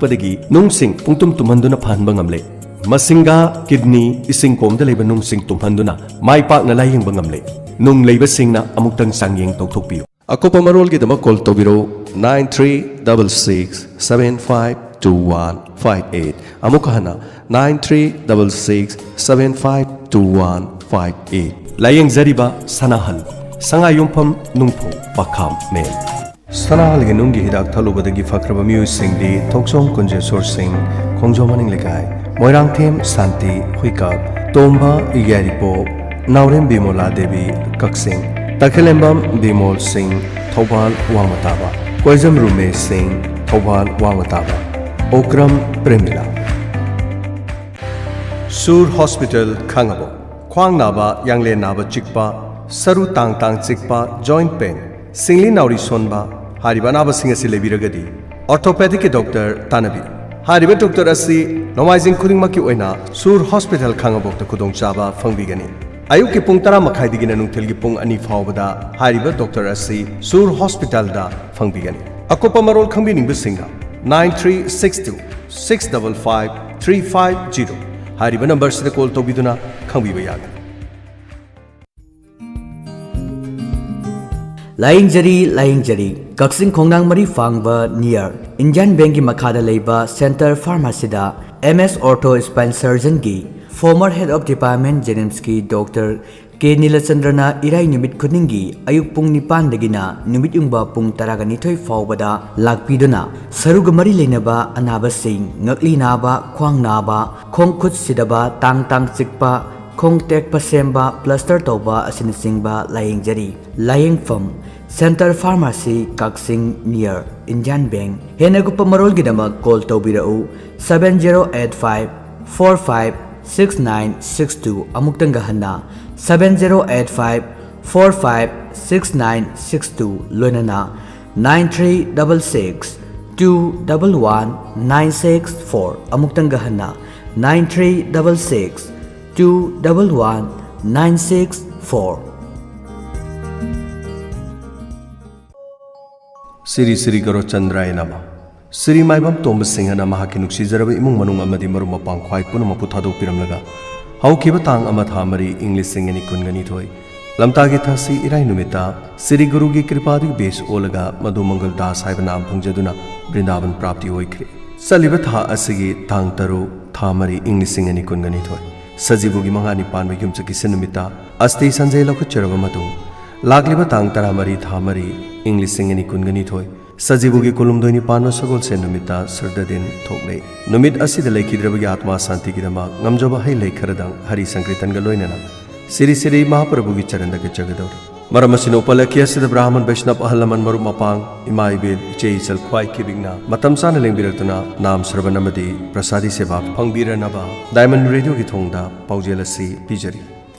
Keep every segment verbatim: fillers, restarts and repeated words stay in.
ꯄꯗꯒꯤ ꯅꯨꯡꯁꯤꯡ ꯄꯨꯡꯇꯨꯝ ꯇꯨꯝꯍꯟꯗꯨꯅ ꯐꯍꯟꯕ ꯉꯝꯂꯦ꯫ ꯃꯁꯤꯡꯒ, ꯀꯤꯗꯅꯤ, ꯏꯁꯤꯡ ꯀꯣꯝꯗ ꯂꯩꯕ ꯅꯨꯡꯁꯤꯡ ꯇꯨꯝꯍꯟꯗꯨꯅ ꯃꯥꯏ ꯄꯥꯛꯅ ꯂꯥꯌꯦꯡꯕ ꯉꯝꯂꯦ꯫ ꯅꯨꯡ ꯂꯩꯕꯁꯤꯡꯅ ꯑꯃꯨꯛꯇꯪ ꯆꯥꯡꯌꯦꯡ ꯇꯧꯊꯣꯛꯄꯤꯌꯨ꯫ ꯑꯀꯨꯞꯄ ꯃꯔꯣꯜꯒꯤꯗꯃꯛ call ꯇꯧꯕꯤꯔꯧ, nine three double six seven five two one five eight꯫ ꯑꯃꯨꯛ ꯍꯟꯅ, nine three double six seven five two one five eight꯫ ꯂꯥꯌꯦꯡꯖꯔꯤꯕ ꯁꯅꯥꯍꯜ, ꯁꯉꯥꯏꯌꯨꯝꯐꯝ, ꯅꯨꯡꯐꯧ, ꯄꯥꯈꯥꯝ ꯃꯦꯟ꯫ ꯁꯅꯥꯍꯜꯒꯤ ꯅꯨꯡꯒꯤ ꯍꯤꯗꯥꯛ ꯊꯛꯂꯨꯕꯗꯒꯤ ꯐꯈ꯭ꯔꯕ ꯃꯤꯑꯣꯏꯁꯤꯡꯗꯤ ꯊꯣꯛꯆꯣꯝ ꯀꯨꯟꯖꯦꯁꯣꯔ ꯁꯤꯡ, ꯈꯣꯡꯖꯣꯝ ꯃꯅꯤꯡ ꯂꯩꯀꯥꯏ, ꯃꯣꯏꯔꯥꯡꯊꯦꯝ ꯁꯥꯟꯇꯤ, ꯍꯨꯏꯀꯥꯞ, ꯇꯣꯝꯕ ꯌꯥꯏꯔꯤꯄꯣꯛ, ꯅꯥꯎꯔꯦꯝ ꯕꯤꯃꯣꯂꯥ ꯗꯦꯕꯤ, ꯀꯛꯆꯤꯡ, ꯇꯈꯦꯂꯦꯝꯕꯝ ꯕꯤꯃꯣꯜ ꯁꯤꯡ, ꯊꯧꯕꯥꯜ ꯋꯥꯡꯃ ꯇꯥꯕ, ꯀꯣꯏꯖꯝ ꯔꯨꯃꯦꯁ ꯁꯤꯡ, ꯊꯧꯕꯥꯜ ꯋꯥꯡꯃ ꯇꯥꯕ, ꯑꯣꯀ꯭ꯔꯝ ꯄ꯭ꯔꯦꯃꯤꯂꯥ꯫ ꯁꯨꯔ ꯍꯣꯁꯄꯤꯇꯥꯜ ꯈꯥꯡꯉꯕꯣꯛ꯫ ꯈ꯭ꯋꯥꯡ ꯅꯥꯕ, ꯌꯥꯡꯂꯦꯟ ꯅꯥꯕ ꯆꯤꯛꯄ, ꯁꯔꯨ ꯇꯥꯡ ꯇꯥꯡ ꯆꯤꯛꯄ, joint pain, ꯁꯤꯡꯂꯤ ꯅꯥꯎꯔꯤ ꯁꯣꯟꯕ ꯍꯥꯏꯔꯤꯕ ꯑꯅꯥꯕꯁꯤꯡ ꯑꯁꯤ ꯂꯩꯕꯤꯔꯒꯗꯤ orthopedicꯀꯤ ꯗꯣꯛꯇꯔ ꯇꯥꯟꯅꯕꯤꯌꯨ꯫ ꯍꯥꯏꯔꯤꯕ ꯗꯣꯛꯇꯔ ꯑꯁꯤ ꯅꯣꯡꯃꯥꯏꯖꯤꯡ ꯈꯨꯗꯤꯡꯃꯛꯀꯤ ꯑꯣꯏꯅ ꯁꯨꯔ ꯍꯣꯁꯄꯤꯇꯥꯜ ꯈꯥꯡꯉꯕꯣꯛꯇ ꯈꯨꯗꯣꯡꯆꯥꯕ ꯐꯪꯕꯤꯒꯅꯤ꯫ ꯑꯌꯨꯛꯀꯤ ꯄꯨꯡ ꯇꯔꯥ ꯃꯈꯥꯏꯗꯒꯤꯅ ꯅꯨꯡꯊꯤꯜꯒꯤ ꯄꯨꯡ ꯑꯅꯤ ꯐꯥꯎꯕꯗ ꯍꯥꯏꯔꯤꯕ ꯗꯣꯛꯇꯔ ꯑꯁꯤ ꯁꯨꯔ ꯍꯣꯁꯄꯤꯇꯥꯜꯗ ꯐꯪꯕꯤꯒꯅꯤ꯫ ꯑꯀꯨꯞꯄ ꯃꯔꯣꯜ ꯈꯪꯕꯤꯅꯤꯡꯕꯁꯤꯡꯅ nine three six two six double five three five zero ꯍꯥꯏꯔꯤꯕ ꯅꯝꯕꯔꯁꯤꯗ ꯀꯣꯜ ꯇꯧꯕꯤꯗꯨꯅ ꯈꯪꯕꯤꯕ ꯌꯥꯒꯅꯤ꯫ ꯂꯥꯌꯦꯡꯖꯔꯤ, ꯂꯥꯌꯦꯡꯖꯔꯤ꯫ ꯀꯛꯆꯤꯡ ꯈꯣꯡꯅꯥꯡ ꯃꯔꯤ ꯐꯥꯡꯕ near Indian Bankꯀꯤ ꯃꯈꯥꯗ ꯂꯩꯕ Center Pharmacyꯗ M S Ortho Spine Surgeonꯒꯤ former Head of Department JNIMSꯀꯤ ꯗꯣꯛꯇꯔ ꯀꯦ ꯅꯤꯂꯆꯟꯗ꯭ꯔꯅ ꯏꯔꯥꯏ ꯅꯨꯃꯤꯠ ꯈꯨꯗꯤꯡꯒꯤ ꯑꯌꯨꯛ ꯄꯨꯡ ꯅꯤꯄꯥꯟꯗꯒꯤꯅ ꯅꯨꯃꯤꯠ ꯌꯨꯡꯕ ꯄꯨꯡ ꯇꯔꯥꯒ ꯅꯤꯊꯣꯏ ꯐꯥꯎꯕꯗ ꯂꯥꯛꯄꯤꯗꯨꯅ ꯁꯔꯨꯒ ꯃꯔꯤ ꯂꯩꯅꯕ ꯑꯅꯥꯕꯁꯤꯡ, ꯉꯛꯂꯤ ꯅꯥꯕ, ꯈ꯭ꯋꯥꯡ ꯅꯥꯕ, ꯈꯣꯡ ꯈꯨꯠ ꯁꯤꯗꯕ, ꯇꯥꯡ ꯇꯥꯡ ꯆꯤꯛꯄ, ꯈꯣꯡ ꯇꯦꯛꯄ ꯁꯦꯝꯕ, plaster ꯇꯧꯕ ꯑꯁꯤꯅꯆꯤꯡꯕ ꯂꯥꯌꯦꯡꯖꯔꯤ꯫ ꯂꯥꯌꯦꯡꯐꯝ, Center Pharmacy, ꯀꯛꯆꯤꯡ, near Indian Bank꯫ ꯍꯦꯟꯅ ꯀꯨꯞꯄ ꯃꯔꯣꯜꯒꯤꯗꯃꯛ ꯀꯣꯜ ꯇꯧꯕꯤꯔꯛꯎ, seven zero eight five four five six nine six two꯫ ꯑꯃꯨꯛꯇꯪꯒ ꯍꯟꯅ, seven zero eight five four five six nine six two, ꯂꯣꯏꯅꯅ nine three double six two double one nine six four꯫ ꯑꯃꯨꯛꯇꯪꯒ ꯍꯟꯅ, nine three double six two double one nine six four꯫ Shri Shri ꯒꯧꯔꯆꯟꯗ꯭ꯔꯥꯌ ꯅꯃ꯫ ꯁ꯭ꯔꯤ ꯃꯥꯏꯕꯝ ꯇꯣꯝꯕ ꯁꯤꯡꯍꯅ ꯃꯍꯥꯛꯀꯤ ꯅꯨꯡꯁꯤꯖꯔꯕ ꯏꯃꯨꯡ ꯃꯅꯨꯡ ꯑꯃꯗꯤ ꯃꯔꯨꯞ ꯃꯄꯥꯡ ꯈ꯭ꯋꯥꯏ ꯄꯨꯝꯅꯃꯛꯄꯨ ꯊꯥꯗꯣꯛꯄꯤꯔꯝꯂꯒ ꯍꯧꯈꯤꯕ ꯇꯥꯡ ꯑꯃ ꯊꯥ ꯃꯔꯤ ꯏꯪ ꯂꯤꯁꯤꯡ ꯑꯅꯤ ꯀꯨꯟꯒ ꯅꯤꯊꯣꯏ ꯂꯝꯇꯥꯒꯤ ꯊꯥꯁꯤ ꯏꯔꯥꯏ ꯅꯨꯃꯤꯠꯇ ꯁ꯭ꯔꯤ ꯒꯨꯔꯨꯒꯤ ꯀ꯭ꯔꯤꯄꯥꯗꯨꯒꯤ ꯕꯦꯁ ꯑꯣꯜꯂꯒ ꯃꯙꯨ ꯃꯪꯒꯜ ꯗꯥꯁ ꯍꯥꯏꯕ ꯅꯥꯝ ꯐꯪꯖꯗꯨꯅ ꯕ꯭ꯔꯤꯟꯗꯥꯕꯟ ꯄ꯭ꯔꯥꯞꯇꯤ ꯑꯣꯏꯈ꯭ꯔꯦ꯫ ꯆꯠꯂꯤꯕ ꯊꯥ ꯑꯁꯤꯒꯤ ꯇꯥꯡ ꯇꯔꯨꯛ, ꯊꯥ ꯃꯔꯤ, ꯏꯪ ꯂꯤꯁꯤꯡ ꯑꯅꯤ ꯀꯨꯟꯒ ꯅꯤꯊꯣꯏ, ꯁꯖꯤꯕꯨꯒꯤ ꯃꯉꯥꯅꯤ ꯄꯥꯟꯕ ꯌꯨꯝꯁꯀꯩꯁ ꯅꯨꯃꯤꯠꯇ ꯑꯁꯇꯤ ꯁꯟꯖꯩ ꯂꯧꯈꯠꯆꯔꯕ ꯃꯇꯨꯡ, ꯂꯥꯛꯂꯤꯕ ꯇꯥꯡ ꯇꯔꯥꯃꯔꯤ, ꯊꯥ ꯃꯔꯤ, ꯏꯪ ꯂꯤꯁꯤꯡ ꯑꯅꯤ ꯀꯨꯟꯒ ꯅꯤꯊꯣꯏ, ꯁꯖꯤꯕꯨꯒꯤ ꯀꯨꯟꯍꯨꯝꯗꯣꯏꯅꯤ ꯄꯥꯟꯕ ꯁꯒꯣꯜꯁꯦꯟ ꯅꯨꯃꯤꯠꯇ ꯁ꯭ꯔꯗꯥ ꯗꯤꯟ ꯊꯣꯛꯂꯦ꯫ ꯅꯨꯃꯤꯠ ꯑꯁꯤꯗ ꯂꯩꯈꯤꯗ꯭ꯔꯕꯒꯤ ꯑꯥꯇꯃꯥ ꯁꯥꯟꯇꯤꯒꯤꯗꯃꯛ ꯉꯝꯖꯕ ꯍꯩ ꯂꯩ ꯈꯔꯗꯪ ꯍꯔꯤ ꯁꯪꯀ꯭ꯔꯤꯇꯟꯒ ꯂꯣꯏꯅꯅ ꯁ꯭ꯔꯤ ꯁ꯭ꯔꯤ ꯃꯍꯥꯄ꯭ꯔꯚꯨꯒꯤ ꯆꯔꯟꯗ ꯀꯠꯆꯒꯗꯧꯔꯤ꯫ ꯃꯔꯝ ꯑꯁꯤꯅ, ꯎꯄꯂꯈꯤ ꯑꯁꯤꯗ ꯕ꯭ꯔꯥꯍꯃꯟ ꯕꯩꯁꯅꯕ, ꯑꯍꯜ ꯂꯃꯟ, ꯃꯔꯨꯞ ꯃꯄꯥꯡ, ꯏꯃꯥ ꯏꯕꯦꯜ, ꯏꯆꯦ ꯏꯆꯜ ꯈ꯭ꯋꯥꯏ ꯈꯤꯕꯤꯛꯅ ꯃꯇꯝ ꯆꯥꯅ ꯂꯦꯡꯕꯤꯔꯛꯇꯨꯅ ꯅꯥꯝ ꯁ꯭ꯔꯕꯟ ꯑꯃꯗꯤ ꯄ꯭ꯔꯁꯥꯗꯤ ꯁꯦꯕꯥ ꯐꯪꯕꯤꯔꯅꯕ ꯗꯥꯏꯃꯟ ꯔꯦꯗꯤꯑꯣꯒꯤ ꯊꯣꯡꯗ ꯄꯥꯎꯖꯦꯜ ꯑꯁꯤ ꯄꯤꯖꯔꯤ꯫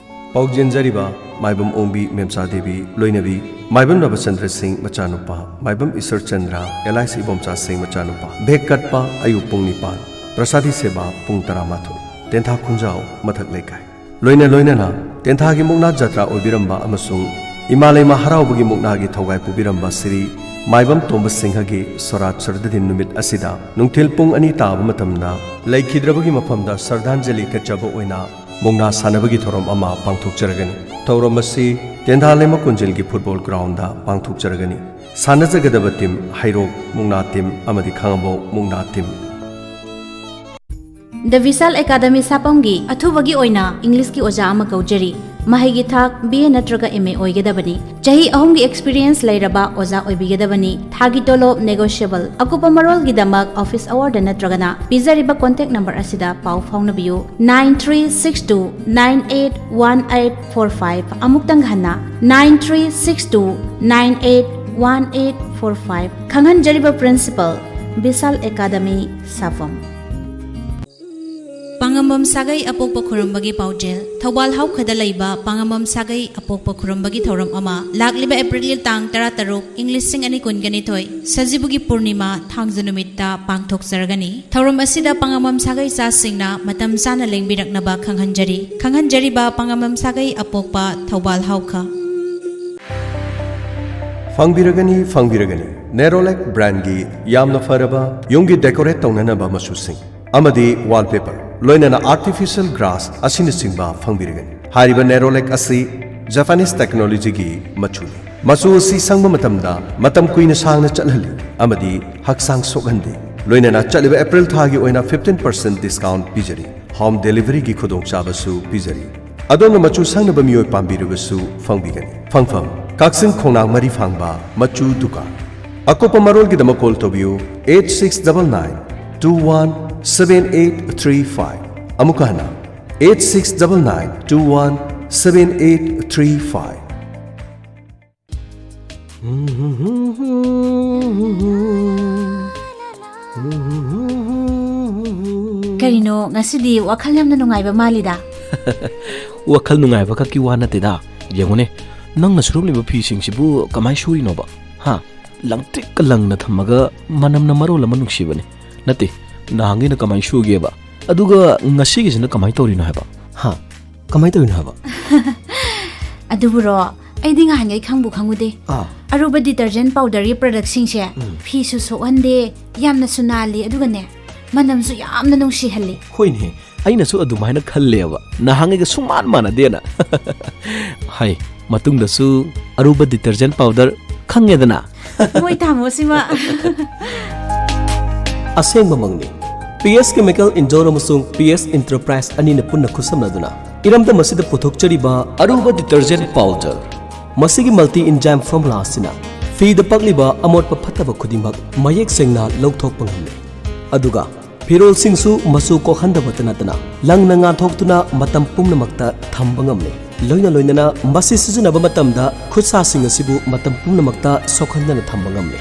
ꯄꯥꯎꯖꯦꯟꯖꯔꯤꯕ ꯃꯥꯏꯕꯝ ꯑꯣꯡꯕꯤ ꯃꯦꯝꯆꯥ ꯗꯦꯕꯤ, ꯂꯣꯏꯅꯕꯤ ꯃꯥꯏꯕꯝ ꯔꯕꯆꯟꯗ꯭ꯔ ꯁꯤꯡ ꯃꯆꯥꯅꯨꯄꯥ, ꯃꯥꯏꯕꯝ ꯏꯁꯣꯔꯆꯟꯗ꯭ꯔ, ꯑꯦꯂꯥꯏꯁ ꯏꯕꯣꯝꯆꯥ ꯁꯤꯡ ꯃꯆꯥꯅꯨꯄꯥ, ꯚꯦꯛ ꯀꯠꯄ ꯑꯌꯨꯛ ꯄꯨꯡ ꯅꯤꯄꯥꯟ, ꯄ꯭ꯔꯁꯥꯗꯤ ꯁꯦꯕꯥ ꯄꯨꯡ ꯇꯔꯥꯃꯥꯊꯣꯏ, ꯇꯦꯟꯊꯥ ꯈꯨꯟꯖꯥꯎ ꯃꯊꯛ ꯂꯩꯀꯥꯏ꯫ ꯂꯣꯏꯅ ꯂꯣꯏꯅꯅ ꯇꯦꯟꯊꯥꯒꯤ ꯃꯨꯛꯅꯥ ꯖꯇ꯭ꯔꯥ ꯑꯣꯏꯕꯤꯔꯝꯕ ꯑꯃꯁꯨꯡ ꯏꯃꯥ ꯂꯩꯃ ꯍꯔꯥꯎꯕꯒꯤ ꯃꯨꯛꯅꯥꯒꯤ ꯊꯧꯒꯥꯏ ꯄꯨꯕꯤꯔꯝꯕ ꯁ꯭ꯔꯤ ꯃꯥꯏꯕꯝ ꯇꯣꯝꯕ ꯁꯤꯡꯍꯒꯤ ꯁꯣꯔꯥꯠ ꯁ꯭ꯔꯗꯥ ꯗꯤꯟ ꯅꯨꯃꯤꯠ ꯑꯁꯤꯗ ꯅꯨꯡꯊꯤꯜ ꯄꯨꯡ ꯑꯅꯤ ꯇꯥꯕ ꯃꯇꯝꯗ ꯂꯩꯈꯤꯗ꯭ꯔꯕꯒꯤ ꯃꯐꯝꯗ ꯁ꯭ꯔꯗꯥꯟꯖꯂꯤ ꯀꯠꯆꯕ ꯑꯣꯏꯅ ꯃꯨꯛꯅꯥ ꯁꯥꯟꯅꯕꯒꯤ ꯊꯧꯔꯝ ꯑꯃ ꯄꯥꯡꯊꯣꯛꯆꯔꯒꯅꯤ꯫ ꯊꯧꯔꯝ ꯑꯁꯤ ꯇꯦꯟꯊꯥ ꯂꯩꯃ ꯀꯨꯟꯖꯤꯜꯒꯤ ꯐꯨꯠꯕꯣꯜ ꯒ꯭ꯔꯥꯎꯟꯗ ꯄꯥꯡꯊꯣꯛꯆꯔꯒꯅꯤ꯫ ꯁꯥꯟꯅꯖꯒꯗꯕ ꯇꯤꯝ ꯍꯩꯔꯣꯛ ꯃꯨꯛꯅꯥ ꯇꯤꯝ ꯑꯃꯗꯤ ꯈꯥꯉꯕꯣꯛ ꯃꯨꯛꯅꯥ ꯇꯤꯝ꯫ The Vishal Academy ꯁꯥꯄꯝꯒꯤ ꯑꯊꯨꯕꯒꯤ ꯑꯣꯏꯅ ꯏꯪꯂꯤꯁꯀꯤ ꯑꯣꯖꯥ ꯑꯃ ꯀꯧꯖꯔꯤ꯫ ꯃꯍꯩꯒꯤ ꯊꯥꯛ ꯕꯤ ꯑꯦ ꯅꯠꯇ꯭ꯔꯒ ꯑꯦꯝ ꯑꯦ ꯑꯣꯏꯒꯗꯕꯅꯤ꯫ ꯆꯍꯤ ꯑꯍꯨꯝꯒꯤ ꯑꯦꯛꯁꯄꯤꯔꯤꯌꯦꯟꯁ ꯂꯩꯔꯕ ꯑꯣꯖꯥ ꯑꯣꯏꯕꯤꯒꯗꯕꯅꯤ꯫ ꯊꯥꯒꯤ ꯇꯣꯂꯣꯞ ꯅꯦꯒꯣꯁꯤꯌꯦꯕꯜ꯫ ꯑꯀꯨꯞꯄ ꯃꯔꯣꯜꯒꯤꯗꯃꯛ ꯑꯣꯐꯤꯁ ꯑꯋꯥꯔꯗ ꯅꯠꯇ꯭ꯔꯒꯅ ꯄꯤꯖꯔꯤꯕ ꯀꯣꯟꯇꯦꯛ ꯅꯝꯕꯔ ꯑꯁꯤꯗ ꯄꯥꯎ ꯐꯥꯎꯅꯕꯤꯌꯨ, nine three six two nine eight one eight four five꯫ ꯑꯃꯨꯛꯇꯪ ꯍꯟꯅ, nine three six two nine eight one eight four five꯫ ꯈꯪꯍꯟꯖꯔꯤꯕ ꯄ꯭ꯔꯤꯟꯁꯤꯄꯜ, ꯕꯤꯁꯥꯜ ꯑꯦꯀꯥꯗꯃꯤ, ꯁꯥꯐꯝ꯫ ꯄꯥꯉꯝꯕꯝ ꯁꯥꯒꯩ ꯑꯄꯣꯛꯄ ꯈꯨꯔꯨꯝꯕꯒꯤ ꯄꯥꯎꯖꯦꯜ꯫ ꯊꯧꯕꯥꯜ ꯍꯥꯎꯈꯗ ꯂꯩꯕ ꯄꯥꯉꯝꯕꯝ ꯁꯥꯒꯩ ꯑꯄꯣꯛꯄ ꯈꯨꯔꯨꯝꯕꯒꯤ ꯊꯧꯔꯝ ꯑꯃ ꯂꯥꯛꯂꯤꯕ ꯑꯦꯄ꯭ꯔꯤꯜꯒꯤ ꯇꯥꯡ ꯇꯔꯥꯇꯔꯨꯛ, ꯏꯪ ꯂꯤꯁꯤꯡ ꯑꯅꯤ ꯀꯨꯟꯒ ꯅꯤꯊꯣꯏ, ꯁꯖꯤꯕꯨꯒꯤ ꯄꯨꯔꯅꯤꯃꯥ, ꯊꯥꯡꯖ ꯅꯨꯃꯤꯠꯇ ꯄꯥꯡꯊꯣꯛꯆꯔꯒꯅꯤ꯫ ꯊꯧꯔꯝ ꯑꯁꯤꯗ ꯄꯥꯉꯝꯕꯝ ꯁꯥꯒꯩ ꯏꯆꯥꯁꯤꯡꯅ ꯃꯇꯝ ꯆꯥꯅ ꯂꯦꯡꯕꯤꯔꯛꯅꯕ ꯈꯪꯍꯟꯖꯔꯤ꯫ ꯈꯪꯍꯟꯖꯔꯤꯕ ꯄꯥꯉꯝꯕꯝ ꯁꯥꯒꯩ ꯑꯄꯣꯛꯄ, ꯊꯧꯕꯥꯜ ꯍꯥꯎꯈ꯫ ꯐꯪꯕꯤꯔꯒꯅꯤ, ꯐꯪꯕꯤꯔꯒꯅꯤ꯫ Nerolac brandꯒꯤ ꯌꯥꯝꯅ ꯐꯔꯕ ꯌꯨꯝꯒꯤ decorate ꯇꯧꯅꯅꯕ ꯃꯆꯨꯁꯤꯡ ꯑꯃꯗꯤ wallpaper, ꯂꯣꯏꯅꯅ artificial grass ꯑꯁꯤꯅꯆꯤꯡꯕ ꯐꯪꯕꯤꯔꯒꯅꯤ꯫ ꯍꯥꯏꯔꯤꯕ Nerolac ꯑꯁꯤ Japanese technologyꯒꯤ ꯃꯆꯨꯅꯤ꯫ ꯃꯆꯨ ꯑꯁꯤ ꯁꯪꯕ ꯃꯇꯝꯗ ꯃꯇꯝ ꯀꯨꯏꯅ ꯁꯥꯡꯅ ꯆꯠꯍꯜꯂꯤ ꯑꯃꯗꯤ ꯍꯛꯆꯥꯡ ꯁꯣꯛꯍꯟꯗꯦ꯫ ꯂꯣꯏꯅꯅ ꯆꯠꯂꯤꯕ April ꯊꯥꯒꯤ ꯑꯣꯏꯅ fifteen percent discount ꯄꯤꯖꯔꯤ꯫ Home deliveryꯒꯤ ꯈꯨꯗꯣꯡꯆꯥꯕꯁꯨ ꯄꯤꯖꯔꯤ꯫ ꯑꯗꯣꯝꯅ ꯃꯆꯨ ꯁꯪꯅꯕ ꯃꯤꯑꯣꯏ ꯄꯥꯝꯕꯤꯔꯕꯁꯨ ꯐꯪꯕꯤꯒꯅꯤ꯫ ꯐꯪꯐꯝ: ꯀꯛꯆꯤꯡ ꯈꯣꯡꯅꯥꯡ ꯃꯔꯤ ꯐꯥꯡꯕ ꯃꯆꯨ ꯗꯨꯀꯥꯟ꯫ ꯑꯀꯨꯞꯄ ꯃꯔꯣꯜꯒꯤꯗꯃꯛ call ꯇꯧꯕꯤꯌꯨ eight six double nine two one seven eight three five꯫ ꯑꯃꯨꯛꯀ ꯍꯟꯅ eight six double nine two one seven eight three five꯫ ꯀꯔꯤꯅꯣ, ꯉꯁꯤꯗꯤ ꯋꯥꯈꯜ ꯌꯥꯝꯅ ꯅꯨꯡꯉꯥꯏꯕ ꯃꯥꯜꯂꯤꯗ꯫ ꯋꯥꯈꯜ ꯅꯨꯡꯉꯥꯏꯕ ꯈꯛꯀꯤ ꯋꯥ ꯅꯠꯇꯦꯗ꯫ ꯌꯦꯡꯉꯨꯅꯦ, ꯅꯪꯅ ꯁꯨꯔꯝꯂꯤꯕ ꯐꯤꯁꯤꯡꯁꯤꯕꯨ ꯀꯃꯥꯏꯅ ꯁꯨꯔꯤꯅꯣꯕ? ꯍꯥ? ꯂꯪꯇ꯭ꯔꯤꯛꯀ ꯂꯪꯅ ꯊꯝꯃꯒ ꯃꯅꯝꯅ ꯃꯔꯣꯜ ꯑꯃ ꯅꯨꯡꯁꯤꯕꯅꯤ꯫ ꯅꯠꯇꯦ, ꯅꯍꯥꯟꯒꯩꯅ ꯀꯃꯥꯏꯅ ꯁꯨꯒꯦꯕ? ꯑꯗꯨꯒ ꯉꯁꯤꯒꯤꯁꯤꯅ ꯀꯃꯥꯏꯅ ꯇꯧꯔꯤꯅꯣ ꯍꯥꯏꯕ? ꯍꯥ? ꯀꯃꯥꯏꯅ ꯇꯧꯔꯤꯅꯣ ꯍꯥꯏꯕ? ꯑꯗꯨꯕꯨꯔꯣ, ꯑꯩꯗꯤ ꯉꯍꯥꯟꯒꯩ ꯈꯪꯕꯨ ꯈꯪꯉꯨꯗꯦ꯫ ꯑꯥ꯫ ꯑꯔꯨꯕ detergent powderꯒꯤ productꯁꯤꯡꯁꯦ ꯎꯝ꯫ ꯐꯤꯁꯨ ꯁꯣꯛꯍꯟꯗꯦ, ꯌꯥꯝꯅꯁꯨ ꯅꯥꯜꯂꯤ, ꯑꯗꯨꯒꯅꯦ, ꯃꯅꯝꯁꯨ ꯌꯥꯝꯅ ꯅꯨꯡꯁꯤꯍꯜꯂꯤ꯫ ꯍꯣꯏꯅꯦ, ꯑꯩꯅꯁꯨ ꯑꯗꯨꯃꯥꯏꯅ ꯈꯜꯂꯦꯕ꯫ ꯅꯍꯥꯟꯉꯩꯒ ꯁꯨꯡꯃꯥꯟ ꯃꯥꯟꯅꯗꯦꯅ꯫ ꯍꯥꯏ, ꯃꯇꯨꯡꯗꯁꯨ ꯑꯔꯨꯕ detergent powder ꯈꯪꯉꯦꯗꯅ꯫ ꯃꯣꯏ ꯇꯥꯃꯣꯁꯤꯃ꯫ ꯑꯁꯦꯡꯕꯃꯛꯅꯤ꯫ ꯄꯤ ꯑꯦꯁ Chemical Indore ꯑꯃꯁꯨꯡ ꯄꯤ ꯑꯦꯁ Enterprise ꯑꯅꯤꯅ ꯄꯨꯟꯅ ꯈꯨꯠꯁꯝꯅꯗꯨꯅ ꯏꯔꯝꯗꯝ ꯑꯁꯤꯗ ꯄꯨꯊꯣꯛꯆꯔꯤꯕ ꯑꯔꯨꯕ detergent powder꯫ ꯃꯁꯤꯒꯤ multi enzyme formula ꯑꯁꯤꯅ ꯐꯤꯗ ꯄꯛꯂꯤꯕ ꯑꯃꯣꯠꯄ ꯐꯠꯇꯕ ꯈꯨꯗꯤꯡꯃꯛ ꯃꯌꯦꯛ ꯁꯦꯡꯅ ꯂꯧꯊꯣꯛꯄ ꯉꯝꯃꯤ꯫ ꯑꯗꯨꯒ ꯐꯤꯔꯣꯜꯁꯤꯡꯁꯨ ꯃꯆꯨ ꯀꯣꯛꯍꯟꯗꯕꯇ ꯅꯠꯇꯅ ꯂꯪꯅ ꯉꯥꯟꯊꯣꯛꯇꯨꯅ ꯃꯇꯝ ꯄꯨꯝꯅꯃꯛꯇ ꯊꯝꯕ ꯉꯝꯂꯦ꯫ ꯂꯣꯏꯅ ꯂꯣꯏꯅꯅ ꯃꯁꯤ ꯁꯤꯖꯤꯟꯅꯕ ꯃꯇꯝꯗ ꯈꯨꯠꯁꯥꯁꯤꯡ ꯑꯁꯤꯕꯨ ꯃꯇꯝ ꯄꯨꯝꯅꯃꯛꯇ ꯁꯣꯛꯍꯟꯗꯅ ꯊꯝꯕ ꯉꯝꯂꯦ꯫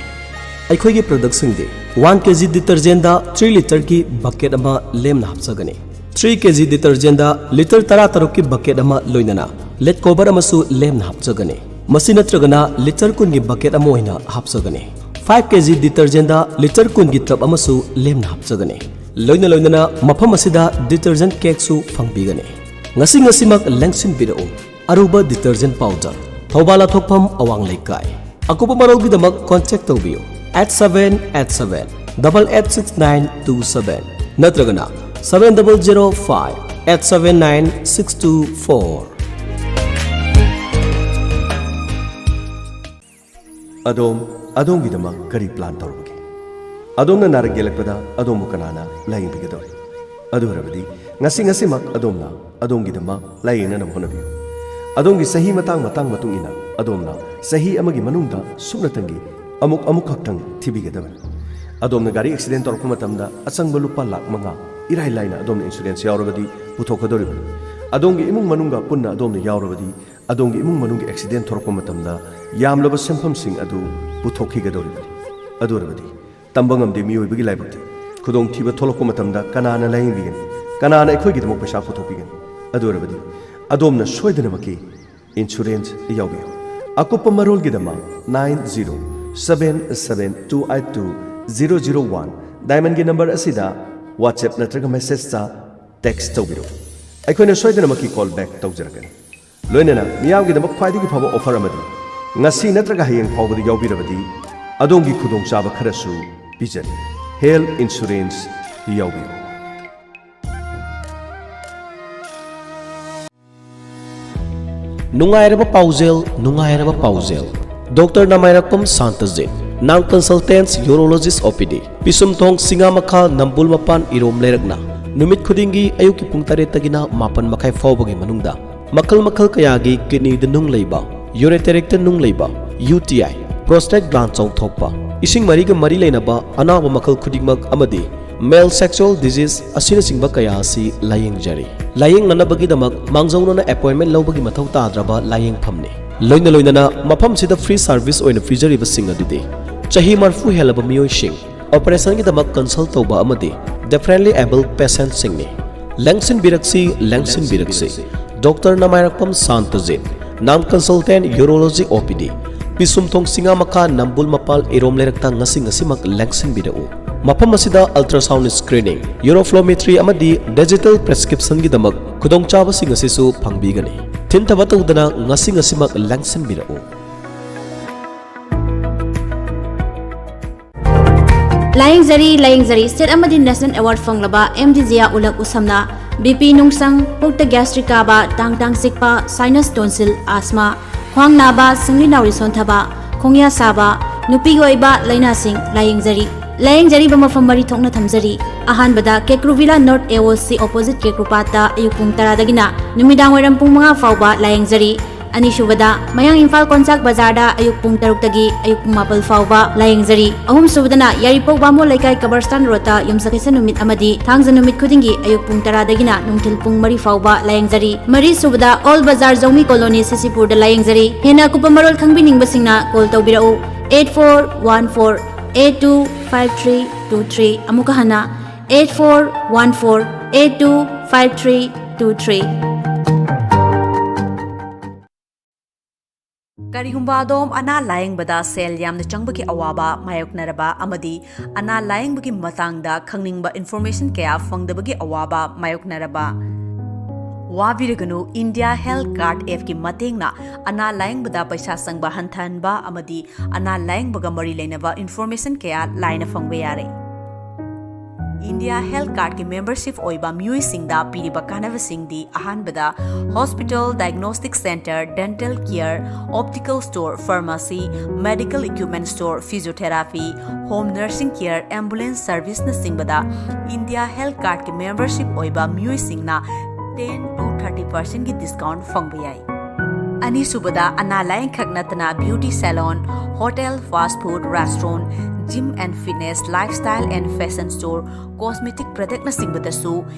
ꯑꯩꯈꯣꯏꯒꯤ productꯁꯤꯡꯗꯤ one K G detergentꯗ three litreꯒꯤ bucket ꯑꯃ ꯂꯦꯝꯅ ꯍꯥꯞꯆꯒꯅꯤ꯫ Three K G detergentꯗ litre ꯇꯔꯥ ꯇꯔꯨꯛꯀꯤ bucket ꯑꯃ ꯂꯣꯏꯅꯅ lead cover ꯑꯃꯁꯨ ꯂꯦꯝꯅ ꯍꯥꯞꯆꯒꯅꯤ꯫ ꯃꯁꯤ ꯅꯠꯇ꯭ꯔꯒꯅ litre ꯀꯨꯟꯒꯤ bucket ꯑꯃ ꯑꯣꯏꯅ ꯍꯥꯞꯆꯒꯅꯤ꯫ Five K G detergentꯗ litre ꯀꯨꯟꯒꯤ tub ꯑꯃꯁꯨ ꯂꯦꯝꯅ ꯍꯥꯞꯆꯒꯅꯤ꯫ ꯂꯣꯏꯅ ꯂꯣꯏꯅꯅ ꯃꯐꯝ ꯑꯁꯤꯗ detergent cakeꯁꯨ ꯐꯪꯕꯤꯒꯅꯤ꯫ ꯉꯁꯤ ꯉꯁꯤꯃꯛ ꯂꯦꯡꯁꯤꯟꯕꯤꯔꯛꯎ꯫ ꯑꯔꯨꯕ detergent powder, ꯊꯧꯕꯥꯜ ꯂꯥꯊꯣꯛꯐꯝ ꯑꯋꯥꯡ ꯂꯩꯀꯥꯏ꯫ ꯑꯀꯨꯞꯄ ꯃꯔꯣꯜꯒꯤꯗꯃꯛ contact ꯇꯧꯕꯤꯌꯨ eight seven eight seven double eight six nine two seven ꯅꯠꯇ꯭ꯔꯒꯅ seven double zero five eight seven nine six two four꯫ ꯑꯗꯣꯝ, ꯑꯗꯣꯝꯒꯤꯗꯃꯛ ꯀꯔꯤ plan ꯇꯧꯔꯕꯒꯦ? ꯑꯗꯣꯝꯅ ꯅꯥꯔꯛ ꯌꯦꯛꯂꯛꯄꯗ ꯑꯗꯣꯝꯕꯨ ꯀꯅꯥꯅ ꯂꯥꯌꯦꯡꯕꯤꯒꯗꯧꯔꯤ? ꯑꯗꯨ ꯑꯣꯏꯔꯕꯗꯤ ꯉꯁꯤ ꯉꯁꯤꯃꯛ ꯑꯗꯣꯝꯅ ꯑꯗꯣꯝꯒꯤꯗꯃꯛ ꯂꯥꯌꯦꯡꯅꯅꯕ ꯍꯣꯠꯅꯕꯤꯌꯨ꯫ ꯑꯗꯣꯝꯒꯤ ꯆꯍꯤ ꯃꯇꯥꯡ ꯃꯇꯥꯡ ꯃꯇꯨꯡ ꯏꯟꯅ ꯑꯗꯣꯝꯅ ꯆꯍꯤ ꯑꯃꯒꯤ ꯃꯅꯨꯡꯗ ꯁꯨꯞꯅꯇꯪꯒꯤ ꯑꯃꯨꯛ ꯑꯃꯨꯛ ꯈꯛꯇꯪ ꯊꯤꯕꯤꯒꯗꯕꯅꯤ꯫ ꯑꯗꯣꯝꯅ ꯒꯥꯔꯤ accident ꯇꯧꯔꯛꯄ ꯃꯇꯝꯗ ꯑꯆꯪꯕ ꯂꯨꯄꯥ ꯂꯥꯈ ꯃꯉꯥ ꯏꯔꯥꯏ ꯂꯥꯏꯅ ꯑꯗꯣꯝꯅ insurance ꯌꯥꯎꯔꯕꯗꯤ ꯄꯨꯊꯣꯛꯀꯗꯧꯔꯤꯕꯅꯤ꯫ ꯑꯗꯣꯝꯒꯤ ꯏꯃꯨꯡ ꯃꯅꯨꯡꯒ ꯄꯨꯟꯅ ꯑꯗꯣꯝꯅ ꯌꯥꯎꯔꯕꯗꯤ ꯑꯗꯣꯝꯒꯤ ꯏꯃꯨꯡ ꯃꯅꯨꯡꯒꯤ accident ꯊꯣꯔꯛꯄ ꯃꯇꯝꯗ ꯌꯥꯝꯂꯕ ꯁꯦꯟꯐꯝꯁꯤꯡ ꯑꯗꯨ ꯄꯨꯊꯣꯛꯈꯤꯒꯗꯧꯔꯤꯕꯅꯤ꯫ ꯑꯗꯨ ꯑꯣꯏꯔꯕꯗꯤ ꯇꯝꯕ ꯉꯝꯗꯦ ꯃꯤꯑꯣꯏꯕꯒꯤ ꯂꯥꯏꯕꯛꯇꯤ꯫ ꯈꯨꯗꯣꯡꯊꯤꯕ ꯊꯣꯛꯂꯛꯄ ꯃꯇꯝꯗ ꯀꯅꯥꯅ ꯂꯥꯌꯦꯡꯕꯤꯒꯅꯤ? ꯀꯅꯥꯅ ꯑꯩꯈꯣꯏꯒꯤꯗꯃꯛ ꯄꯩꯁꯥ ꯄꯨꯊꯣꯛꯄꯤꯒꯅꯤ? ꯑꯗꯨ ꯑꯣꯏꯔꯕꯗꯤ ꯑꯗꯣꯝꯅ ꯁꯣꯏꯗꯅꯃꯛꯀꯤ insurance ꯌꯥꯎꯕꯤꯌꯨ꯫ ꯑꯀꯨꯞꯄ ꯃꯔꯣꯜꯒꯤꯗꯃꯛ nine zero seven seven two eight two zero zero one Diamondꯒꯤ number ꯑꯁꯤꯗ WhatsApp ꯅꯠꯇ꯭ꯔꯒ messageꯇ text ꯇꯧꯕꯤꯔꯛꯎ꯫ ꯑꯩꯈꯣꯏꯅ ꯁꯣꯏꯗꯅꯃꯛꯀꯤ call back ꯇꯧꯖꯔꯛꯀꯅꯤ꯫ ꯂꯣꯏꯅꯅ ꯃꯤꯌꯥꯝꯒꯤꯗꯃꯛ ꯈ꯭ꯋꯥꯏꯗꯒꯤ ꯐꯕ offer ꯑꯃꯗꯤ ꯉꯁꯤ ꯅꯠꯇ꯭ꯔꯒ ꯍꯌꯦꯡ ꯐꯥꯎꯕꯗ ꯌꯥꯎꯕꯤꯔꯕꯗꯤ ꯑꯗꯣꯝꯒꯤ ꯈꯨꯗꯣꯡꯆꯥꯕ ꯈꯔꯁꯨ ꯄꯤꯖꯔꯤ꯫ Health insurance ꯌꯥꯎꯕꯤꯌꯨ꯫ ꯅꯨꯡꯉꯥꯏꯔꯕ ꯄꯥꯎꯖꯦꯜ, ꯅꯨꯡꯉꯥꯏꯔꯕ ꯄꯥꯎꯖꯦꯜ꯫ Doctor Namairakpam Santajit, Nam Consultants Urologist OPD, Pishumthong ꯁꯤꯡꯉꯥꯃꯈꯥ ꯅꯝꯕꯨꯜ ꯃꯄꯥꯟ ꯏꯔꯣꯝ ꯂꯩꯔꯛꯅ ꯅꯨꯃꯤꯠ ꯈꯨꯗꯤꯡꯒꯤ ꯑꯌꯨꯛꯀꯤ ꯄꯨꯡ ꯇꯔꯦꯠꯇꯒꯤꯅ ꯃꯥꯄꯟ ꯃꯈꯥꯏ ꯐꯥꯎꯕꯒꯤ ꯃꯅꯨꯡꯗ ꯃꯈꯜ ꯃꯈꯜ ꯀꯌꯥꯒꯤ kidneyꯗ ꯅꯨꯡ ꯂꯩꯕ, ureterecꯇ ꯅꯨꯡ ꯂꯩꯕ, UTI, prostate gland ꯆꯥꯎꯊꯣꯛꯄ, ꯏꯁꯤꯡ ꯃꯔꯤꯒ ꯃꯔꯤ ꯂꯩꯅꯕ ꯑꯅꯥꯕ ꯃꯈꯜ ꯈꯨꯗꯤꯡꯃꯛ ꯑꯃꯗꯤ male sexual disease ꯑꯁꯤꯅꯆꯤꯡꯕ ꯀꯌꯥ ꯑꯁꯤ ꯂꯥꯌꯦꯡꯖꯔꯤ꯫ ꯂꯥꯌꯦꯡꯅꯅꯕꯒꯤꯗꯃꯛ ꯃꯥꯡꯖꯧꯅꯅ appointment ꯂꯧꯕꯒꯤ ꯃꯊꯧ ꯇꯥꯗ꯭ꯔꯕ ꯂꯥꯌꯦꯡꯐꯝꯅꯤ꯫ ꯂꯣꯏꯅ ꯂꯣꯏꯅꯅ ꯃꯐꯝꯁꯤꯗ free service ꯑꯣꯏꯅ ꯄꯤꯖꯔꯤꯕꯁꯤꯡ ꯑꯗꯨꯗꯤ ꯆꯍꯤ ꯃꯔꯤꯐꯨ ꯍꯦꯜꯂꯕ ꯃꯤꯑꯣꯏꯁꯤꯡ, operationꯒꯤꯗꯃꯛ consult ꯇꯧꯕ ꯑꯃꯗꯤ differently abled patientꯁꯤꯡꯅꯤ꯫ ꯂꯦꯡꯁꯤꯟꯕꯤꯔꯛꯁꯤ, ꯂꯦꯡꯁꯤꯟꯕꯤꯔꯛꯁꯤ꯫ Doctor Namairakpam Santajit, Nam Consultant Urology OPD, Pishumthong ꯁꯤꯡꯉꯥꯃꯈꯥ ꯅꯝꯕꯨꯜ ꯃꯄꯥꯜ ꯏꯔꯣꯝ ꯂꯩꯔꯛꯇ ꯉꯁꯤ ꯉꯁꯤꯃꯛ ꯂꯦꯡꯁꯤꯟꯕꯤꯔꯛꯎ꯫ ꯃꯐꯝ ꯑꯁꯤꯗ ultrasound screening, uroflowmetry ꯑꯃꯗꯤ digital prescriptionꯒꯤꯗꯃꯛ ꯈꯨꯗꯣꯡꯆꯥꯕꯁꯤꯡ ꯑꯁꯤꯁꯨ ꯐꯪꯕꯤꯒꯅꯤ꯫ ꯊꯤꯟꯊꯕ ꯇꯧꯗꯅ ꯉꯁꯤ ꯉꯁꯤꯃꯛ ꯂꯦꯡꯁꯤꯟꯕꯤꯔꯛꯎ꯫ ꯂꯥꯌꯦꯡꯖꯔꯤ, ꯂꯥꯌꯦꯡꯖꯔꯤ꯫ State ꯑꯃꯗꯤ National Award ꯐꯪꯂꯕ ꯑꯦꯝ ꯗꯤ ꯖꯤꯌꯥ ꯎꯂꯛ ꯎꯁꯝꯅ ꯕꯤ ꯄꯤ ꯅꯨꯡꯁꯪ, ꯄꯨꯛꯇ gastric ꯀꯥꯕ, ꯇꯥꯡ ꯇꯥꯡ ꯆꯤꯛꯄ, sinus tonsil, asthma, ꯈ꯭ꯋꯥꯡ ꯅꯥꯕ, ꯁꯤꯡꯂꯤ ꯅꯥꯎꯔꯤ ꯁꯣꯟꯊꯕ, ꯈꯣꯡꯌꯥ ꯁꯥꯕ, ꯅꯨꯄꯤꯒꯤ ꯑꯣꯏꯕ ꯂꯥꯏꯅꯥꯁꯤꯡ ꯂꯥꯌꯦꯡꯖꯔꯤ꯫ ꯂꯥꯌꯦꯡꯖꯔꯤꯕ ꯃꯐꯝ ꯃꯔꯤ ꯊꯣꯛꯅ ꯊꯝꯖꯔꯤ꯫ ꯑꯍꯥꯟꯕꯗ ꯀꯦꯀ꯭ꯔꯨꯚꯤꯂꯥ North A O C opposite ꯀꯦꯀ꯭ꯔꯨꯄꯥꯠꯇ ꯑꯌꯨꯛ ꯄꯨꯡ ꯇꯔꯥꯗꯒꯤꯅ ꯅꯨꯃꯤꯗꯥꯡ ꯋꯥꯏꯔꯝ ꯄꯨꯡ ꯃꯉꯥ ꯐꯥꯎꯕ ꯂꯥꯌꯦꯡꯖꯔꯤ꯫ ꯑꯅꯤꯁꯨꯕꯗ ꯃꯌꯥꯡ ꯏꯝꯐꯥꯜ ꯀꯣꯟꯆꯥꯛ ꯕꯖꯥꯔꯗ ꯑꯌꯨꯛ ꯄꯨꯡ ꯇꯔꯨꯛꯇꯒꯤ ꯑꯌꯨꯛ ꯄꯨꯡ ꯃꯥꯄꯜ ꯐꯥꯎꯕ ꯂꯥꯌꯦꯡꯖꯔꯤ꯫ ꯑꯍꯨꯝꯁꯨꯕꯗꯅ ꯌꯥꯏꯔꯤꯄꯣꯛ ꯕꯥꯃꯣꯟ ꯂꯩꯀꯥꯏ ꯀꯕꯔꯁꯇꯥꯟ ꯔꯣꯗꯇ ꯌꯨꯝꯁꯀꯩꯁ ꯅꯨꯃꯤꯠ ꯑꯃꯗꯤ ꯊꯥꯡꯖ ꯅꯨꯃꯤꯠ ꯈꯨꯗꯤꯡꯒꯤ ꯑꯌꯨꯛ ꯄꯨꯡ ꯇꯔꯥꯗꯒꯤꯅ ꯅꯨꯡꯊꯤꯜ ꯄꯨꯡ ꯃꯔꯤ ꯐꯥꯎꯕ ꯂꯥꯌꯦꯡꯖꯔꯤ꯫ ꯃꯔꯤꯁꯨꯕꯗ ꯑꯣꯜ ꯕꯖꯥꯔ ꯖꯧꯃꯤ ꯀꯣꯂꯣꯅꯤ ꯁꯤꯁꯤꯄꯨꯔꯗ ꯂꯥꯌꯦꯡꯖꯔꯤ꯫ ꯍꯦꯟꯅ ꯑꯀꯨꯞꯄ ꯃꯔꯣꯜ ꯈꯪꯕꯤꯅꯤꯡꯕꯁꯤꯡꯅ call ꯇꯧꯕꯤꯔꯛꯎ, eight four one four eight two five three two three꯫ ꯑꯃꯨꯛꯀ ꯍꯟꯅ, eight four one four eight two five three two three꯫ ꯀꯔꯤꯒꯨꯝꯕ ꯑꯗꯣꯝ ꯑꯅꯥ ꯂꯥꯌꯦꯡꯕꯗ ꯁꯦꯜ ꯌꯥꯝꯅ ꯆꯪꯕꯒꯤ ꯑꯋꯥꯕ ꯃꯥꯌꯣꯛꯅꯔꯕ ꯑꯃꯗꯤ ꯑꯅꯥ ꯂꯥꯌꯦꯡꯕꯒꯤ ꯃꯇꯥꯡꯗ ꯈꯪꯅꯤꯡꯕ information ꯀꯌꯥ ꯐꯪꯗꯕꯒꯤ ꯑꯋꯥꯕ ꯃꯥꯌꯣꯛꯅꯔꯕ, ꯋꯥꯕꯤꯔꯒꯅꯨ꯫ India Health Card appꯀꯤ ꯃꯇꯦꯡꯅ ꯑꯅꯥ ꯂꯥꯌꯦꯡꯕꯗ ꯄꯩꯁꯥ ꯆꯪꯕ ꯍꯟꯊꯍꯟꯕ ꯑꯃꯗꯤ ꯑꯅꯥ ꯂꯥꯌꯦꯡꯕꯒ ꯃꯔꯤ ꯂꯩꯅꯕ information ꯀꯌꯥ ꯂꯥꯏꯅ ꯐꯪꯕ ꯌꯥꯔꯦ꯫ India Health Cardꯀꯤ membership ꯑꯣꯏꯕ ꯃꯤꯑꯣꯏꯁꯤꯡꯗ ꯄꯤꯔꯤꯕ ꯀꯥꯟꯅꯕꯁꯤꯡꯗꯤ: ꯑꯍꯥꯟꯕꯗ, hospital, diagnostic center, dental care, optical store, pharmacy, medical equipment store, physiotherapy, home nursing care, ambulance serviceꯅꯆꯤꯡꯕꯗ India Health Cardꯀꯤ membership ꯑꯣꯏꯕ ꯃꯤꯑꯣꯏꯁꯤꯡꯅ ten to thirty percentꯀꯤ discount ꯐꯪꯕ ꯌꯥꯏ꯫ ꯑꯅꯤꯁꯨꯕꯗ, ꯑꯅꯥ ꯂꯥꯌꯦꯡꯈꯛ ꯅꯠꯇꯅ beauty salon, hotel, fast food, restaurant, gym and fitness, lifestyle and fashion store, cosmetic productꯅꯆꯤꯡꯕꯗꯁꯨ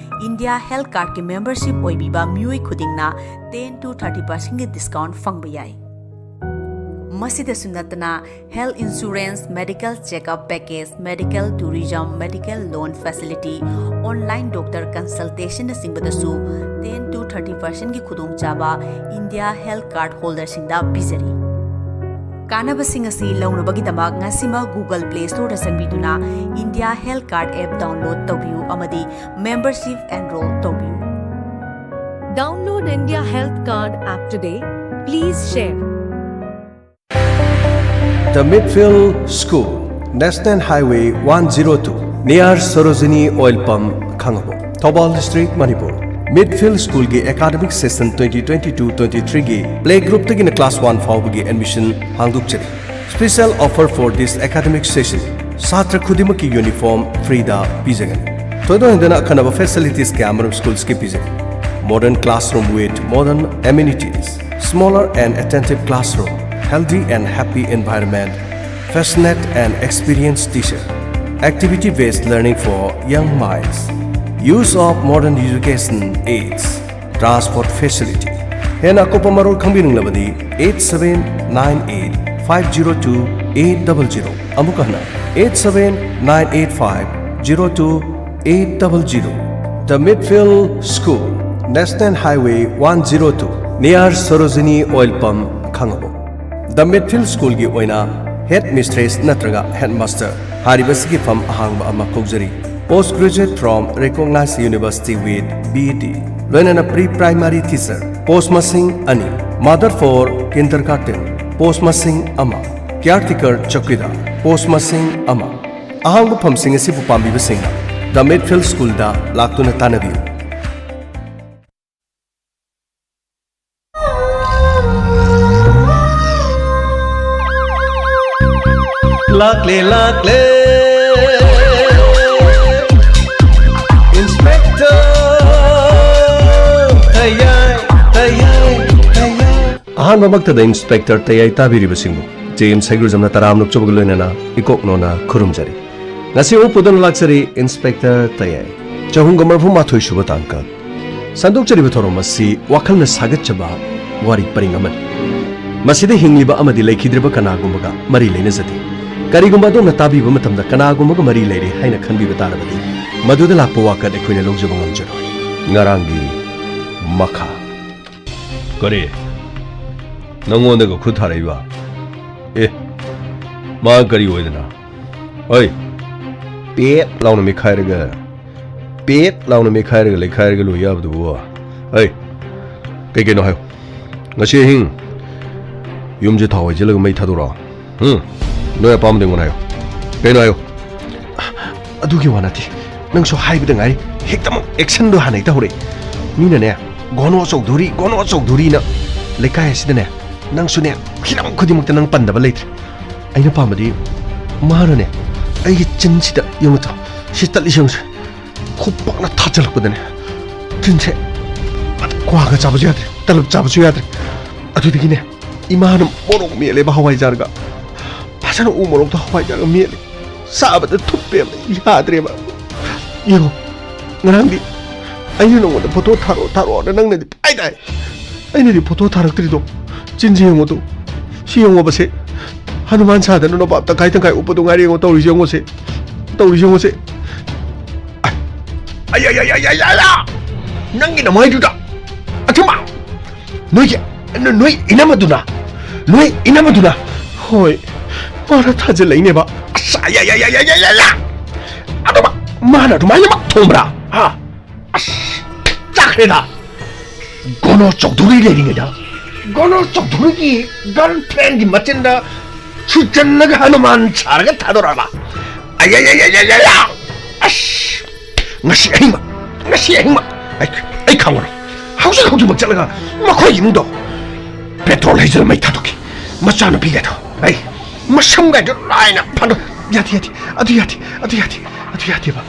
India Health Cardꯀꯤ membership ꯑꯣꯏꯕꯤꯕ ꯃꯤꯑꯣꯏ ꯈꯨꯗꯤꯡꯅ ten to thirty percentꯀꯤ discount ꯐꯪꯕ ꯌꯥꯏ꯫ ꯃꯁꯤꯗꯁꯨ ꯅꯠꯇꯅ, health insurance, medical checkup package, medical tourism, medical loan facility, online doctor consultationꯅꯆꯤꯡꯕꯗꯁꯨ ten to thirty percentꯀꯤ ꯈꯨꯗꯣꯡꯆꯥꯕ India Health Card holderꯁꯤꯡꯗ ꯄꯤꯖꯔꯤ꯫ ꯀꯥꯟꯅꯕꯁꯤꯡ ꯑꯁꯤ ꯂꯧꯅꯕꯒꯤꯗꯃꯛ ꯉꯁꯤꯃꯛ Google Play Storeꯗ ꯆꯪꯕꯤꯗꯨꯅ India Health Card app download ꯇꯧꯕꯤꯌꯨ ꯑꯃꯗꯤ membership enroll ꯇꯧꯕꯤꯌꯨ꯫ Download India Health Card app today. Please share. The Midfield School, National Highway one zero two, near Sarojini Oil Pump, Khangabok, Thoubal District, Manipur. Midfield School ꯒꯤ academic session twenty twenty-two twenty-three ꯒꯤ play group ꯇꯒꯤꯅ class one ꯐꯥꯎꯕꯒꯤ admission ꯍꯥꯡꯗꯣꯛꯆꯔꯤ꯫ Special offer for this academic session, ꯁꯥꯇ꯭ꯔ ꯈꯨꯗꯤꯡꯃꯛꯀꯤ uniform free ꯗ ꯄꯤꯖꯒꯅꯤ꯫ ꯊꯣꯏꯗꯣꯛ ꯍꯦꯟꯗꯣꯛꯅ ꯑꯈꯟꯅꯕ facilities ꯀꯌꯥ ꯑꯃꯔꯣꯝ schools ꯀꯤ ꯄꯤꯖꯔꯤ꯫ Modern classroom with modern amenities, smaller and attentive classroom, healthy and happy environment, passionate and experienced teacher, activity-based learning for young minds, use of modern education aids, transport facility. ꯍꯦꯟꯅ ꯑꯀꯨꯞꯄ ꯃꯔꯣꯜ ꯈꯪꯕꯤꯅꯤꯡꯂꯕꯗꯤ eight seven nine eight five zero two eight double zero, ꯑꯃꯨꯛ ꯍꯟꯅ eight seven nine eight five zero two eight double zero꯫ The Midfield School, National Highway one zero two, near Sarojini Oil Pump, Khangabok꯫ The Midfield School ꯒꯤ ꯑꯣꯏꯅ head mistress ꯅꯠꯇ꯭ꯔꯒ head master ꯍꯥꯏꯔꯤꯕꯁꯤꯒꯤ ꯐꯝ ꯑꯍꯥꯡꯕ ꯑꯃ ꯀꯧꯖꯔꯤ꯫ Post graduate from recognized university with B D, ꯂꯣꯏꯅꯅ pre primary teacher post ꯃꯁꯤꯡ ꯑꯅꯤ, mother for kindergarten post ꯃꯁꯤꯡ ꯑꯃ, caretaker ꯆꯧꯀꯤꯗꯥꯔ post ꯃꯁꯤꯡ ꯑꯃ꯫ ꯑꯍꯥꯡꯕ ꯐꯝꯁꯤꯡ ꯑꯁꯤꯕꯨ ꯄꯥꯝꯕꯤꯕꯁꯤꯡꯅ The Midfield School ꯗ ꯂꯥꯛꯇꯨꯅ ꯇꯥꯟꯅꯕꯤꯌꯨ꯫ ꯂꯥꯛꯂꯦ, ꯂꯥꯛꯂꯦ, Inspector ꯇꯌꯥꯏ, ꯇꯌꯥꯏ, ꯇꯌꯥꯏ꯫ ꯑꯍꯥꯟꯕꯃꯛꯇꯗ Inspector ꯇꯌꯥꯏ ꯇꯥꯕꯤꯔꯤꯕꯁꯤꯡꯕꯨ J M ꯁꯩꯒ꯭ꯔꯨꯖꯝꯅ ꯇꯔꯥꯝꯅ ꯑꯣꯛꯆꯕꯒ ꯂꯣꯏꯅꯅ ꯏꯀꯣꯛꯅꯣꯅ ꯈꯨꯔꯨꯝꯖꯔꯤ꯫ ꯉꯁꯤ ꯎꯄꯨꯗꯨꯅ ꯂꯥꯛꯆꯔꯤ Inspector ꯇꯌꯥꯏ꯫ ꯆꯍꯨꯝꯒ ꯃꯔꯤꯐꯨ ꯃꯥꯊꯣꯏ ꯁꯨꯕ ꯇꯥꯡꯀꯛ꯫ ꯁꯟꯗꯣꯛꯆꯔꯤꯕ ꯊꯧꯔꯝ ꯑꯁꯤ ꯋꯥꯈꯜꯅ ꯁꯥꯒꯠꯆꯕ ꯋꯥꯔꯤ ꯄꯔꯤꯡ ꯑꯃꯅꯤ꯫ ꯃꯁꯤꯗ ꯍꯤꯡꯂꯤꯕ ꯑꯃꯗꯤ ꯂꯩꯈꯤꯗ꯭ꯔꯤꯕ ꯀꯅꯥꯒꯨꯝꯕꯒ ꯃꯔꯤ ꯂꯩꯅꯖꯗꯦ꯫ ꯀꯔꯤꯒꯨꯝꯕ ꯑꯗꯣꯝꯅ ꯇꯥꯕꯤꯕ ꯃꯇꯝꯗ ꯀꯅꯥꯒꯨꯝꯕꯒ ꯃꯔꯤ ꯂꯩꯔꯦ ꯍꯥꯏꯅ ꯈꯟꯕꯤꯕ ꯇꯥꯔꯕꯗꯤ, ꯃꯗꯨꯗ ꯂꯥꯛꯄ ꯋꯥꯀꯠ ꯑꯩꯈꯣꯏꯅ ꯂꯧꯖꯕ ꯉꯝꯖꯔꯣꯏ꯫ ꯉꯔꯥꯡꯒꯤ ꯃꯈꯥ꯫ ꯀꯔꯤ? ꯅꯪꯉꯣꯟꯗꯒ ꯈꯨꯠ ꯊꯥꯔꯛꯏꯕ? ꯑꯦ, ꯃꯥ ꯀꯔꯤ ꯑꯣꯏꯗꯅ? ꯍꯣꯏ, ꯄꯦꯠ ꯂꯥꯎꯅ ꯃꯦꯠꯈꯥꯏꯔꯒ, ꯄꯦꯠ ꯂꯥꯎꯅ ꯃꯦꯠꯈꯥꯏꯔꯒ ꯂꯩꯈꯥꯏꯔꯒ ꯂꯣꯏ ꯌꯥꯕꯗꯨꯕꯨ꯫ ꯍꯩ, ꯀꯩ ꯀꯩꯅꯣ ꯍꯥꯏꯌꯨ꯫ ꯉꯁꯤ ꯑꯍꯤꯡ ꯌꯨꯝꯁꯦ ꯊꯥꯎ ꯍꯩꯖꯤꯜꯂꯒ ꯃꯩ ꯊꯥꯗꯣꯔꯛꯑꯣ꯫ ꯎꯝ, ꯅꯣꯏ ꯑꯄꯥꯝꯕꯗ ꯑꯩꯉꯣꯟꯗ ꯍꯥꯏꯌꯨ꯫ ꯀꯩꯅꯣ ꯍꯥꯏꯌꯣ꯫ ꯑꯗꯨꯒꯤ ꯋꯥ ꯅꯠꯇꯦ, ꯅꯪꯁꯨ ꯍꯥꯏꯕꯗ ꯉꯥꯏꯔꯤ, ꯍꯦꯛꯇꯃꯛ ꯑꯦꯛꯁꯟꯗꯣ ꯍꯥꯟꯅ ꯍꯦꯛꯇ ꯍꯧꯔꯛꯏ꯫ ꯃꯤꯅꯅꯦ, "ꯒꯣꯅꯣ ꯆꯧꯙꯨꯔꯤ, ꯒꯣꯅꯣ ꯆꯧꯙꯨꯔꯤꯅ" ꯂꯩꯀꯥꯏ ꯑꯁꯤꯗꯅꯦ, ꯅꯪꯁꯨꯅꯦ, ꯍꯤꯔꯝ ꯈꯨꯗꯤꯡꯃꯛꯇ ꯅꯪ ꯄꯟꯗꯕ ꯂꯩꯇ꯭ꯔꯦ꯫ ꯑꯩꯅ ꯄꯥꯝꯕꯗꯤ ꯃꯥꯅꯅꯦ, ꯑꯩꯒꯤ ꯆꯤꯟꯁꯤꯗ ꯌꯦꯡꯉꯨ ꯇꯣ, ꯁꯤ ꯇꯠꯂꯤꯁꯤ ꯌꯦꯡꯉꯨꯁꯦ꯫ ꯈꯨꯄꯥꯛꯅ ꯊꯥꯖꯤꯜꯂꯛꯄꯗꯅꯦ, ꯆꯤꯟꯁꯦ ꯀ꯭ꯋꯥꯒ ꯆꯥꯕꯁꯨ ꯌꯥꯗ꯭ꯔꯦ, ꯇꯂꯞ ꯆꯥꯕꯁꯨ ꯌꯥꯗ꯭ꯔꯦ꯫ ꯑꯗꯨꯗꯒꯤꯅꯦ, ꯏꯃꯥꯅ ꯃꯣꯔꯣꯛ ꯃꯦꯠꯂꯦꯕ ꯍꯋꯥꯏꯖꯥꯔꯒ꯫ ꯐꯖꯅ ꯎ ꯃꯣꯔꯣꯛꯇꯣ ꯍꯋꯥꯏꯖꯥꯔꯒ ꯃꯦꯠꯂꯦ꯫ ꯆꯥꯕꯗ ꯊꯨꯞꯄꯦꯕ, ꯌꯥꯗ꯭ꯔꯦꯕ꯫ ꯌꯦꯡꯉꯣ, ꯉꯔꯥꯡꯗꯤ ꯑꯩꯅ ꯅꯉꯣꯟꯗ ꯐꯣꯇꯣ ꯊꯥꯔꯛꯑꯣ, ꯊꯥꯔꯛꯑꯣꯅ ꯅꯪꯅꯗꯤ ꯄꯥꯏꯗꯥꯏ꯫ ꯑꯩꯅꯗꯤ ꯐꯣꯇꯣ ꯊꯥꯔꯛꯇ꯭ꯔꯤꯗꯣ ꯆꯤꯟꯁꯦ ꯌꯦꯡꯉꯣ ꯇꯨ꯫ ꯁꯤ ꯌꯦꯡꯉꯣꯕꯁꯦ꯫ ꯍꯅꯨꯃꯥꯟ ꯁꯥꯗꯅ ꯅꯣꯕꯥꯞ ꯇꯪꯈꯥꯏ ꯇꯪꯈꯥꯏ ꯎꯞꯄꯗꯣ ꯉꯥꯏꯔꯦ ꯌꯦꯡꯉꯣ, ꯇꯧꯔꯤꯁꯦ ꯌꯦꯡꯉꯣꯁꯦ꯫ ꯇꯧꯔꯤꯁꯦ ꯌꯦꯡꯉꯣꯁꯦ꯫ ꯑꯩ, ꯑꯩ, ꯑꯩ, ꯑꯩ, ꯑꯩ, ꯑꯩ, ꯑꯩ! ꯅꯪꯒꯤ ꯅꯃꯥꯏꯗꯨꯗ ꯑꯆꯨꯝꯕ ꯅꯣꯏꯒꯤ, ꯅ-, ꯅꯣꯏ ꯏꯅꯝꯃꯗꯨꯅ, ꯅꯣꯏ ꯏꯅꯝꯃꯗꯨꯅ, ꯍꯣꯏ, ꯃꯥꯅ ꯊꯥꯖꯤꯜꯂꯛꯏꯅꯦꯕ꯫ ꯑꯁ, ꯑꯩ, ꯑꯩ, ꯑꯩ, ꯑꯩ, ꯑꯩ, ꯑꯩ, ꯑꯩ! ꯑꯗꯨꯃ-, ꯃꯥꯅ ꯑꯗꯨꯃꯥꯏꯅꯃꯛ ꯊꯣꯡꯕ꯭ꯔꯥ? ꯍꯥ? ꯑꯁ, ꯆꯥꯈ꯭ꯔꯦꯗ꯫ ꯒꯣꯅꯣ ꯆꯧꯙꯨꯔꯤ ꯂꯩꯔꯤꯉꯩꯗ, ꯒꯣꯅꯣ ꯆꯧꯙꯨꯔꯤꯒꯤ ꯒꯔꯜꯐ꯭ꯔꯦꯟꯒꯤ ꯃꯆꯤꯟꯗ ꯁꯨꯏꯆꯜꯂꯒ ꯍꯅꯨꯃꯥꯟ ꯁꯥꯔꯒ ꯊꯥꯗꯣꯔꯛꯑꯕ꯫ ꯑꯌꯥ! ꯑꯁ! ꯉꯁꯤ ꯑꯍꯤꯡꯃꯛ, ꯉꯁꯤ ꯑꯍꯤꯡꯃꯛ ꯑꯩ, ꯑꯩ ꯈꯪꯉꯔꯣꯏ꯫ ꯍꯧꯖꯤꯛ ꯍꯧꯖꯤꯛꯃꯛ ꯆꯠꯂꯒ ꯃꯈꯣꯏꯒꯤ ꯏꯃꯨꯡꯗꯣ ꯄꯦꯇ꯭ꯔꯣꯜ ꯍꯩꯖꯤꯜꯂ ꯃꯩ ꯊꯥꯗꯣꯛꯀꯦ꯫ ꯃꯆꯥꯅꯨꯄꯤꯒꯗꯣ ꯑꯩ ꯃꯁꯝꯒꯗꯣ ꯂꯣꯏꯅ ꯐꯥꯟꯗꯣꯛ-, ꯌꯥꯗꯦ, ꯌꯥꯗꯦ, ꯑꯗꯨ ꯌꯥꯗꯦ, ꯑꯗꯨ ꯌꯥꯗꯦ, ꯑꯗꯨ ꯌꯥꯗꯦꯕ꯫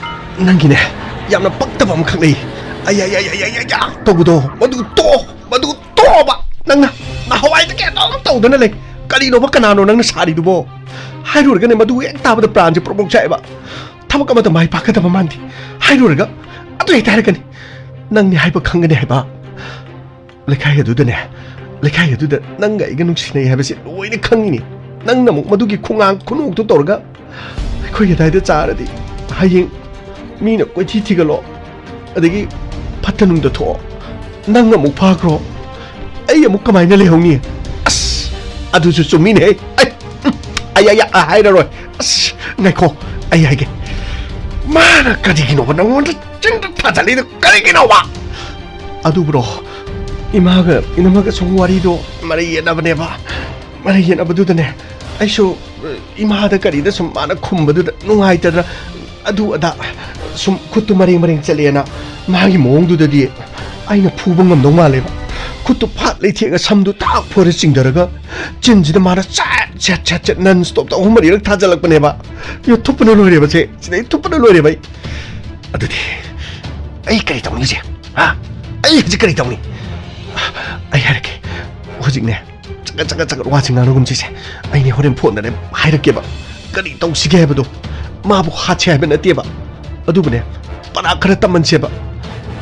ꯅꯪꯒꯤꯅꯦ, ꯌꯥꯝꯅ ꯄꯛꯇꯕ ꯑꯃꯈꯛ ꯂꯩ꯫ ꯑꯌꯥ! ꯇꯧꯕꯗꯣ, ꯃꯗꯨ ꯇꯣꯛꯑꯣ, ꯃꯗꯨ ꯇꯣꯛꯑꯣꯕ꯫ ꯅꯪꯅ ꯅꯍꯥꯟꯋꯥꯏꯗꯒꯤ ꯑꯗꯨꯝ ꯇꯧꯗꯅ ꯂꯩ꯫ ꯀꯔꯤꯅꯣꯕ, ꯀꯅꯥꯅꯣ ꯅꯪꯅ ꯁꯥꯔꯤꯗꯨꯕꯣ? ꯍꯥꯏꯔꯨꯔꯒꯅꯦ, ꯃꯗꯨ ꯍꯦꯛ ꯇꯥꯕꯗ ꯄ꯭ꯔꯥꯟꯁꯦ ꯄ꯭ꯔꯣꯛ ꯄ꯭ꯔꯣꯛ ꯆꯥꯛꯑꯦꯕ꯫ ꯊꯕꯛ ꯑꯃꯇ ꯃꯥꯏ ꯄꯥꯛꯀꯗꯕ ꯃꯥꯟꯗꯦ꯫ ꯍꯥꯏꯔꯨꯔꯒ ꯑꯗꯨ ꯍꯦꯛꯇ ꯍꯥꯏꯔꯛꯀꯅꯤ꯫ ꯅꯪꯅꯦ ꯍꯥꯏꯕ ꯈꯪꯒꯅꯤ ꯍꯥꯏꯕ꯫ ꯂꯩꯀꯥꯏ ꯑꯗꯨꯗꯅꯦ, ꯂꯩꯀꯥꯏ ꯑꯗꯨꯗ ꯅꯪꯒ ꯑꯩꯒ ꯅꯨꯡꯁꯤꯅꯩ ꯍꯥꯏꯕꯁꯦ ꯂꯣꯏꯅ ꯈꯪꯉꯤꯅꯤ꯫ ꯅꯪꯅ ꯑꯃꯨꯛ ꯃꯗꯨꯒꯤ ꯈꯣꯡꯉꯥꯡ ꯈꯨꯅꯣꯛꯇꯨ ꯇꯧꯔꯒ ꯑꯩꯈꯣꯏꯒꯤ ꯑꯗꯥꯏꯗ ꯆꯥꯔꯗꯤ, ꯍꯌꯦꯡ ꯃꯤꯅ ꯀꯣꯏꯊꯤ ꯊꯤꯒꯠꯂꯣ, ꯑꯗꯒꯤ ꯐꯠꯇ ꯅꯨꯡꯗ ꯊꯣꯛꯑꯣ, ꯅꯪ ꯑꯃꯨꯛ ꯐꯥꯈ꯭ꯔꯣ, ꯑꯩ ꯑꯃꯨꯛ ꯀꯃꯥꯏꯅ ꯂꯩꯍꯧꯅꯤ? ꯑꯁ, ꯑꯗꯨꯁꯨ ꯆꯨꯝꯃꯤꯅꯦꯍꯦ꯫ ꯑꯩ, ꯎꯝ, ꯑꯩ, ꯑꯩ, ꯑꯩ ꯍꯥꯏꯔꯔꯣꯏ꯫ ꯑꯁ, ꯉꯥꯏꯈꯣ, ꯑꯩ ꯍꯥꯏꯒꯦ꯫ ꯃꯥꯅ ꯀꯔꯤꯒꯤꯅꯣꯕ ꯅꯪꯉꯣꯟꯗ ꯆꯤꯟꯗ ꯊꯥꯖꯜꯂꯤꯗꯣ? ꯀꯔꯤꯒꯤꯅꯣꯕ? ꯑꯗꯨꯕꯨꯔꯣ, ꯏꯃꯥꯒ ꯏꯅꯝꯃꯒ ꯁꯨꯝ ꯋꯥꯔꯤꯗꯣ ꯃꯔꯩ ꯌꯦꯠꯅꯕꯅꯦꯕ꯫ ꯃꯔꯩ ꯌꯦꯠꯅꯕꯗꯨꯗꯅꯦ, ꯑꯩꯁꯨ ꯏꯃꯥꯗ ꯀꯔꯤꯗ ꯁꯨꯝ ꯃꯥꯅ ꯈꯨꯝꯕꯗꯨꯗ ꯅꯨꯡꯉꯥꯏꯇꯗꯅ, ꯑꯗꯨ ꯑꯗꯥ ꯁꯨꯝ ꯈꯨꯠꯇꯨ ꯃꯔꯦꯡ ꯃꯔꯦꯡ ꯆꯠꯂꯦꯅ, ꯃꯥꯒꯤ ꯃꯑꯣꯡꯗꯨꯗꯗꯤ ꯑꯩꯅ ꯐꯨꯕ ꯉꯝꯗꯧ ꯃꯥꯜꯂꯦꯕ꯫ ꯈꯨꯠꯇꯨ ꯐꯥꯠ ꯂꯩꯊꯦꯛꯑꯒ ꯁꯝꯗꯨ ꯊꯥꯛ ꯐꯣꯏꯔ ꯆꯤꯡꯊꯔꯒ ꯆꯤꯟꯁꯤꯗ ꯃꯥꯅ ꯆꯦꯠ ꯆꯦꯠ ꯆꯦꯠ ꯆꯦꯠ ꯅꯟ ꯁ꯭ꯇꯣꯞꯇ ꯑꯍꯨꯝ ꯃꯔꯤꯔꯛ ꯊꯥꯖꯤꯜꯂꯛꯄꯅꯦꯕ꯫ ꯑꯗꯨ ꯊꯨꯞꯄꯅ ꯂꯣꯏꯔꯦꯕ ꯁꯦ, ꯁꯤꯗꯩ ꯊꯨꯞꯄꯅ ꯂꯣꯏꯔꯦꯕ ꯑꯩ꯫ ꯑꯗꯨꯗꯤ ꯑꯩ ꯀꯔꯤ ꯇꯧꯅꯤꯁꯦ? ꯍꯥ? ꯑꯩ ꯍꯧꯖꯤꯛ ꯀꯔꯤ ꯇꯧꯅꯤ? ꯑꯩ ꯍꯥꯏꯔꯛꯀꯦ꯫ ꯍꯧꯖꯤꯛꯅꯦ, ꯆꯒꯠ ꯆꯒꯠ ꯆꯒꯠ ꯋꯥꯁꯤ ꯉꯥꯡꯅꯒꯨꯝꯁꯤꯁꯦ꯫ ꯑꯩꯅꯦ ꯍꯣꯔꯦꯟ ꯐꯣꯟꯗꯅꯦ ꯍꯥꯏꯔꯛꯀꯦꯕ, ꯀꯔꯤ ꯇꯧꯁꯤꯒꯦ ꯍꯥꯏꯕꯗꯣ꯫ ꯃꯥꯕꯨ ꯍꯥꯠꯁꯦ ꯍꯥꯏꯕ ꯅꯠꯇꯦꯕ, ꯑꯗꯨꯕꯨꯅꯦ, ꯄꯔꯥ ꯈꯔ ꯇꯝꯍꯟꯁꯦꯕ,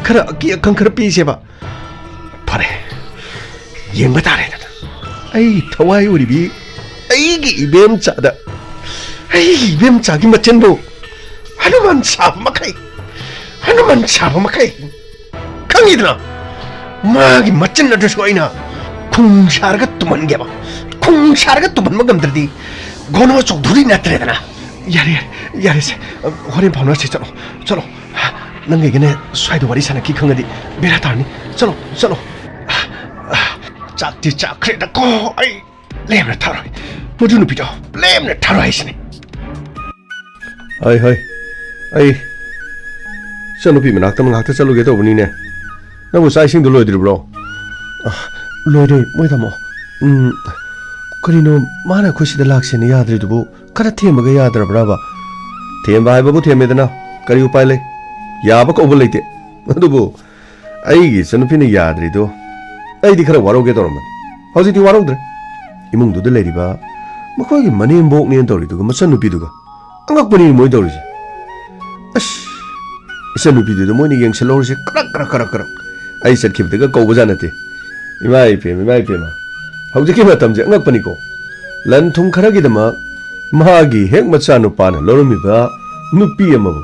ꯈꯔ ꯑꯀꯤ ꯑꯈꯪ ꯈꯔ ꯄꯤꯁꯦꯕ꯫ ꯐꯔꯦ, ꯌꯦꯡꯕ ꯇꯥꯔꯦꯗꯅ꯫ ꯑꯩ ꯊꯋꯥꯏ ꯑꯣꯏꯔꯤꯕꯤ ꯑꯩꯒꯤ ꯏꯕꯦꯝꯆꯥꯗ, ꯑꯩꯒꯤ ꯏꯕꯦꯝꯆꯥꯒꯤ ꯃꯆꯤꯟꯕꯨ ꯍꯅꯨꯃꯥꯟ ꯁꯥꯕ ꯃꯈꯩ, ꯍꯅꯨꯃꯥꯟ ꯁꯥꯕ ꯃꯈꯩ, ꯈꯪꯉꯤꯗꯅ? ꯃꯥꯒꯤ ꯃꯆꯤꯟ ꯑꯗꯨꯁꯨ ꯑꯩꯅ ꯈꯣꯡ ꯁꯥꯔꯒ ꯇꯨꯝꯍꯟꯒꯦꯕ꯫ ꯈꯣꯡ ꯁꯥꯔꯒ ꯇꯨꯝꯍꯟꯕ ꯉꯝꯗ꯭ꯔꯗꯤ ꯒꯣꯅꯣ ꯆꯧꯙꯨꯔꯤ ꯅꯠꯇ꯭ꯔꯦꯗꯅ꯫ ꯌꯥꯔꯦ, ꯌꯥꯔꯦ, ꯌꯥꯔꯦꯁꯦ꯫ ꯍꯣꯔꯦꯟ ꯐꯥꯎꯅꯔꯁꯤ, ꯆꯠꯂꯣ, ꯆꯠꯂꯣ꯫ ꯅꯪꯒ ꯑꯩꯒꯅꯦ ꯁ꯭ꯋꯥꯏꯗ ꯋꯥꯔꯤ ꯁꯥꯟꯅꯈꯤ ꯈꯪꯉꯗꯤ ꯕꯦꯔꯥ ꯇꯥꯔꯅꯤ꯫ ꯆꯠꯂꯣ, ꯆꯠꯂꯣ꯫ ꯆꯥꯛꯇꯤ ꯆꯥꯛꯈ꯭ꯔꯦꯗꯀꯣ, ꯑꯩ ꯂꯦꯝꯅ ꯊꯥꯔꯣꯏ꯫ ꯃꯗꯨ ꯅꯨꯄꯤꯗꯣ ꯂꯦꯝꯅ ꯊꯥꯔꯣꯏ ꯍꯥꯏꯁꯤꯅꯤ꯫ ꯍꯣꯏ, ꯍꯣꯏ꯫ ꯑꯩ ꯏꯆꯟꯅꯨꯄꯤ ꯃꯅꯥꯛꯇ ꯉꯥꯏꯍꯥꯛꯇ ꯆꯠꯂꯨꯒꯦ ꯇꯧꯕꯅꯤꯅꯦ꯫ ꯅꯪꯕꯨ ꯆꯥꯛ ꯏꯁꯤꯡꯗꯣ ꯂꯣꯏꯗ꯭ꯔꯤꯕ꯭ꯔꯣ? ꯑ, ꯂꯣꯏꯔꯦ, ꯃꯣꯏ ꯇꯥꯃꯣ꯫ ꯎꯝ, ꯀꯔꯤꯅꯣ ꯃꯥꯅ ꯑꯩꯈꯣꯏ ꯁꯤꯗ ꯂꯥꯛꯁꯦꯅ ꯌꯥꯗ꯭ꯔꯤꯗꯨꯕꯨ? ꯈꯔ ꯊꯦꯝꯕꯒ ꯌꯥꯗ꯭ꯔꯕ꯭ꯔꯕ? ꯊꯦꯝꯕ ꯍꯥꯏꯕꯕꯨ ꯊꯦꯝꯃꯦꯗꯅ, ꯀꯔꯤ ꯎꯄꯥꯏ ꯂꯩ? ꯌꯥꯕ ꯀꯧꯕ ꯂꯩꯇꯦ꯫ ꯑꯗꯨꯕꯨ ꯑꯩꯒꯤ ꯏꯆꯟꯅꯨꯄꯤꯅ ꯌꯥꯗ꯭ꯔꯤꯗꯣ ꯑꯩꯗꯤ ꯈꯔ ꯋꯥꯔꯧꯒꯦ ꯇꯧꯔꯝꯕꯅꯤ꯫ ꯍꯧꯖꯤꯛꯇꯤ ꯋꯥꯔꯧꯗ꯭ꯔꯦ꯫ ꯏꯃꯨꯡꯗꯨꯗ ꯂꯩꯔꯤꯕ ꯃꯈꯣꯏꯒꯤ ꯃꯅꯦꯝꯕꯣꯛꯅꯦꯅ ꯇꯧꯔꯤꯗꯨꯒ ꯃꯆꯟꯅꯨꯄꯤꯗꯨꯒ ꯑꯉꯛꯄꯅꯤ ꯃꯣꯏ ꯇꯧꯔꯤꯁꯦ꯫ ꯑꯁ, ꯏꯆꯟꯅꯨꯄꯤꯗꯨꯗ ꯃꯣꯏꯅ ꯌꯦꯡꯁꯤꯜꯍꯧꯔꯤꯁꯦ ꯀ꯭ꯔꯛ ꯀ꯭ꯔꯛ ꯀ꯭ꯔꯛ ꯀ꯭ꯔꯛ꯫ ꯑꯩ ꯆꯠꯈꯤꯕꯗꯒ ꯀꯧꯕꯖꯥꯠ ꯅꯠꯇꯦ꯫ ꯏꯃꯥ ꯏꯄꯦꯝ, ꯏꯃꯥ ꯏꯄꯦꯝꯃ꯫ ꯍꯧꯖꯤꯛꯀꯤ ꯃꯇꯝꯁꯦ ꯑꯉꯛꯄꯅꯤꯀꯣ꯫ ꯂꯟ ꯊꯨꯝ ꯈꯔꯒꯤꯗꯃꯛ ꯃꯥꯒꯤ ꯍꯦꯛ ꯃꯆꯥꯅꯨꯄꯥꯅ ꯂꯧꯔꯝꯃꯤꯕ ꯅꯨꯄꯤ ꯑꯃꯕꯨ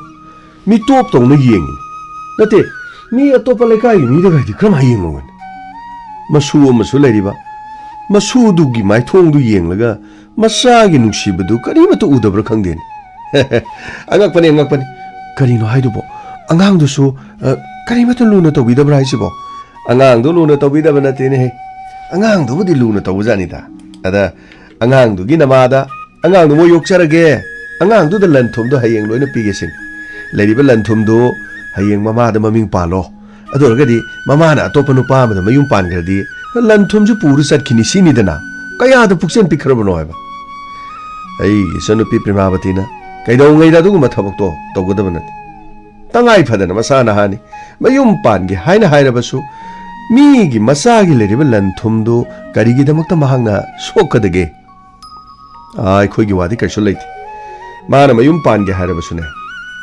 ꯃꯤꯇꯣꯞ ꯇꯧꯅ ꯌꯦꯡꯉꯤ꯫ ꯅꯠꯇꯦ, ꯃꯤ ꯑꯇꯣꯞꯄ ꯂꯩꯀꯥꯏꯒꯤ ꯃꯤꯗꯒꯗꯤ ꯀꯔꯝꯍꯥꯏꯅ ꯌꯦꯡꯉꯝꯒꯅꯤ? ꯃꯁꯨ ꯑꯃꯁꯨ ꯂꯩꯔꯤꯕ, ꯃꯁꯨꯗꯨꯒꯤ ꯃꯥꯏꯊꯣꯡꯗꯨ ꯌꯦꯡꯂꯒ ꯃꯆꯥꯒꯤ ꯅꯨꯡꯁꯤꯕꯗꯨ ꯀꯔꯤꯃꯠꯇ ꯎꯗꯕ꯭ꯔꯥ ꯈꯪꯗꯦꯅꯦ꯫ ꯑꯉꯛꯄꯅꯤ, ꯑꯉꯛꯄꯅꯤ꯫ ꯀꯔꯤꯅꯣ ꯍꯥꯏꯗꯨꯕꯣ? ꯑꯉꯥꯡꯗꯨꯁꯨ, ꯑ, ꯀꯔꯤꯃꯠꯇ ꯂꯨꯅ ꯇꯧꯕꯤꯗꯕ꯭ꯔꯥ ꯍꯥꯏꯁꯤꯕꯣ? ꯑꯉꯥꯡꯗꯨ ꯂꯨꯅ ꯇꯧꯕꯤꯗꯕ ꯅꯠꯇꯦꯅꯦꯍꯦ꯫ ꯑꯉꯥꯡꯗꯨꯕꯨꯗꯤ ꯂꯨꯅ ꯇꯧꯕꯖꯥꯠꯅꯤꯗ꯫ ꯑꯗ ꯑꯉꯥꯡꯗꯨꯒꯤ ꯅꯃꯥꯗ ꯑꯉꯥꯡꯗꯣ ꯃꯣꯏ ꯌꯣꯛꯆꯔꯒꯦ, ꯑꯉꯥꯡꯗꯨꯗ ꯂꯟ ꯊꯨꯝꯗꯣ ꯍꯌꯦꯡ ꯂꯣꯏꯅ ꯄꯤꯒꯦ ꯁꯤꯅꯤ꯫ ꯂꯩꯔꯤꯕ ꯂꯟ ꯊꯨꯝꯗꯨ ꯍꯌꯦꯡ ꯃꯃꯥꯗ ꯃꯃꯤꯡ ꯄꯥꯜꯂꯣ꯫ ꯑꯗꯨ ꯑꯣꯏꯔꯒꯗꯤ ꯃꯃꯥꯅ ꯑꯇꯣꯞꯄ ꯅꯨꯄꯥ ꯑꯃꯗ ꯃꯌꯨꯝ ꯄꯥꯟꯈ꯭ꯔꯗꯤ ꯂꯟ ꯊꯨꯝꯁꯨ ꯄꯨꯔ ꯆꯠꯈꯤꯅꯤ ꯁꯤꯅꯤꯗꯅ꯫ ꯀꯌꯥꯗ ꯄꯨꯛꯆꯦꯜ ꯄꯤꯛꯈ꯭ꯔꯕꯅꯣ ꯍꯥꯏꯕ꯫ ꯑꯩꯒꯤ ꯏꯆꯟꯅꯨꯄꯤ ꯄ꯭ꯔꯦꯃꯥꯕꯇꯤꯅ ꯀꯩꯗꯧꯉꯩꯗ ꯑꯗꯨꯒꯨꯝꯕ ꯊꯕꯛꯇꯣ ꯇꯧꯒꯗꯕ ꯅꯠꯇꯦ꯫ ꯇꯉꯥꯏ ꯐꯗꯅ ꯃꯆꯥ ꯅꯍꯥꯅꯤ, ꯃꯌꯨꯝ ꯄꯥꯟꯒꯦ ꯍꯥꯏꯅ ꯍꯥꯏꯔꯕꯁꯨ ꯃꯤꯒꯤ ꯃꯆꯥꯒꯤ ꯂꯩꯔꯤꯕ ꯂꯟ ꯊꯨꯝꯗꯨ ꯀꯔꯤꯒꯤꯗꯃꯛꯇ ꯃꯍꯥꯛꯅ ꯁꯣꯛꯀꯗꯒꯦ? ꯑꯥ, ꯑꯩꯈꯣꯏꯒꯤ ꯋꯥꯗꯤ ꯀꯩꯁꯨ ꯂꯩꯇꯦ꯫ ꯃꯥꯅ ꯃꯌꯨꯝ ꯄꯥꯟꯒꯦ ꯍꯥꯏꯔꯕꯁꯨꯅꯦ,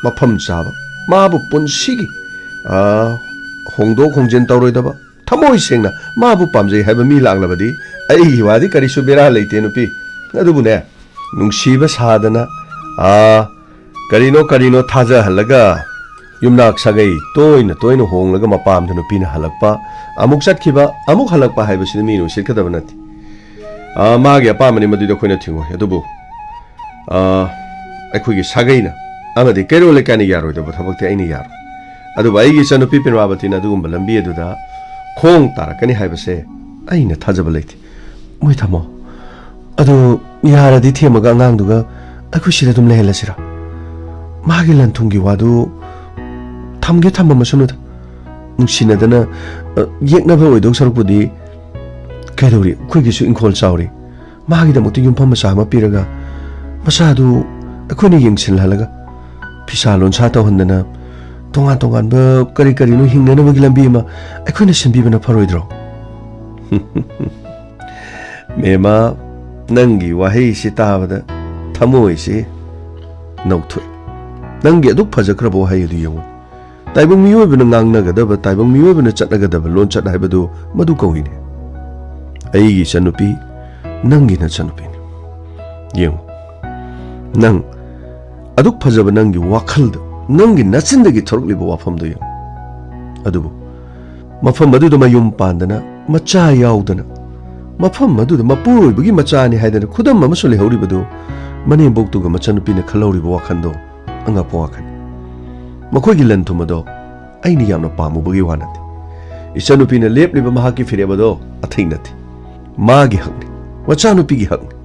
ꯃꯐꯝ ꯆꯥꯕ, ꯃꯥꯕꯨ ꯄꯨꯟꯁꯤꯒꯤ, ꯑꯥ, ꯍꯣꯡꯗꯣꯛ ꯍꯣꯡꯖꯤꯟ ꯇꯧꯔꯣꯏꯗꯕ, ꯊꯃꯣꯏ ꯁꯦꯡꯅ ꯃꯥꯕꯨ ꯄꯥꯝꯖꯩ ꯍꯥꯏꯕ ꯃꯤ ꯂꯥꯛꯂꯕꯗꯤ ꯑꯩꯒꯤ ꯋꯥꯗꯤ ꯀꯔꯤꯁꯨ ꯕꯦꯔꯥ ꯂꯩꯇꯦ ꯅꯨꯄꯤ꯫ ꯑꯗꯨꯕꯨꯅꯦ, ꯅꯨꯡꯁꯤꯕ ꯁꯥꯗꯅ, ꯑꯥ, ꯀꯔꯤꯅꯣ ꯀꯔꯤꯅꯣ ꯊꯥꯖꯍꯜꯂꯒ ꯌꯨꯝꯅꯥꯛ ꯁꯥꯒꯩ ꯇꯣꯏꯅ ꯇꯣꯏꯅ ꯍꯣꯡꯂꯒ ꯃꯄꯥꯝꯗ ꯅꯨꯄꯤꯅ ꯍꯜꯂꯛꯄ, ꯑꯃꯨꯛ ꯆꯠꯈꯤꯕ, ꯑꯃꯨꯛ ꯍꯜꯂꯛꯄ ꯍꯥꯏꯕꯁꯤꯗꯤ ꯃꯤꯅ ꯎꯁꯤꯠꯀꯗꯕ ꯅꯠꯇꯦ꯫ ꯑꯥ, ꯃꯥꯒꯤ ꯑꯄꯥꯝꯕꯅꯤ, ꯃꯗꯨꯗꯤ ꯑꯩꯈꯣꯏꯅ ꯊꯤꯡꯉꯣꯏ꯫ ꯑꯗꯨꯕꯨ, ꯑꯥ, ꯑꯩꯈꯣꯏꯒꯤ ꯁꯥꯒꯩꯅ ꯑꯃꯗꯤ ꯀꯩꯔꯣꯜ ꯂꯩꯀꯥꯏꯅ ꯌꯥꯔꯣꯏꯗꯕ ꯊꯕꯛꯇꯤ ꯑꯩꯅ ꯌꯥꯔꯣꯏ꯫ ꯑꯗꯨꯕꯨ ꯑꯩꯒꯤ ꯏꯆꯟꯅꯨꯄꯤ ꯄ꯭ꯔꯦꯃꯥꯕꯇꯤꯅ ꯑꯗꯨꯒꯨꯝꯕ ꯂꯝꯕꯤ ꯑꯗꯨꯗ ꯈꯣꯡ ꯇꯥꯔꯛꯀꯅꯤ ꯍꯥꯏꯕꯁꯦ ꯑꯩꯅ ꯊꯥꯖꯕ ꯂꯩꯇꯦ꯫ ꯃꯣꯏ ꯊꯝꯃꯣ꯫ ꯑꯗꯨ ꯌꯥꯔꯗꯤ ꯊꯦꯝꯃꯒ ꯑꯉꯥꯡꯗꯨꯒ ꯑꯩꯈꯣꯏ ꯁꯤꯗ ꯑꯗꯨꯝ ꯂꯩꯍꯜꯂꯁꯤꯔꯥ? ꯃꯥꯒꯤ ꯂꯟ ꯊꯨꯝꯒꯤ ꯋꯥꯗꯨ ꯊꯝꯒꯦ ꯊꯝꯃꯝꯃꯁꯅꯨꯗ꯫ ꯅꯨꯡꯁꯤꯅꯗꯅ, ꯑ, ꯌꯦꯛꯅꯕ ꯑꯣꯏꯗꯧ ꯁꯔꯨꯛꯄꯨꯗꯤ ꯀꯩꯗꯧꯔꯤ? ꯑꯩꯈꯣꯏꯒꯤꯁꯨ ꯏꯪꯈꯣꯜ ꯆꯥꯎꯔꯤ꯫ ꯃꯥꯒꯤꯗꯃꯛꯇ ꯌꯨꯝꯐꯝ ꯃꯆꯥ ꯑꯃ ꯄꯤꯔꯒ ꯃꯆꯥꯗꯨ ꯑꯩꯈꯣꯏꯅ ꯌꯦꯡꯁꯤꯜꯍꯜꯂꯒ ꯐꯤꯁꯥ ꯂꯣꯟꯁꯥ ꯇꯧꯍꯟꯗꯅ ꯇꯣꯉꯥꯟ ꯇꯣꯉꯥꯟꯕ ꯀꯔꯤ ꯀꯔꯤꯅꯣ ꯍꯤꯡꯅꯅꯕꯒꯤ ꯂꯝꯕꯤ ꯑꯃ ꯑꯩꯈꯣꯏꯅ ꯁꯤꯟꯕꯤꯕꯅ ꯐꯔꯣꯏꯗ꯭ꯔꯣ? ꯃꯦꯃꯥ, ꯅꯪꯒꯤ ꯋꯥꯍꯩꯁꯤ ꯇꯥꯕꯗ ꯊꯃꯣꯏꯁꯤ ꯅꯧꯊꯣꯛꯏ꯫ ꯅꯪꯒꯤ ꯑꯗꯨꯛ ꯐꯖꯈ꯭ꯔꯕ ꯋꯥꯍꯩ ꯑꯗꯨ ꯌꯦꯡꯉꯨ꯫ ꯇꯥꯏꯕꯪ ꯃꯤꯑꯣꯏꯕꯅ ꯉꯥꯡꯅꯒꯗꯕ, ꯇꯥꯏꯕꯪ ꯃꯤꯑꯣꯏꯕꯅ ꯆꯠꯅꯒꯗꯕ ꯂꯣꯟꯆꯠ ꯍꯥꯏꯕꯗꯨ ꯃꯗꯨ ꯀꯧꯏꯅꯦ꯫ ꯑꯩꯒꯤ ꯏꯆꯟꯅꯨꯄꯤ, ꯅꯪꯒꯤ ꯅꯆꯟꯅꯨꯄꯤꯅꯤ꯫ ꯌꯦꯡꯉꯨ, ꯅꯪ ꯑꯗꯨꯛ ꯐꯖꯕ ꯅꯪꯒꯤ ꯋꯥꯈꯜꯗ, ꯅꯪꯒꯤ ꯅꯆꯤꯟꯗꯒꯤ ꯊꯣꯔꯛꯂꯤꯕ ꯋꯥꯐꯝꯗꯨ ꯌꯦꯡꯉꯨ꯫ ꯑꯗꯨꯕꯨ ꯃꯐꯝ ꯑꯗꯨꯗ ꯃꯌꯨꯝ ꯄꯥꯟꯗꯅ ꯃꯆꯥ ꯌꯥꯎꯗꯅ, ꯃꯐꯝ ꯑꯗꯨꯗ ꯃꯄꯨꯔꯣꯏꯕꯒꯤ ꯃꯆꯥꯅꯤ ꯍꯥꯏꯗꯅ ꯈꯨꯗꯝ ꯑꯃꯁꯨ ꯂꯩꯍꯧꯔꯤꯕꯗꯨ, ꯃꯅꯦꯝꯕꯣꯛꯇꯨꯒ ꯃꯆꯟꯅꯨꯄꯤꯅ ꯈꯜꯍꯧꯔꯤꯕ ꯋꯥꯈꯜꯗꯣ ꯑꯉꯛꯄ ꯋꯥꯈꯜ꯫ ꯃꯈꯣꯏꯒꯤ ꯂꯟ ꯊꯨꯝ ꯑꯗꯣ ꯑꯩꯅ ꯌꯥꯝꯅ ꯄꯥꯝꯃꯨꯕꯒꯤ ꯋꯥ ꯅꯠꯇꯦ꯫ ꯏꯆꯟꯅꯨꯄꯤꯅ ꯂꯦꯞꯂꯤꯕ ꯃꯍꯥꯛꯀꯤ ꯐꯤꯔꯦꯞ ꯑꯗꯣ ꯑꯊꯤꯡ ꯅꯠꯇꯦ꯫ ꯃꯥꯒꯤ ꯍꯛꯅꯤ, ꯃꯆꯥꯅꯨꯄꯤꯒꯤ ꯍꯛꯅꯤ꯫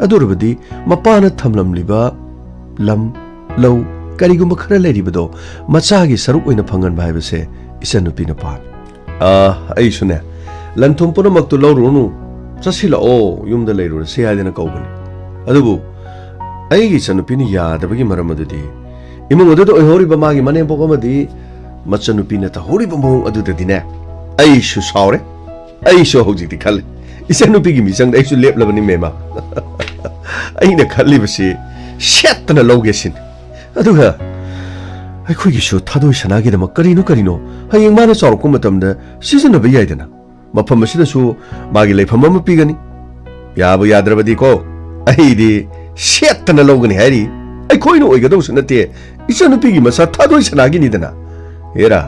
ꯑꯗꯨ ꯑꯣꯏꯔꯕꯗꯤ ꯃꯄꯥꯅ ꯊꯝꯂꯝꯂꯤꯕ ꯂꯝ, ꯂꯧ, ꯀꯔꯤꯒꯨꯝꯕ ꯈꯔ ꯂꯩꯔꯤꯕꯗꯣ ꯃꯆꯥꯒꯤ ꯁꯔꯨꯛ ꯑꯣꯏꯅ ꯐꯪꯍꯟꯕ ꯍꯥꯏꯕꯁꯦ ꯏꯆꯟꯅꯨꯄꯤꯅ ꯄꯥꯝꯃꯤ꯫ "ꯑꯥ, ꯑꯩꯁꯨꯅꯦ, ꯂꯟ ꯊꯨꯝ ꯄꯨꯝꯅꯃꯛꯇꯨ ꯂꯧꯔꯨꯔꯅꯨ, ꯆꯠꯁꯤꯜꯂꯛꯑꯣ, ꯌꯨꯝꯗ ꯂꯩꯔꯨꯔꯁꯤ" ꯍꯥꯏꯗꯅ ꯀꯧꯕꯅꯤ꯫ ꯑꯗꯨꯕꯨ ꯑꯩꯒꯤ ꯏꯆꯟꯅꯨꯄꯤꯅ ꯌꯥꯗꯕꯒꯤ ꯃꯔꯝ ꯑꯗꯨꯗꯤ ꯏꯃꯨꯡ ꯑꯗꯨꯗ ꯑꯣꯏꯍꯧꯔꯤꯕ ꯃꯥꯒꯤ ꯃꯅꯦꯝꯄꯣꯛ ꯑꯃꯗꯤ ꯃꯆꯟꯅꯨꯄꯤꯅ ꯇꯧꯍꯧꯔꯤꯕ ꯃꯑꯣꯡ ꯑꯗꯨꯗꯗꯤꯅꯦ, ꯑꯩꯁꯨ ꯁꯥꯎꯔꯦ꯫ ꯑꯩꯁꯨ ꯍꯧꯖꯤꯛꯇꯤ ꯈꯜꯂꯦ, ꯏꯆꯟꯅꯨꯄꯤꯒꯤ ꯃꯤꯆꯪꯗ ꯑꯩꯁꯨ ꯂꯦꯞꯂꯕꯅꯤ, ꯃꯦꯃ꯫ ꯑꯩꯅ ꯈꯜꯂꯤꯕꯁꯤ ꯁꯦꯠꯇꯅ ꯂꯧꯒꯦ ꯁꯤꯅꯤ꯫ ꯑꯗꯨꯒ ꯑꯩꯈꯣꯏꯒꯤꯁꯨ ꯊꯥꯗꯣꯏ ꯁꯅꯥꯒꯤꯗꯃꯛ ꯀꯔꯤꯅꯣ ꯀꯔꯤꯅꯣ ꯍꯌꯦꯡ ꯃꯥꯅ ꯆꯥꯎꯔꯛꯄ ꯃꯇꯝꯗ ꯁꯤꯖꯤꯟꯅꯕ ꯌꯥꯏꯗꯅ꯫ ꯃꯐꯝ ꯑꯁꯤꯗꯁꯨ ꯃꯥꯒꯤ ꯂꯩꯐꯝ ꯑꯃ ꯄꯤꯒꯅꯤ꯫ ꯌꯥꯕꯨ ꯌꯥꯗ꯭ꯔꯕꯗꯤꯀꯣ, ꯑꯩꯗꯤ ꯁꯦꯠꯇꯅ ꯂꯧꯒꯅꯤ ꯍꯥꯏꯔꯤ꯫ ꯑꯩꯈꯣꯏꯅ ꯑꯣꯏꯒꯗꯧꯁꯨ ꯅꯠꯇꯦ, ꯏꯆꯟꯅꯨꯄꯤꯒꯤ ꯃꯁꯥ ꯊꯥꯗꯣꯏ ꯁꯅꯥꯒꯤꯅꯤꯗꯅ꯫ ꯍꯦꯔꯥ,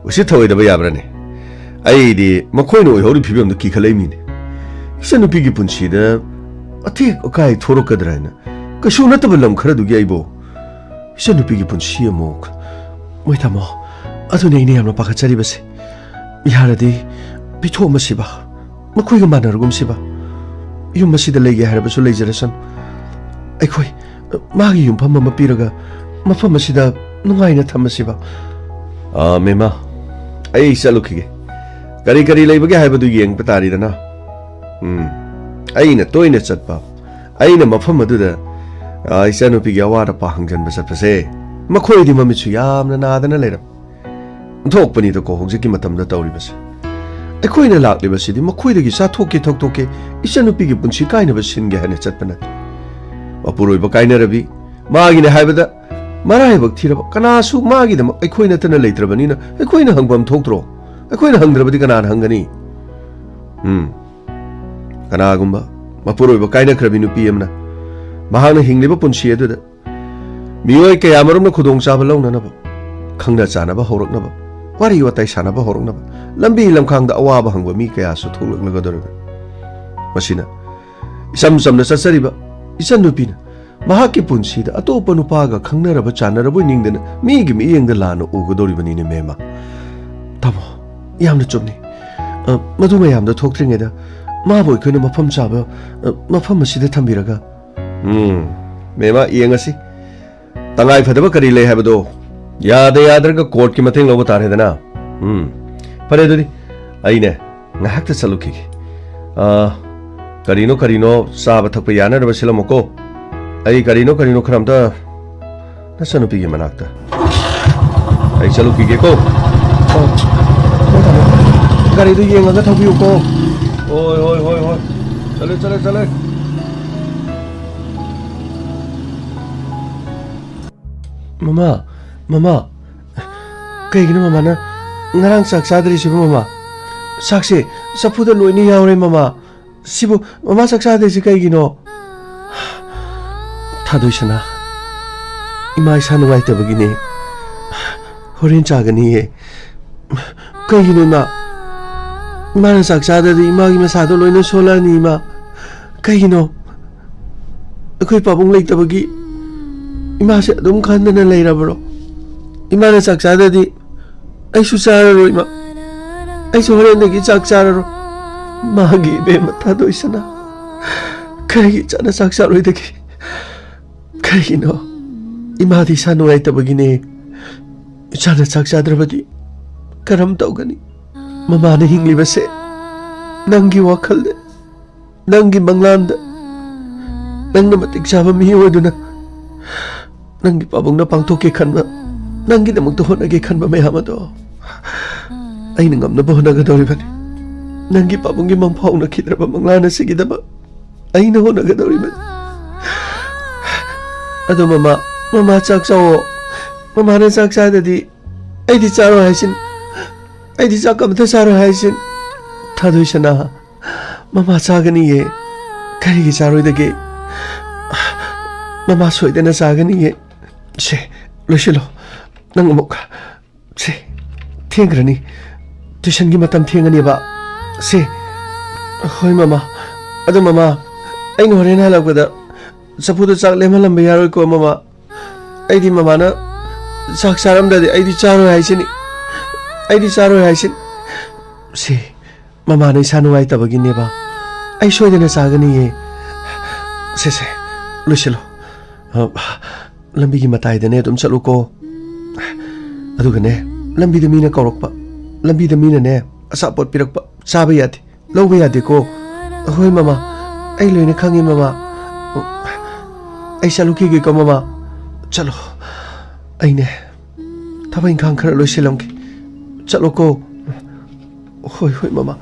ꯎꯁꯤꯠ ꯊꯑꯣꯏꯗꯕ ꯌꯥꯕ꯭ꯔꯅꯦ? ꯑꯩꯗꯤ ꯃꯈꯣꯏꯅ ꯑꯣꯏꯍꯧꯔꯤ ꯐꯤꯕꯝꯗꯨ ꯀꯤꯈꯠꯂꯛꯏꯃꯤꯅꯦ꯫ ꯏꯆꯟꯅꯨꯄꯤꯒꯤ ꯄꯨꯟꯁꯤꯗ ꯑꯇꯦꯛ ꯑꯀꯥꯏ ꯊꯣꯔꯛꯀꯗ꯭ꯔꯥ ꯍꯥꯏꯅ ꯀꯩꯁꯨ ꯅꯠꯇꯕ ꯂꯝ ꯈꯔꯗꯨꯒꯤ ꯑꯩꯕꯨ ꯏꯆꯟꯅꯨꯄꯤꯒꯤ ꯄꯨꯟꯁꯤ ꯑꯃꯨꯛ꯫ ꯃꯣꯏ ꯇꯥꯃꯣ, ꯑꯗꯨꯅꯦ ꯑꯩꯅ ꯌꯥꯝꯅ ꯄꯥꯈꯠꯆꯔꯤꯕꯁꯦ꯫ ꯌꯥꯔꯗꯤ ꯄꯤꯊꯣꯛꯑꯃꯁꯤꯕ, ꯃꯈꯣꯏꯒ ꯃꯥꯟꯅꯔꯒꯨꯝꯁꯤꯕ꯫ ꯌꯨꯝ ꯑꯁꯤꯗ ꯂꯩꯒꯦ ꯍꯥꯏꯔꯕꯁꯨ ꯂꯩꯖꯔꯁꯅꯨ꯫ ꯑꯩꯈꯣꯏ ꯃꯥꯒꯤ ꯌꯨꯝꯐꯝ ꯑꯃ ꯄꯤꯔꯒ ꯃꯐꯝ ꯑꯁꯤꯗ ꯅꯨꯡꯉꯥꯏꯅ ꯊꯝꯃꯁꯤꯕ꯫ ꯑꯥ, ꯃꯦꯃꯥ, ꯑꯩ ꯆꯠꯂꯨꯈꯤꯒꯦ꯫ ꯀꯔꯤ ꯀꯔꯤ ꯂꯩꯕꯒꯦ ꯍꯥꯏꯕꯗꯨ ꯌꯦꯡꯕ ꯇꯥꯔꯤꯗꯅ꯫ ꯎꯝ, ꯑꯩꯅ ꯇꯣꯏꯅ ꯆꯠꯄ, ꯑꯩꯅ ꯃꯐꯝ ꯑꯗꯨꯗ, ꯑꯥ, ꯏꯆꯥꯅꯨꯄꯤꯒꯤ ꯑꯋꯥꯠ ꯑꯄꯥ ꯍꯪꯖꯟꯕ ꯆꯠꯄꯁꯦ, ꯃꯈꯣꯏꯗꯤ ꯃꯃꯤꯠꯁꯨ ꯌꯥꯝꯅ ꯅꯥꯗꯅ ꯂꯩꯔꯝꯃꯤ꯫ ꯊꯣꯛꯄꯅꯤꯗꯀꯣ ꯍꯧꯖꯤꯛꯀꯤ ꯃꯇꯝꯗ ꯇꯧꯔꯤꯕꯁꯦ꯫ ꯑꯩꯈꯣꯏꯅ ꯂꯥꯛꯂꯤꯕꯁꯤꯗꯤ ꯃꯈꯣꯏꯗꯒꯤ ꯆꯥꯊꯣꯛꯀꯦ ꯊꯛꯇꯣꯛꯀꯦ, ꯏꯆꯟꯅꯨꯄꯤꯒꯤ ꯄꯨꯟꯁꯤ ꯀꯥꯏꯅꯕ ꯁꯤꯟꯒꯦ ꯍꯥꯏꯅ ꯆꯠꯄ ꯅꯠꯇꯦ꯫ ꯃꯄꯨꯔꯣꯏꯕ ꯀꯥꯏꯅꯔꯕꯤ, ꯃꯥꯒꯤꯅꯦ ꯍꯥꯏꯕꯗ ꯃꯔꯥꯏꯕꯛ ꯊꯤꯔꯕ ꯀꯅꯥꯁꯨ ꯃꯥꯒꯤꯗꯃꯛ ꯑꯩꯈꯣꯏ ꯅꯠꯇꯅ ꯂꯩꯇ꯭ꯔꯕꯅꯤꯅ ꯑꯩꯈꯣꯏꯅ ꯍꯪꯐꯝ ꯊꯣꯛꯇ꯭ꯔꯣ? ꯑꯩꯈꯣꯏꯅ ꯍꯪꯗ꯭ꯔꯕꯗꯤ ꯀꯅꯥꯅ ꯍꯪꯒꯅꯤ? ꯎꯝ, ꯀꯅꯥꯒꯨꯝꯕ ꯃꯄꯨꯔꯣꯏꯕ ꯀꯥꯏꯅꯈ꯭ꯔꯕꯤ ꯅꯨꯄꯤ ꯑꯃꯅ ꯃꯍꯥꯛꯅ ꯍꯤꯡꯂꯤꯕ ꯄꯨꯟꯁꯤ ꯑꯗꯨꯗ ꯃꯤꯑꯣꯏ ꯀꯌꯥꯃꯔꯨꯝꯅ ꯈꯨꯗꯣꯡꯆꯥꯕ ꯂꯧꯅꯅꯕ, ꯈꯪꯅ ꯆꯥꯅꯕ ꯍꯧꯔꯛꯅꯕ, ꯋꯥꯔꯤ ꯋꯥꯇꯥꯏ ꯁꯥꯟꯅꯕ ꯍꯧꯔꯛꯅꯕ, ꯂꯝꯕꯤ ꯂꯝꯈꯥꯡꯗ ꯑꯋꯥꯕ ꯍꯪꯕ ꯃꯤ ꯀꯌꯥꯁꯨ ꯊꯣꯛꯂꯛꯂꯒꯗꯧꯔꯤꯕꯅꯤ꯫ ꯃꯁꯤꯅ ꯏꯆꯝ ꯆꯝꯅ ꯆꯠꯆꯔꯤꯕ ꯏꯆꯟꯅꯨꯄꯤꯅ ꯃꯍꯥꯛꯀꯤ ꯄꯨꯟꯁꯤꯗ ꯑꯇꯣꯞꯄ ꯅꯨꯄꯥꯒ ꯈꯪꯅꯔꯕ ꯆꯥꯟꯅꯔꯕꯣꯏ ꯅꯤꯡꯗꯅ ꯃꯤꯒꯤ ꯃꯤꯠꯌꯦꯡꯗ ꯂꯥꯟꯅ ꯎꯒꯗꯧꯔꯤꯕꯅꯤꯅꯦ, ꯃꯦꯝꯃ꯫ ꯇꯥꯃꯣ, ꯌꯥꯝꯅ ꯆꯨꯝꯃꯤ꯫ ꯑ, ꯃꯗꯨ ꯃꯌꯥꯝꯗꯣ ꯊꯣꯛꯇ꯭ꯔꯤꯉꯩꯗ ꯃꯥꯕꯨ ꯑꯩꯈꯣꯏꯅ ꯃꯐꯝ ꯆꯥꯕ, ꯑ, ꯃꯐꯝ ꯑꯁꯤꯗ ꯊꯝꯕꯤꯔꯒ? ꯎꯝ, ꯃꯦꯃꯥ, ꯌꯦꯡꯉꯁꯤ꯫ ꯇꯉꯥꯏ ꯐꯗꯕ ꯀꯔꯤ ꯂꯩ ꯍꯥꯏꯕꯗꯣ ꯌꯥꯗ ꯌꯥꯗ꯭ꯔꯒ ꯀꯣꯔꯠꯀꯤ ꯃꯇꯦꯡ ꯂꯧꯕ ꯇꯥꯔꯦꯗꯅ꯫ ꯎꯝ, ꯐꯔꯦ, ꯑꯗꯨꯗꯤ ꯑꯩꯅꯦ ꯉꯥꯏꯍꯥꯛꯇ ꯆꯠꯂꯨꯈꯤꯒꯦ꯫ ꯑ, ꯀꯔꯤꯅꯣ ꯀꯔꯤꯅꯣ ꯆꯥꯕ ꯊꯛꯄ ꯌꯥꯅꯅꯕ ꯁꯤꯜꯂꯝꯃꯨꯀꯣ꯫ ꯑꯩ ꯀꯔꯤꯅꯣ ꯀꯔꯤꯅꯣ ꯈꯔ ꯑꯝꯇ ꯅꯆꯟꯅꯨꯄꯤꯒꯤ ꯃꯅꯥꯛꯇ ꯑꯩ ꯆꯠꯂꯨꯈꯤꯒꯦꯀꯣ꯫ ꯑꯣ, ꯍꯣꯏ, ꯇꯥꯃꯣ꯫ ꯒꯥꯔꯤꯗꯨ ꯌꯦꯡꯉꯒ ꯊꯧꯕꯤꯌꯨꯀꯣ꯫ ꯍꯣꯏ, ꯍꯣꯏ, ꯍꯣꯏ, ꯍꯣꯏ꯫ ꯆꯠꯂꯦ, ꯆꯠꯂꯦ, ꯆꯠꯂꯦ꯫ ꯃꯃꯥ, ꯃꯃꯥ, ꯀꯩꯒꯤꯅꯣ ꯃꯃꯥꯅ ꯉꯔꯥꯡ ꯆꯥꯛ ꯆꯥꯗ꯭ꯔꯤꯁꯤꯕꯨ, ꯃꯃꯥ? ꯆꯥꯛꯁꯦ ꯆꯐꯨꯗ ꯂꯣꯏꯅ ꯌꯥꯎꯔꯦ, ꯃꯃꯥ꯫ ꯁꯤꯕꯨ ꯃꯃꯥ ꯆꯥꯛ ꯆꯥꯗ꯭ꯔꯤꯁꯤ ꯀꯩꯒꯤꯅꯣ? ꯊꯥꯗꯣꯏꯁꯅꯥ, ꯏꯃꯥ ꯏꯁꯥ ꯅꯨꯡꯉꯥꯏꯇꯕꯒꯤꯅꯦ꯫ ꯍꯣꯔꯦꯟ ꯆꯥꯒꯅꯤꯌꯦ꯫ ꯀꯩꯒꯤꯅꯣ ꯏꯃꯥ? ꯏꯃꯥꯅ ꯆꯥꯛ ꯆꯥꯗ꯭ꯔꯗꯤ ꯏꯃꯥꯒꯤ ꯃꯁꯥꯗꯣ ꯂꯣꯏꯅ ꯁꯣꯜꯂꯛꯑꯅꯤ, ꯏꯃꯥ꯫ ꯀꯩꯒꯤꯅꯣ? ꯑꯩꯈꯣꯏ ꯄꯥꯕꯨꯡ ꯂꯩꯇꯕꯒꯤ ꯏꯃꯥꯁꯦ ꯑꯗꯨꯝ ꯈꯟꯗꯅ ꯂꯩꯔꯕ꯭ꯔꯣ? ꯏꯃꯥꯅ ꯆꯥꯛ ꯆꯥꯗ꯭ꯔꯗꯤ ꯑꯩꯁꯨ ꯆꯥꯔꯔꯣꯏ, ꯏꯃꯥ꯫ ꯑꯩꯁꯨ ꯍꯣꯔꯦꯟꯗꯒꯤ ꯆꯥꯛ ꯆꯥꯔꯔꯣꯏ꯫ ꯃꯥꯒꯤ ꯏꯕꯦꯝꯃ ꯊꯥꯗꯣꯏꯁꯅꯥ꯫ ꯀꯔꯤꯒꯤ ꯏꯆꯥꯅ ꯆꯥꯛ ꯆꯥꯔꯣꯏꯗꯒꯦ? ꯀꯩꯒꯤꯅꯣ? ꯏꯃꯥꯗꯤ ꯏꯁꯥ ꯅꯨꯡꯉꯥꯏꯇꯕꯒꯤꯅꯦ꯫ ꯏꯆꯥꯅ ꯆꯥꯛ ꯆꯥꯗ꯭ꯔꯕꯗꯤ ꯀꯔꯝ ꯇꯧꯒꯅꯤ? ꯃꯃꯥꯅ ꯍꯤꯡꯂꯤꯕꯁꯦ ꯅꯪꯒꯤ ꯋꯥꯈꯜꯗ, ꯅꯪꯒꯤ ꯃꯪꯂꯥꯟꯗ, ꯅꯪꯅ ꯃꯇꯤꯛ ꯆꯥꯕ ꯃꯤ ꯑꯣꯏꯗꯨꯅ ꯅꯪꯒꯤ ꯄꯥꯕꯨꯡꯅ ꯄꯥꯡꯊꯣꯛꯀꯦ ꯈꯟꯕ, ꯅꯪꯒꯤꯗꯃꯛꯇ ꯍꯣꯠꯅꯒꯦ ꯈꯟꯕ ꯃꯌꯥꯝ ꯑꯗꯣ ꯑꯩꯅ ꯉꯝꯅꯕ ꯍꯣꯠꯅꯒꯗꯧꯔꯤꯕꯅꯤ꯫ ꯅꯪꯒꯤ ꯄꯥꯕꯨꯡꯒꯤ ꯃꯪꯐꯥꯎꯅꯈꯤꯗ꯭ꯔꯕ ꯃꯪꯂꯥꯟ ꯑꯁꯤꯒꯤꯗꯃꯛ ꯑꯩꯅ ꯍꯣꯠꯅꯒꯗꯧꯔꯤꯕꯅꯤ꯫ ꯑꯗꯣ ꯃꯃꯥ, ꯃꯃꯥ ꯆꯥꯛ ꯆꯥꯋꯣ꯫ ꯃꯃꯥꯅ ꯆꯥꯛ ꯆꯥꯗ꯭ꯔꯗꯤ ꯑꯩꯗꯤ ꯆꯥꯔꯣꯏ ꯍꯥꯏꯁꯤꯅꯤ꯫ ꯑꯩꯗꯤ ꯆꯥꯛ ꯑꯃꯇ ꯆꯥꯔꯣꯏ ꯍꯥꯏꯁꯤꯅꯤ꯫ ꯊꯥꯗꯣꯏꯁꯅꯥ, ꯃꯃꯥ ꯆꯥꯒꯅꯤꯌꯦ꯫ ꯀꯔꯤꯒꯤ ꯆꯥꯔꯣꯏꯗꯒꯦ? ꯃꯃꯥ ꯁꯣꯏꯗꯅ ꯆꯥꯒꯅꯤꯌꯦ꯫ ꯁꯦ, ꯂꯣꯏꯁꯤꯜꯂꯣ꯫ ꯅꯪ ꯑꯃꯨꯛ꯫ ꯁꯦ, ꯊꯦꯡꯈ꯭ꯔꯅꯤ꯫ ꯇ꯭ꯌꯨꯁꯟꯒꯤ ꯃꯇꯝ ꯊꯦꯡꯉꯅꯦꯕ꯫ ꯁꯦ꯫ ꯍꯣꯏ, ꯃꯃꯥ꯫ ꯑꯗꯣ, ꯃꯃꯥ, ꯑꯩꯅ ꯍꯣꯔꯦꯟ ꯍꯜꯂꯛꯄꯗ ꯆꯐꯨꯗ ꯆꯥꯛ ꯂꯦꯝꯍꯜꯂꯝꯕ ꯌꯥꯔꯣꯏꯀꯣ, ꯃꯃꯥ꯫ ꯑꯩꯗꯤ ꯃꯃꯥꯅ ꯆꯥꯛ ꯆꯥꯔꯝꯗ꯭ꯔꯗꯤ ꯑꯩꯗꯤ ꯆꯥꯔꯣꯏ ꯍꯥꯏꯁꯤꯅꯤ꯫ ꯑꯩꯗꯤ ꯆꯥꯔꯣꯏ ꯍꯥꯏꯁꯤꯅꯤ꯫ ꯁꯦ, ꯃꯃꯥꯅ ꯏꯁꯥ ꯅꯨꯡꯉꯥꯏꯇꯕꯒꯤꯅꯦꯕ꯫ ꯑꯩ ꯁꯣꯏꯗꯅ ꯆꯥꯒꯅꯤꯌꯦ꯫ ꯁꯦ, ꯁꯦ, ꯂꯣꯏꯁꯤꯜꯂꯣ꯫ ꯑ, ꯂꯝꯕꯤꯒꯤ ꯃꯇꯥꯏꯗꯅꯦ ꯑꯗꯨꯝ ꯆꯠꯂꯨꯀꯣ꯫ ꯑꯗꯨꯒꯅꯦ, ꯂꯝꯕꯤꯗ ꯃꯤꯅ ꯀꯧꯔꯛꯄ, ꯂꯝꯕꯤꯗ ꯃꯤꯅꯅꯦ ꯑꯆꯥꯄꯣꯠ ꯄꯤꯔꯛꯄ ꯆꯥꯕ ꯌꯥꯗꯦ, ꯂꯧꯕ ꯌꯥꯗꯦꯀꯣ꯫ ꯍꯣꯏ, ꯃꯃꯥ, ꯑꯩ ꯂꯣꯏꯅ ꯈꯪꯉꯤ, ꯃꯃꯥ꯫ ꯑꯩ ꯆꯠꯂꯨꯈꯤꯒꯦꯀꯣ, ꯃꯃꯥ꯫ ꯆꯠꯂꯣ꯫ ꯑꯩꯅꯦ ꯊꯕꯛ ꯏꯪꯈꯥꯡ ꯈꯔ ꯂꯣꯏꯁꯤꯜꯂꯝꯒꯦ꯫ ꯆꯠꯂꯣꯀꯣ꯫ ꯍꯣꯏ, ꯍꯣꯏ, ꯃꯃꯥ꯫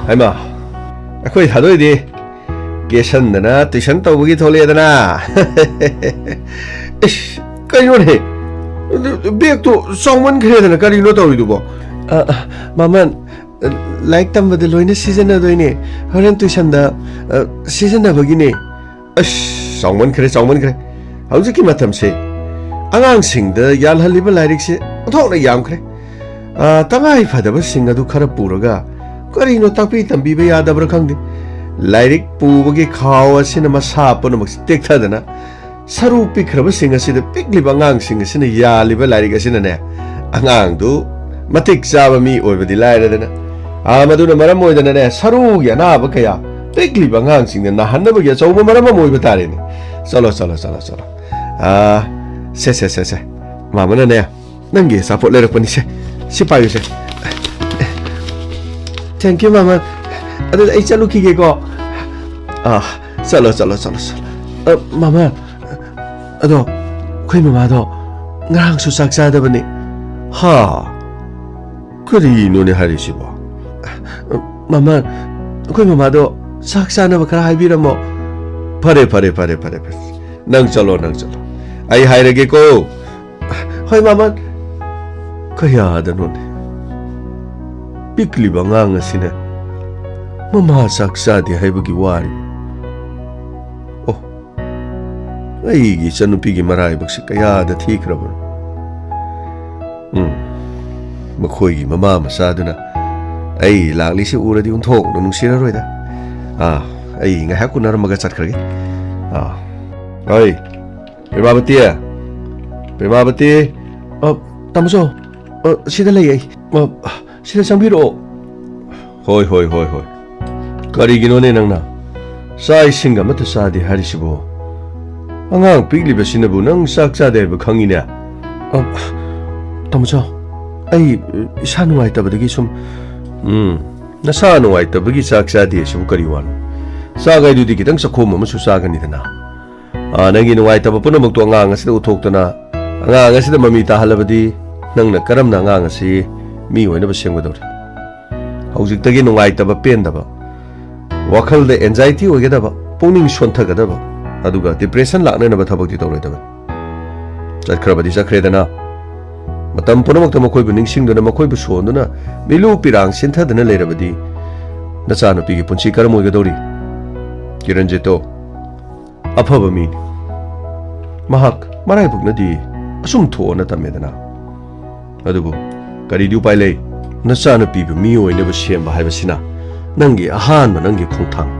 ꯍꯩꯃꯥ, ꯑꯩꯈꯣꯏ ꯊꯥꯗꯣꯏꯗꯤ ꯀꯦꯁꯟꯗꯅ ꯇꯨꯏꯁꯟ ꯇꯧꯕꯒꯤ ꯊꯣꯛꯂꯛꯑꯦꯗꯅ꯫ ꯏꯁ, ꯀꯩꯅꯣꯅꯦ? ꯕꯦꯒꯇꯣ ꯆꯥꯎꯃꯟꯈ꯭ꯔꯦꯗꯅ, ꯀꯔꯤꯅꯣ ꯇꯧꯔꯤꯗꯨꯕꯣ? ꯑ, ꯑ, ꯃꯃꯟ, ꯂꯥꯏꯔꯤꯛ ꯇꯝꯕꯗ ꯂꯣꯏꯅ ꯁꯤꯖꯤꯟꯅꯗꯣꯏꯅꯦ꯫ ꯍꯣꯔꯦꯟ ꯇꯨꯏꯁꯟꯗ, ꯑ, ꯁꯤꯖꯤꯟꯅꯕꯒꯤꯅꯦ꯫ ꯑꯁ, ꯆꯥꯎꯃꯟꯈ꯭ꯔꯦ, ꯆꯥꯎꯃꯟꯈ꯭ꯔꯦ꯫ ꯍꯧꯖꯤꯛꯀꯤ ꯃꯇꯝꯁꯦ ꯑꯉꯥꯡꯁꯤꯡꯗ ꯌꯥꯜꯍꯜꯂꯤꯕ ꯂꯥꯏꯔꯤꯛꯁꯦ ꯑꯣꯟꯊꯣꯛꯅ ꯌꯥꯝꯈ꯭ꯔꯦ꯫ ꯑ, ꯇꯉꯥꯏ ꯐꯗꯕꯁꯤꯡ ꯑꯗꯨ ꯈꯔ ꯄꯨꯔꯒ ꯀꯔꯤꯅꯣ ꯇꯥꯛꯄꯤ ꯇꯝꯕꯤꯕ ꯌꯥꯗꯕ꯭ꯔꯥ ꯈꯪꯗꯦ꯫ ꯂꯥꯏꯔꯤꯛ ꯄꯨꯕꯒꯤ ꯈꯥꯎ ꯑꯁꯤꯅ ꯃꯁꯥ ꯄꯨꯝꯅꯃꯛꯁꯤ ꯇꯦꯛꯊꯗꯅ ꯁꯔꯨ ꯄꯤꯛꯈ꯭ꯔꯕꯁꯤꯡ ꯑꯁꯤꯗ ꯄꯤꯛꯂꯤꯕ ꯑꯉꯥꯡꯁꯤꯡ ꯑꯁꯤꯅ ꯌꯥꯜꯂꯤꯕ ꯂꯥꯏꯔꯤꯛ ꯑꯁꯤꯅꯅꯦ, ꯑꯉꯥꯡꯗꯨ ꯃꯇꯤꯛ ꯆꯥꯕ ꯃꯤ ꯑꯣꯏꯕꯗꯤ ꯂꯥꯏꯔꯗꯅ, ꯑ, ꯃꯗꯨꯅ ꯃꯔꯝ ꯑꯣꯏꯗꯅꯅꯦ, ꯁꯔꯨꯒꯤ ꯑꯅꯥꯕ ꯀꯌꯥ ꯄꯤꯛꯂꯤꯕ ꯑꯉꯥꯡꯁꯤꯡꯅ ꯅꯥꯍꯟꯅꯕꯒꯤ ꯑꯆꯧꯕ ꯃꯔꯝ ꯑꯃ ꯑꯣꯏꯕ ꯇꯥꯔꯦꯅꯦ꯫ ꯆꯠꯂꯣ, ꯆꯠꯂꯣ, ꯆꯠꯂꯣ, ꯆꯠꯂꯣ꯫ ꯑ, ꯁꯦ, ꯁꯦ, ꯁꯦ, ꯁꯦ꯫ ꯃꯥꯃꯅꯅꯦ, ꯅꯪꯒꯤ ꯑꯆꯥꯄꯣꯠ ꯂꯩꯔꯛꯄꯅꯤꯁꯦ꯫ ꯁꯤ ꯄꯥꯏꯌꯨꯁꯦ꯫ Thank you, ꯃꯥꯃ꯫ ꯑꯗꯨꯗꯤ ꯑꯩ ꯆꯠꯂꯨꯈꯤꯒꯦꯀꯣ꯫ ꯑꯥ, ꯆꯠꯂꯣ, ꯆꯠꯂꯣ, ꯆꯠꯂꯣ, ꯆꯠꯂꯣ꯫ ꯑ, ꯃꯥꯃ, ꯑꯗꯣ ꯑꯩꯈꯣꯏ ꯃꯃꯥꯗꯣ ꯉꯔꯥꯡꯁꯨ ꯆꯥꯛ ꯆꯥꯗꯕꯅꯤ꯫ ꯍꯥ? ꯀꯔꯤꯅꯣꯅꯦ ꯍꯥꯏꯔꯤꯁꯤꯕꯣ? ꯃꯥꯃ, ꯑꯩꯈꯣꯏ ꯃꯃꯥꯗꯣ ꯆꯥꯛ ꯆꯥꯅꯕ ꯈꯔ ꯍꯥꯏꯕꯤꯔꯝꯃꯣ꯫ ꯐꯔꯦ, ꯐꯔꯦ, ꯐꯔꯦ, ꯐꯔꯦ, ꯐꯔꯦ꯫ ꯅꯪ ꯆꯠꯂꯣ, ꯅꯪ ꯆꯠꯂꯣ꯫ ꯑꯩ ꯍꯥꯏꯔꯒꯦꯀꯣ꯫ ꯍꯣꯏ, ꯃꯥꯃ꯫ ꯀꯌꯥꯗꯅꯣꯅꯦ? ꯄꯤꯛꯂꯤꯕ ꯑꯉꯥꯡ ꯑꯁꯤꯅ ꯃꯃꯥ ꯆꯥꯛ ꯆꯥꯗꯦ ꯍꯥꯏꯕꯒꯤ ꯋꯥꯔꯤꯕ꯫ ꯑꯣ, ꯑꯩꯒꯤ ꯏꯆꯟꯅꯨꯄꯤꯒꯤ ꯃꯔꯥꯏꯕꯛꯁꯤ ꯀꯌꯥꯗ ꯊꯤꯈ꯭ꯔꯕꯅꯣ? ꯎꯝ, ꯃꯈꯣꯏꯒꯤ ꯃꯃꯥ ꯃꯆꯥꯗꯨꯅ ꯑꯩ ꯂꯥꯛꯂꯤꯁꯤ ꯎꯔꯗꯤ ꯑꯣꯟꯊꯣꯛꯅ ꯅꯨꯡꯁꯤꯔꯔꯣꯏꯗ꯫ ꯑꯥ, ꯑꯩ ꯉꯥꯏꯍꯥꯛ ꯎꯅꯔꯝꯃꯒ ꯆꯠꯈ꯭ꯔꯒꯦ꯫ ꯑꯥ, ꯍꯣꯏ, ꯄ꯭ꯔꯦꯃꯥꯕꯇꯤ, ꯄ꯭ꯔꯦꯃꯥꯕꯇꯤ꯫ ꯑ, ꯇꯥꯃꯣꯆꯧ, ꯑ, ꯁꯤꯗ ꯂꯩ ꯑꯩ꯫ ꯃ-, ꯁꯤꯗ ꯆꯪꯕꯤꯔꯛꯑꯣ꯫ ꯍꯣꯏ, ꯍꯣꯏ, ꯍꯣꯏ, ꯍꯣꯏ꯫ ꯀꯔꯤꯒꯤꯅꯣꯅꯦ ꯅꯪꯅ ꯆꯥꯛ ꯏꯁꯤꯡ ꯑꯃꯠꯇ ꯆꯥꯗꯦ ꯍꯥꯏꯔꯤꯁꯤꯕꯣ? ꯑꯉꯥꯡ ꯄꯤꯛꯂꯤꯕꯁꯤꯅꯕꯨ ꯅꯪ ꯆꯥꯛ ꯆꯥꯗꯦ ꯍꯥꯏꯕ ꯈꯪꯉꯤꯅꯦ꯫ ꯑ, ꯇꯥꯃꯣ ꯆꯥꯎ, ꯑꯩ ꯏꯁꯥ ꯅꯨꯡꯉꯥꯏꯇꯕꯗꯒꯤ ꯁꯨꯝ꯫ ꯎꯝ, ꯅꯁꯥ ꯅꯨꯡꯉꯥꯏꯇꯕꯒꯤ ꯆꯥꯛ ꯆꯥꯗꯦ ꯍꯥꯏꯁꯤꯕꯨ ꯀꯔꯤ ꯋꯥꯅꯣ? ꯆꯥꯛ ꯍꯥꯏꯗꯨꯗꯤ ꯈꯤꯇꯪ ꯆꯈꯣꯝ ꯑꯃꯁꯨ ꯆꯥꯒꯅꯤꯗꯅ꯫ ꯑꯥ, ꯅꯪꯒꯤ ꯅꯨꯡꯉꯥꯏꯇꯕ ꯄꯨꯝꯅꯃꯛꯇꯣ ꯑꯉꯥꯡ ꯑꯁꯤꯗ ꯎꯠꯊꯣꯛꯇꯅ, ꯑꯉꯥꯡ ꯑꯁꯤꯗ ꯃꯃꯤ ꯇꯥꯍꯜꯂꯕꯗꯤ ꯅꯪꯅ ꯀꯔꯝꯅ ꯑꯉꯥꯡ ꯑꯁꯤ ꯃꯤ ꯑꯣꯏꯅꯕ ꯁꯦꯝꯒꯗꯧꯔꯤ? ꯍꯧꯖꯤꯛꯇꯒꯤ ꯅꯨꯡꯉꯥꯏꯇꯕ, ꯄꯦꯟꯗꯕ, ꯋꯥꯈꯜꯗ anxiety ꯑꯣꯏꯒꯗꯕ, ꯄꯨꯛꯅꯤꯡ ꯁꯣꯟꯊꯒꯗꯕ, ꯑꯗꯨꯒ depression ꯂꯥꯛꯅꯅꯕ ꯊꯕꯛꯇꯤ ꯇꯧꯔꯣꯏꯗꯕꯅꯤ꯫ ꯆꯠꯈ꯭ꯔꯕꯗꯤ ꯆꯠꯈ꯭ꯔꯦꯗꯅ, ꯃꯇꯝ ꯄꯨꯝꯅꯃꯛꯇ ꯃꯈꯣꯏꯕꯨ ꯅꯤꯡꯁꯤꯡꯗꯨꯅ, ꯃꯈꯣꯏꯕꯨ ꯁꯣꯟꯗꯨꯅ, ꯃꯤꯂꯨ ꯄꯤꯔꯥꯡ ꯁꯤꯟꯊꯗꯨꯅ ꯂꯩꯔꯕꯗꯤ ꯅꯆꯥꯅꯨꯄꯤꯒꯤ ꯄꯨꯟꯁꯤ ꯀꯔꯝ ꯑꯣꯏꯒꯗꯧꯔꯤ? ꯀꯤꯔꯟꯖꯤꯠꯇꯣ ꯑꯐꯕ ꯃꯤꯅꯤ꯫ ꯃꯍꯥꯛ ꯃꯔꯥꯏꯕꯛꯅꯗꯤ ꯑꯁꯨꯝ ꯊꯣꯛꯑꯅ ꯇꯝꯃꯦꯗꯅ꯫ ꯑꯗꯨꯕꯨ ꯀꯔꯤꯗꯤ ꯎꯄꯥꯏ ꯂꯩ? ꯅꯆꯥꯅꯨꯄꯤꯕꯨ ꯃꯤ ꯑꯣꯏꯅꯕ ꯁꯦꯝꯕ ꯍꯥꯏꯕꯁꯤꯅ ꯅꯪꯒꯤ ꯑꯍꯥꯟꯕ, ꯅꯪꯒꯤ ꯈꯣꯡꯊꯥꯡ꯫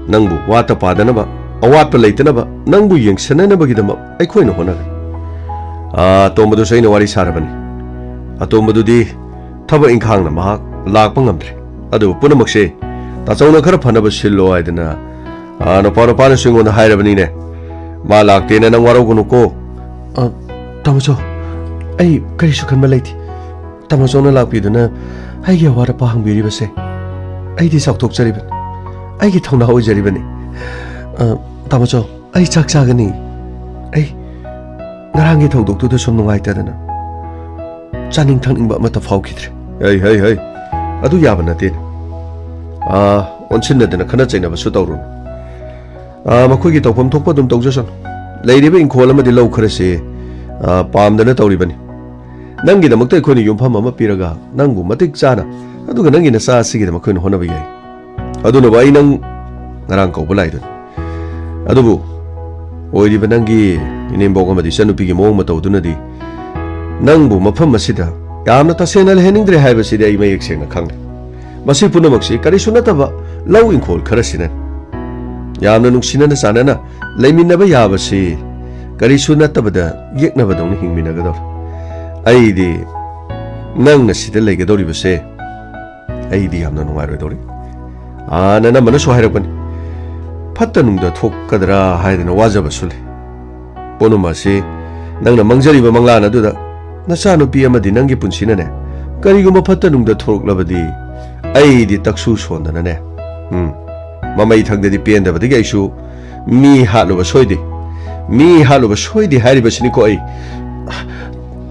ꯅꯪꯕꯨ ꯋꯥꯠꯇ ꯄꯥꯗꯅꯕ, ꯑꯋꯥꯠꯄ ꯂꯩꯇꯅꯕ, ꯅꯪꯕꯨ ꯌꯦꯡꯁꯤꯟꯅꯅꯕꯒꯤꯗꯃꯛ ꯑꯩꯈꯣꯏꯅ ꯍꯣꯠꯅꯒꯅꯤ꯫ ꯑꯥ, ꯑꯇꯣꯝꯕꯗꯨꯁꯨ ꯑꯩꯅ ꯋꯥꯔꯤ ꯁꯥꯔꯕꯅꯤ꯫ ꯑꯇꯣꯝꯕꯗꯨꯗꯤ ꯊꯕꯛ ꯏꯪꯈꯥꯡꯅ ꯃꯍꯥꯛ ꯂꯥꯛꯄ ꯉꯝꯗ꯭ꯔꯦ꯫ ꯑꯗꯨꯕꯨ ꯄꯨꯝꯅꯃꯛꯁꯦ ꯇꯥꯆꯧꯅ ꯈꯔ ꯐꯅꯕ ꯁꯤꯜꯂꯣ ꯍꯥꯏꯗꯅ, ꯑꯥ, ꯅꯨꯄꯥ ꯅꯨꯄꯥꯅꯁꯨ ꯑꯩꯉꯣꯟꯗ ꯍꯥꯏꯔꯕꯅꯤꯅꯦ꯫ ꯃꯥ ꯂꯥꯛꯇꯦꯅ ꯅꯪ ꯋꯥꯔꯧꯒꯅꯨꯀꯣ꯫ ꯑ, ꯇꯥꯃꯣ ꯆꯧ, ꯑꯩ ꯀꯔꯤꯁꯨ ꯈꯟꯕ ꯂꯩꯇꯦ꯫ ꯇꯥꯃꯣ ꯆꯧꯅ ꯂꯥꯛꯄꯤꯗꯨꯅ ꯑꯩꯒꯤ ꯑꯋꯥꯠ ꯑꯄꯥ ꯍꯪꯕꯤꯔꯤꯕꯁꯦ ꯑꯩꯗꯤ ꯆꯥꯎꯊꯣꯛꯆꯔꯤꯕꯅꯤ, ꯑꯩꯒꯤ ꯊꯧꯅꯥ ꯑꯣꯏꯖꯔꯤꯕꯅꯤ꯫ ꯑ, ꯇꯥꯃꯣ ꯆꯧ, ꯑꯩ ꯆꯥꯛ ꯆꯥꯒꯅꯤ꯫ ꯑꯩ ꯉꯔꯥꯡꯒꯤ ꯊꯧꯗꯣꯛꯇꯨꯗ ꯁꯨꯝ ꯅꯨꯡꯉꯥꯏꯇꯗꯅ ꯆꯥꯅꯤꯡ ꯊꯛꯅꯤꯡꯕ ꯑꯃꯠꯇ ꯐꯥꯎꯈꯤꯗ꯭ꯔꯦ꯫ ꯍꯩ, ꯍꯩ, ꯍꯩ, ꯑꯗꯨ ꯌꯥꯕ ꯅꯠꯇꯦꯅꯦ꯫ ꯑꯥ, ꯑꯣꯟꯁꯤꯟꯅꯗꯅ ꯈꯠꯅ ꯆꯩꯅꯕꯁꯨ ꯇꯧꯔꯨꯅꯨ꯫ ꯑꯥ, ꯃꯈꯣꯏꯒꯤ ꯇꯧꯐꯝ ꯊꯣꯛꯄ ꯑꯗꯨꯝ ꯇꯧꯖꯁꯅꯨ꯫ ꯂꯩꯔꯤꯕ ꯏꯪꯈꯣꯜ ꯑꯃꯗꯤ ꯂꯧ ꯈꯔꯁꯤ, ꯑꯥ, ꯄꯥꯝꯗꯅ ꯇꯧꯔꯤꯕꯅꯤ꯫ ꯅꯪꯒꯤꯗꯃꯛꯇ ꯑꯩꯈꯣꯏꯅ ꯌꯨꯝꯐꯝ ꯑꯃ ꯄꯤꯔꯒ ꯅꯪꯕꯨ ꯃꯇꯤꯛ ꯆꯥꯅ, ꯑꯗꯨꯒ ꯅꯪꯒꯤ ꯅꯆꯥ ꯑꯁꯤꯒꯤꯗꯃꯛ ꯑꯩꯈꯣꯏꯅ ꯍꯣꯠꯅꯕ ꯌꯥꯏ꯫ ꯑꯗꯨꯅꯕꯨ ꯑꯩ ꯅꯪ ꯉꯔꯥꯡ ꯀꯧꯕ ꯂꯥꯛꯏꯗꯨꯅꯤ꯫ ꯑꯗꯨꯕꯨ ꯑꯣꯏꯔꯤꯕ ꯅꯪꯒꯤ ꯏꯅꯦꯝꯕꯣꯛ ꯑꯃꯗꯤ ꯏꯆꯟꯅꯨꯄꯤꯒꯤ ꯃꯑꯣꯡ ꯃꯇꯧꯗꯨꯅꯗꯤ ꯅꯪꯕꯨ ꯃꯐꯝ ꯑꯁꯤꯗ ꯌꯥꯝꯅ ꯇꯁꯦꯡꯅ ꯂꯩꯍꯟꯅꯤꯡꯗ꯭ꯔꯦ ꯍꯥꯏꯕꯁꯤꯗꯤ ꯑꯩ ꯃꯌꯦꯛ ꯁꯦꯡꯅ ꯈꯪꯂꯦ꯫ ꯃꯁꯤ ꯄꯨꯝꯅꯃꯛꯁꯤ ꯀꯔꯤꯁꯨ ꯅꯠꯇꯕ ꯂꯧ ꯏꯪꯈꯣꯜ ꯈꯔꯁꯤꯅꯅꯤ꯫ ꯌꯥꯝꯅ ꯅꯨꯡꯁꯤꯅꯅ ꯆꯥꯟꯅꯅ ꯂꯩꯃꯤꯟꯅꯕ ꯌꯥꯕꯁꯤ ꯀꯔꯤꯁꯨ ꯅꯠꯇꯕꯗ ꯌꯦꯛꯅꯕꯗꯧꯅ ꯍꯤꯡꯃꯤꯟꯅꯒꯗꯧꯔꯦ꯫ ꯑꯩꯗꯤ ꯅꯪꯅ ꯁꯤꯗ ꯂꯩꯒꯗꯧꯔꯤꯕꯁꯦ ꯑꯩꯗꯤ ꯌꯥꯝꯅ ꯅꯨꯡꯉꯥꯏꯔꯣꯏꯗꯧꯔꯤ꯫ ꯑꯥ, ꯅꯅꯝꯃꯅꯁꯨ ꯍꯥꯏꯔꯛꯄꯅꯤ, ꯐꯠꯇ ꯅꯨꯡꯗ ꯊꯣꯛꯀꯗ꯭ꯔꯥ ꯍꯥꯏꯗꯅ ꯋꯥꯖꯕꯁꯨ ꯂꯩ꯫ ꯄꯨꯝꯅꯃꯛ ꯑꯁꯤ ꯅꯪꯅ ꯃꯪꯖꯔꯤꯕ ꯃꯪꯂꯥꯟ ꯑꯗꯨꯗ ꯅꯆꯥꯅꯨꯄꯤ ꯑꯃꯗꯤ ꯅꯪꯒꯤ ꯄꯨꯟꯁꯤꯅꯅꯦ, ꯀꯔꯤꯒꯨꯝꯕ ꯐꯠꯇ ꯅꯨꯡꯗ ꯊꯣꯛꯂꯛꯂꯕꯗꯤ ꯑꯩꯗꯤ ꯇꯛꯁꯨ ꯁꯣꯟꯗꯅꯅꯦ, ꯎꯝ, ꯃꯃꯩ ꯊꯪꯗꯗꯤ ꯄꯦꯟꯗꯕꯗꯒꯤ ꯑꯩꯁꯨ ꯃꯤ ꯍꯥꯠꯂꯨꯕ ꯁꯣꯏꯗꯦ, ꯃꯤ ꯍꯥꯠꯂꯨꯕ ꯁꯣꯏꯗꯦ ꯍꯥꯏꯔꯤꯕꯁꯤꯅꯤꯀꯣ ꯑꯩ꯫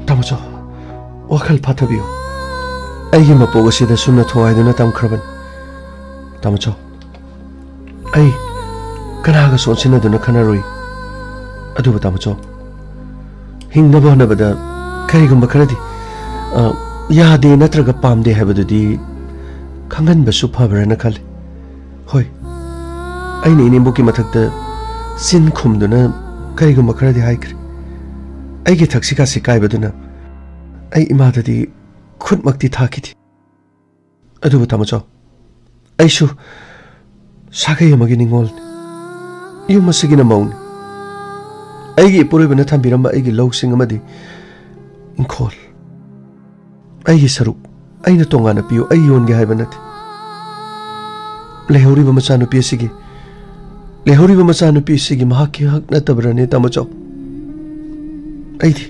ꯇꯥꯃꯣꯆꯧ, ꯋꯥꯈꯜ ꯐꯥꯊꯕꯤꯌꯨ꯫ ꯑꯩꯒꯤ ꯃꯄꯣꯛ ꯑꯁꯤꯗ ꯁꯨꯝꯅ ꯊꯋꯥꯏꯗꯨꯅ ꯇꯝꯈ꯭ꯔꯕꯅꯤ꯫ ꯇꯥꯃꯣꯆꯧ, ꯑꯩ ꯀꯅꯥꯒꯁꯨ ꯑꯣꯟꯁꯤꯟꯅꯗꯨꯅ ꯈꯟꯅꯔꯨꯏ꯫ ꯑꯗꯨꯕꯨ ꯇꯥꯃꯣꯆꯧ, ꯍꯤꯡꯅꯕ ꯍꯣꯠꯅꯕꯗ ꯀꯔꯤꯒꯨꯝꯕ ꯈꯔꯗꯤ, ꯑ, ꯌꯥꯗꯦ ꯅꯠꯇ꯭ꯔꯒ ꯄꯥꯝꯗꯦ ꯍꯥꯏꯕꯗꯨꯗꯤ ꯈꯪꯍꯟꯕꯁꯨ ꯐꯕ꯭ꯔꯅ ꯈꯜꯂꯤ꯫ ꯍꯣꯏ, ꯑꯩꯅ ꯏꯅꯦꯝꯕꯣꯛꯀꯤ ꯃꯊꯛꯇ ꯆꯤꯟ ꯈꯨꯝꯗꯨꯅ ꯀꯔꯤꯒꯨꯝꯕ ꯈꯔꯗꯤ ꯍꯥꯏꯈ꯭ꯔꯦ꯫ ꯑꯩꯒꯤ ꯊꯛꯁꯤ ꯈꯥꯁꯤ ꯀꯥꯏꯕꯗꯨꯅ ꯑꯩ ꯏꯃꯥꯗꯗꯤ ꯈꯨꯠꯃꯛꯇꯤ ꯊꯥꯈꯤꯗꯦ꯫ ꯑꯗꯨꯕꯨ ꯇꯥꯃꯣꯆꯧ, ꯑꯩꯁꯨ ꯁꯥꯒꯩ ꯑꯃꯒꯤ ꯅꯤꯡꯉꯣꯜꯅꯤ꯫ ꯌꯨꯝ ꯑꯁꯤꯒꯤꯅ ꯃꯧꯅꯤ꯫ ꯑꯩꯒꯤ ꯏꯄꯨꯔꯣꯏꯕꯅ ꯊꯝꯕꯤꯔꯝꯕ ꯑꯩꯒꯤ ꯂꯧꯁꯤꯡ ꯑꯃꯗꯤ ꯏꯪꯈꯣꯜ, ꯑꯩꯒꯤ ꯁꯔꯨꯛ ꯑꯩꯅ ꯇꯣꯉꯥꯟꯅ ꯄꯤꯌꯨ, ꯑꯩ ꯌꯣꯟꯒꯦ ꯍꯥꯏꯕ ꯅꯠꯇꯦ꯫ ꯂꯩꯍꯧꯔꯤꯕ ꯃꯆꯥꯅꯨꯄꯤ ꯑꯁꯤꯒꯤ, ꯂꯩꯍꯧꯔꯤꯕ ꯃꯆꯥꯅꯨꯄꯤ ꯑꯁꯤꯒꯤ ꯃꯍꯥꯛꯀꯤ ꯍꯛ ꯅꯠꯇꯕ꯭ꯔꯅꯦ, ꯇꯥꯃꯣꯆꯧ? ꯑꯩꯗꯤ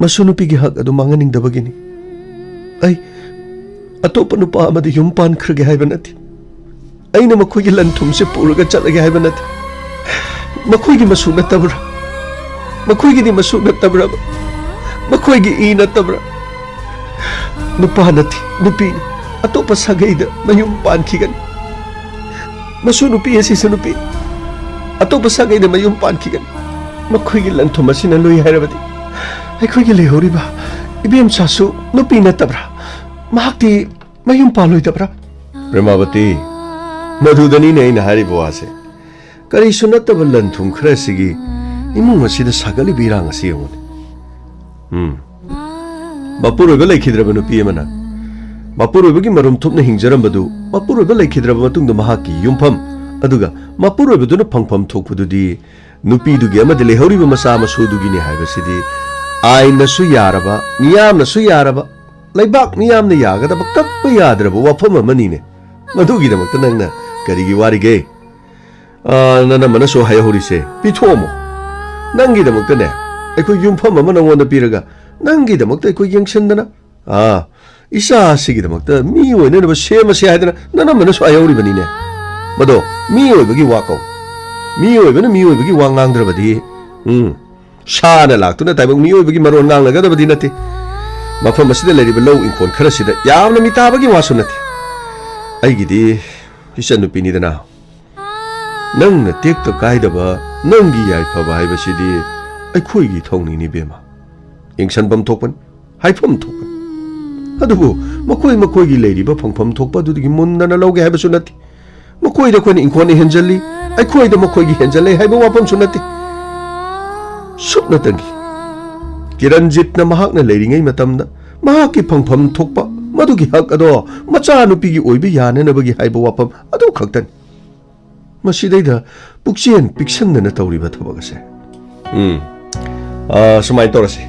ꯃꯁꯨ ꯅꯨꯄꯤꯒꯤ ꯍꯛ ꯑꯗꯨ ꯃꯥꯡꯍꯟꯅꯤꯡꯗꯕꯒꯤꯅꯤ꯫ ꯑꯩ ꯑꯇꯣꯞꯄ ꯅꯨꯄꯥ ꯑꯃꯗ ꯌꯨꯝ ꯄꯥꯟꯈ꯭ꯔꯒꯦ ꯍꯥꯏꯕ ꯅꯠꯇꯦ꯫ ꯑꯩꯅ ꯃꯈꯣꯏꯒꯤ ꯂꯟ ꯊꯨꯝꯁꯦ ꯄꯨꯔꯒ ꯆꯠꯂꯒꯦ ꯍꯥꯏꯕ ꯅꯠꯇꯦ꯫ ꯃꯈꯣꯏꯒꯤ ꯃꯁꯨ ꯅꯠꯇꯕ꯭ꯔꯥ? ꯃꯈꯣꯏꯒꯤꯗꯤ ꯃꯁꯨ ꯅꯠꯇꯕ꯭ꯔꯕ? ꯃꯈꯣꯏꯒꯤ ꯏ ꯅꯠꯇꯕ꯭ꯔꯥ? ꯅꯨꯄꯥ ꯅꯠꯇꯦ, ꯅꯨꯄꯤꯅꯤ꯫ ꯑꯇꯣꯞꯄ ꯁꯥꯒꯩꯗ ꯃꯌꯨꯝ ꯄꯥꯟꯈꯤꯒꯅꯤ꯫ ꯃꯁꯨ ꯅꯨꯄꯤ ꯑꯁꯤꯁꯨ ꯅꯨꯄꯤ, ꯑꯇꯣꯞꯄ ꯁꯥꯒꯩꯗ ꯃꯌꯨꯝ ꯄꯥꯟꯈꯤꯒꯅꯤ꯫ ꯃꯈꯣꯏꯒꯤ ꯂꯟ ꯊꯨꯝ ꯑꯁꯤꯅ ꯂꯨꯏ ꯍꯥꯏꯔꯕꯗꯤ ꯑꯩꯈꯣꯏꯒꯤ ꯂꯩꯍꯧꯔꯤꯕ ꯏꯕꯦꯝꯆꯥꯁꯨ ꯅꯨꯄꯤ ꯅꯠꯇꯕ꯭ꯔꯥ? ꯃꯍꯥꯛꯇꯤ ꯃꯌꯨꯝ ꯄꯥꯜꯂꯣꯏꯗꯕ꯭ꯔꯥ? ꯄ꯭ꯔꯦꯃꯥꯕꯇꯤ, ꯃꯗꯨꯗꯅꯤꯅꯦ ꯑꯩꯅ ꯍꯥꯏꯔꯤꯕ ꯋꯥꯁꯦ꯫ ꯀꯔꯤꯁꯨ ꯅꯠꯇꯕ ꯂꯟ ꯊꯨꯝ ꯈꯔ ꯑꯁꯤꯒꯤ ꯏꯃꯨꯡ ꯑꯁꯤꯗ ꯁꯥꯒꯠꯂꯤꯕ ꯏꯔꯥꯡ ꯑꯁꯤ ꯌꯦꯡꯉꯨꯅꯦ꯫ ꯎꯝ꯫ ꯃꯄꯨꯔꯣꯏꯕ ꯂꯩꯈꯤꯗ꯭ꯔꯕ ꯅꯨꯄꯤ ꯑꯃꯅ ꯃꯄꯨꯔꯣꯏꯕꯒꯤ ꯃꯔꯨꯝ ꯊꯨꯞꯅ ꯍꯤꯡꯖꯔꯝꯕꯗꯨ ꯃꯄꯨꯔꯣꯏꯕ ꯂꯩꯈꯤꯗ꯭ꯔꯕ ꯃꯇꯨꯡꯗ ꯃꯍꯥꯛꯀꯤ ꯌꯨꯝꯐꯝ, ꯑꯗꯨꯒ ꯃꯄꯨꯔꯣꯏꯕꯗꯨꯅ ꯐꯪꯐꯝ ꯊꯣꯛꯄꯗꯨꯗꯤ ꯅꯨꯄꯤꯗꯨꯒꯤ ꯑꯃꯗꯤ ꯂꯩꯍꯧꯔꯤꯕ ꯃꯆꯥ ꯃꯁꯨꯗꯨꯒꯤꯅꯤ ꯍꯥꯏꯕꯁꯤꯗꯤ ꯑꯥꯏꯟꯅꯁꯨ ꯌꯥꯔꯕ, ꯃꯤꯌꯥꯝꯅꯁꯨ ꯌꯥꯔꯕ, ꯂꯩꯕꯥꯛ ꯃꯤꯌꯥꯝꯅ ꯌꯥꯒꯗꯕ, ꯀꯛꯄ ꯌꯥꯗ꯭ꯔꯕ ꯋꯥꯐꯝ ꯑꯃꯅꯤꯅꯦ꯫ ꯃꯗꯨꯒꯤꯗꯃꯛꯇ ꯅꯪꯅ ꯀꯔꯤꯒꯤ ꯋꯥꯔꯤꯒꯦ? ꯑꯥ, ꯅꯅꯝꯃꯅꯁꯨ ꯍꯥꯏꯍꯧꯔꯤꯁꯦ ꯄꯤꯊꯣꯛꯑꯝꯃꯣ꯫ ꯅꯪꯒꯤꯗꯃꯛꯇꯅꯦ, ꯑꯩꯈꯣꯏ ꯌꯨꯝꯐꯝ ꯑꯃ ꯅꯪꯉꯣꯟꯗ ꯄꯤꯔꯒ, ꯅꯪꯒꯤꯗꯃꯛꯇ ꯑꯩꯈꯣꯏ ꯌꯦꯡꯁꯤꯟꯗꯅ, ꯑꯥ, ꯏꯆꯥ ꯑꯁꯤꯒꯤꯗꯃꯛꯇ ꯃꯤ ꯑꯣꯏꯅꯅꯕ ꯁꯦꯝꯃꯁꯦ ꯍꯥꯏꯗꯅ ꯅꯅꯝꯃꯅꯁꯨ ꯍꯥꯏꯍꯧꯔꯤꯕꯅꯤꯅꯦ꯫ ꯃꯗꯣ ꯃꯤ ꯑꯣꯏꯕꯒꯤ ꯋꯥ ꯀꯧ꯫ ꯃꯤ ꯑꯣꯏꯕꯅ ꯃꯤ ꯑꯣꯏꯕꯒꯤ ꯋꯥ ꯉꯥꯡꯗ꯭ꯔꯕꯗꯤ, ꯎꯝ, ꯁꯥꯅ ꯂꯥꯛꯇꯨꯅ ꯇꯥꯏꯕꯪ ꯃꯤꯑꯣꯏꯕꯒꯤ ꯃꯔꯣꯟ ꯉꯥꯡꯂꯒꯗꯕꯗꯤ ꯅꯠꯇꯦ꯫ ꯃꯐꯝ ꯑꯁꯤꯗ ꯂꯩꯔꯤꯕ ꯂꯧ ꯏꯪꯈꯣꯜ ꯈꯔꯁꯤꯗ ꯌꯥꯝꯅ ꯃꯤꯇꯥꯕꯒꯤ ꯋꯥꯁꯨ ꯅꯠꯇꯦ꯫ ꯑꯩꯒꯤꯗꯤ ꯏꯆꯟꯅꯨꯄꯤꯅꯤꯗꯅ꯫ ꯅꯪꯅ ꯇꯦꯛꯇ ꯀꯥꯏꯗꯕ ꯅꯪꯒꯤ ꯌꯥꯏꯐꯕ ꯍꯥꯏꯕꯁꯤꯗꯤ ꯑꯩꯈꯣꯏꯒꯤ ꯊꯧꯅꯤꯅꯤ, ꯏꯕꯦꯝꯃ꯫ ꯌꯦꯡꯁꯟꯐꯝ ꯊꯣꯛꯄꯅꯤ, ꯍꯥꯏꯐꯝ ꯊꯣꯛꯄꯅꯤ꯫ ꯑꯗꯨꯕꯨ ꯃꯈꯣꯏ ꯃꯈꯣꯏꯒꯤ ꯂꯩꯔꯤꯕ ꯐꯪꯐꯝ ꯊꯣꯛꯄ ꯑꯗꯨꯗꯒꯤ ꯃꯨꯟꯗꯅ ꯂꯧꯒꯦ ꯍꯥꯏꯕꯁꯨ ꯅꯠꯇꯦ꯫ ꯃꯈꯣꯏꯗ ꯑꯩꯈꯣꯏꯅ ꯏꯪꯈꯣꯜꯅ ꯍꯦꯟꯖꯜꯂꯤ, ꯑꯩꯈꯣꯏꯗ ꯃꯈꯣꯏꯒꯤ ꯍꯦꯟꯖꯜꯂꯦ ꯍꯥꯏꯕ ꯋꯥꯐꯝꯁꯨ ꯅꯠꯇꯦ꯫ ꯁꯨꯞꯅꯇꯪꯒꯤ ꯀꯤꯔꯟꯖꯤꯠꯅ ꯃꯍꯥꯛꯅ ꯂꯩꯔꯤꯉꯩ ꯃꯇꯝꯗ ꯃꯍꯥꯛꯀꯤ ꯐꯪꯐꯝ ꯊꯣꯛꯄ ꯃꯗꯨꯒꯤ ꯍꯛ ꯑꯗꯣ ꯃꯆꯥꯅꯨꯄꯤꯒꯤ ꯑꯣꯏꯕ ꯌꯥꯅꯅꯕꯒꯤ ꯍꯥꯏꯕ ꯋꯥꯐꯝ ꯑꯗꯨ ꯈꯛꯇꯅꯤ꯫ ꯃꯁꯤꯗꯩꯗ ꯄꯨꯛꯆꯦꯟ ꯄꯤꯛꯁꯟꯗꯅ ꯇꯧꯔꯤꯕ ꯊꯕꯛ ꯑꯁꯦ, ꯎꯝ, ꯑꯥ, ꯁꯨꯃꯥꯏꯅ ꯇꯧꯔꯁꯤ꯫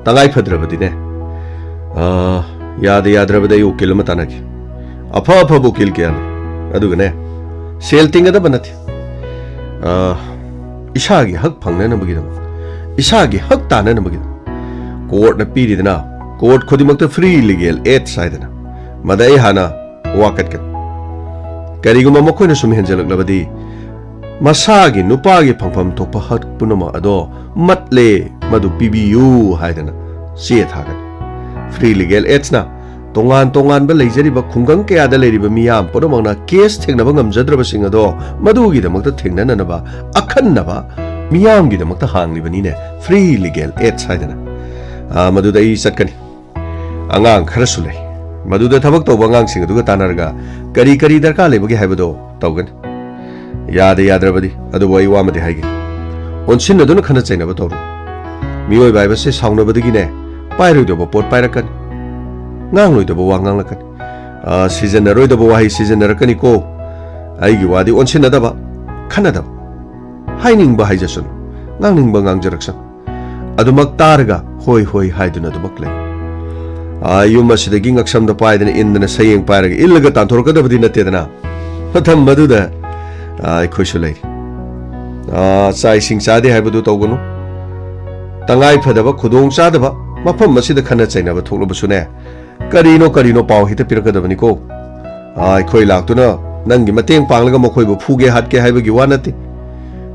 ꯇꯉꯥꯏ ꯐꯗ꯭ꯔꯕꯗꯤꯅꯦ, ꯑꯥ, ꯌꯥꯗ ꯌꯥꯗ꯭ꯔꯕꯗꯤ ꯑꯩ ꯎꯀꯤꯜ ꯑꯃ ꯇꯥꯟꯅꯒꯦ꯫ ꯑꯐ ꯑꯐꯕ ꯎꯀꯤꯜ ꯀꯌꯥ ꯂꯩ꯫ ꯑꯗꯨꯒꯅꯦ, ꯁꯦꯜ ꯇꯤꯡꯒꯗꯕ ꯅꯠꯇꯦ꯫ ꯑꯥ, ꯏꯁꯥꯒꯤ ꯍꯛ ꯐꯪꯅꯅꯕꯒꯤꯗꯃꯛ, ꯏꯁꯥꯒꯤ ꯍꯛ ꯇꯥꯟꯅꯅꯕꯒꯤꯗꯃꯛ꯫ ꯀꯣꯔꯠꯅ ꯄꯤꯔꯤꯗꯅ, ꯀꯣꯔꯠ ꯈꯨꯗꯤꯡꯃꯛꯇ free legal aids ꯍꯥꯏꯗꯅ꯫ ꯃꯗ ꯑꯩ ꯍꯥꯟꯅ ꯋꯥꯀꯠꯀꯅꯤ꯫ ꯀꯔꯤꯒꯨꯝꯕ ꯃꯈꯣꯏꯅ ꯁꯨꯝ ꯍꯦꯟꯖꯜꯂꯛꯂꯕꯗꯤ, ꯃꯁꯥꯒꯤ ꯅꯨꯄꯥꯒꯤ ꯐꯪꯐꯝ ꯊꯣꯛꯄ ꯍꯛ ꯄꯨꯝꯅꯃꯛ ꯑꯗꯣ ꯃꯠꯂꯦ, ꯃꯗꯨ ꯄꯤꯕꯤꯌꯨ ꯍꯥꯏꯗꯅ ꯆꯦ ꯊꯥꯒꯅꯤ꯫ Free legal aidsꯅ ꯇꯣꯉꯥꯟ ꯇꯣꯉꯥꯟꯕ ꯂꯩꯖꯔꯤꯕ ꯈꯨꯡꯒꯪ ꯀꯌꯥꯗ ꯂꯩꯔꯤꯕ ꯃꯤꯌꯥꯝ ꯄꯨꯝꯅꯃꯛꯅ case ꯊꯦꯡꯅꯕ ꯉꯝꯖꯗ꯭ꯔꯕꯁꯤꯡ ꯑꯗꯣ ꯃꯗꯨꯒꯤꯗꯃꯛꯇ ꯊꯦꯡꯅꯅꯅꯕ ꯑꯈꯟꯅꯕ ꯃꯤꯌꯥꯝꯒꯤꯗꯃꯛꯇ ꯍꯥꯡꯂꯤꯕꯅꯤꯅꯦ, free legal aids ꯍꯥꯏꯗꯅ꯫ ꯑꯥ, ꯃꯗꯨꯗ ꯑꯩ ꯆꯠꯀꯅꯤ꯫ ꯑꯉꯥꯡ ꯈꯔꯁꯨ ꯂꯩ꯫ ꯃꯗꯨꯗ ꯊꯕꯛ ꯇꯧꯕ ꯑꯉꯥꯡꯁꯤꯡ ꯑꯗꯨꯒ ꯇꯥꯟꯅꯔꯒ ꯀꯔꯤ ꯀꯔꯤ ꯗꯔꯀꯥꯔ ꯂꯩꯕꯒꯦ ꯍꯥꯏꯕꯗꯣ ꯇꯧꯒꯅꯤ꯫ ꯌꯥꯗ ꯌꯥꯗ꯭ꯔꯕꯗꯤ, ꯑꯗꯨꯕꯨ ꯑꯩ ꯋꯥ ꯑꯃꯗꯤ ꯍꯥꯏꯒꯦ꯫ ꯑꯣꯟꯁꯤꯟꯅꯗꯨꯅ ꯈꯟꯅ ꯆꯩꯅꯕ ꯇꯧꯔꯨ꯫ ꯃꯤꯑꯣꯏꯕ ꯍꯥꯏꯕꯁꯦ ꯁꯥꯎꯅꯕꯗꯒꯤꯅꯦ, ꯄꯥꯏꯔꯣꯏꯗꯕ ꯄꯣꯠ ꯄꯥꯏꯔꯛꯀꯅꯤ, ꯉꯥꯡꯂꯣꯏꯗꯕ ꯋꯥ ꯉꯥꯡꯂꯛꯀꯅꯤ, ꯑ, ꯁꯤꯖꯤꯟꯅꯔꯣꯏꯗꯕ ꯋꯥꯍꯩ ꯁꯤꯖꯤꯟꯅꯔꯛꯀꯅꯤꯀꯣ꯫ ꯑꯩꯒꯤ ꯋꯥꯗꯤ ꯑꯣꯟꯁꯤꯟꯅꯗꯕ, ꯈꯟꯅꯗꯕ꯫ ꯍꯥꯏꯅꯤꯡꯕ ꯍꯥꯏꯖꯁꯅꯨ, ꯉꯥꯡꯅꯤꯡꯕ ꯉꯥꯡꯖꯔꯛꯁꯅꯨ꯫ ꯑꯗꯨꯃꯛ ꯇꯥꯔꯒ ꯍꯣꯏ ꯍꯣꯏ ꯍꯥꯏꯗꯨꯅ ꯑꯗꯨꯃꯛ ꯂꯩ꯫ ꯑꯥ, ꯌꯨꯝ ꯑꯁꯤꯗꯒꯤ ꯉꯛꯁꯝꯗ ꯄꯥꯏꯗꯅ ꯏꯟꯗꯅ ꯁꯌꯦꯡ ꯄꯥꯏꯔꯒ ꯏꯜꯂꯒ ꯇꯥꯟꯊꯣꯔꯛꯀꯗꯕꯗꯤ ꯅꯠꯇꯦꯗꯅ꯫ ꯃꯇꯝ ꯑꯗꯨꯗ, ꯑꯥ, ꯑꯩꯈꯣꯏꯁꯨ ꯂꯩꯔꯤ꯫ ꯑꯥ, ꯆꯥꯛ ꯏꯁꯤꯡ ꯆꯥꯗꯦ ꯍꯥꯏꯕꯗꯨ ꯇꯧꯒꯅꯨ꯫ ꯇꯉꯥꯏ ꯐꯗꯕ ꯈꯨꯗꯣꯡ ꯆꯥꯗꯕ ꯃꯐꯝ ꯑꯁꯤꯗ ꯈꯠꯅ ꯆꯩꯅꯕ ꯊꯣꯛꯂꯕꯁꯨꯅꯦ, ꯀꯔꯤꯅꯣ ꯀꯔꯤꯅꯣ ꯄꯥꯎ ꯍꯦꯛꯇ ꯄꯤꯔꯛꯀꯗꯕꯅꯤꯀꯣ꯫ ꯑꯥ, ꯑꯩꯈꯣꯏ ꯂꯥꯛꯇꯨꯅ ꯅꯪꯒꯤ ꯃꯇꯦꯡ ꯄꯥꯡꯂꯒ ꯃꯈꯣꯏꯕꯨ ꯐꯨꯒꯦ ꯍꯥꯠꯀꯦ ꯍꯥꯏꯕꯒꯤ ꯋꯥ ꯅꯠꯇꯦ꯫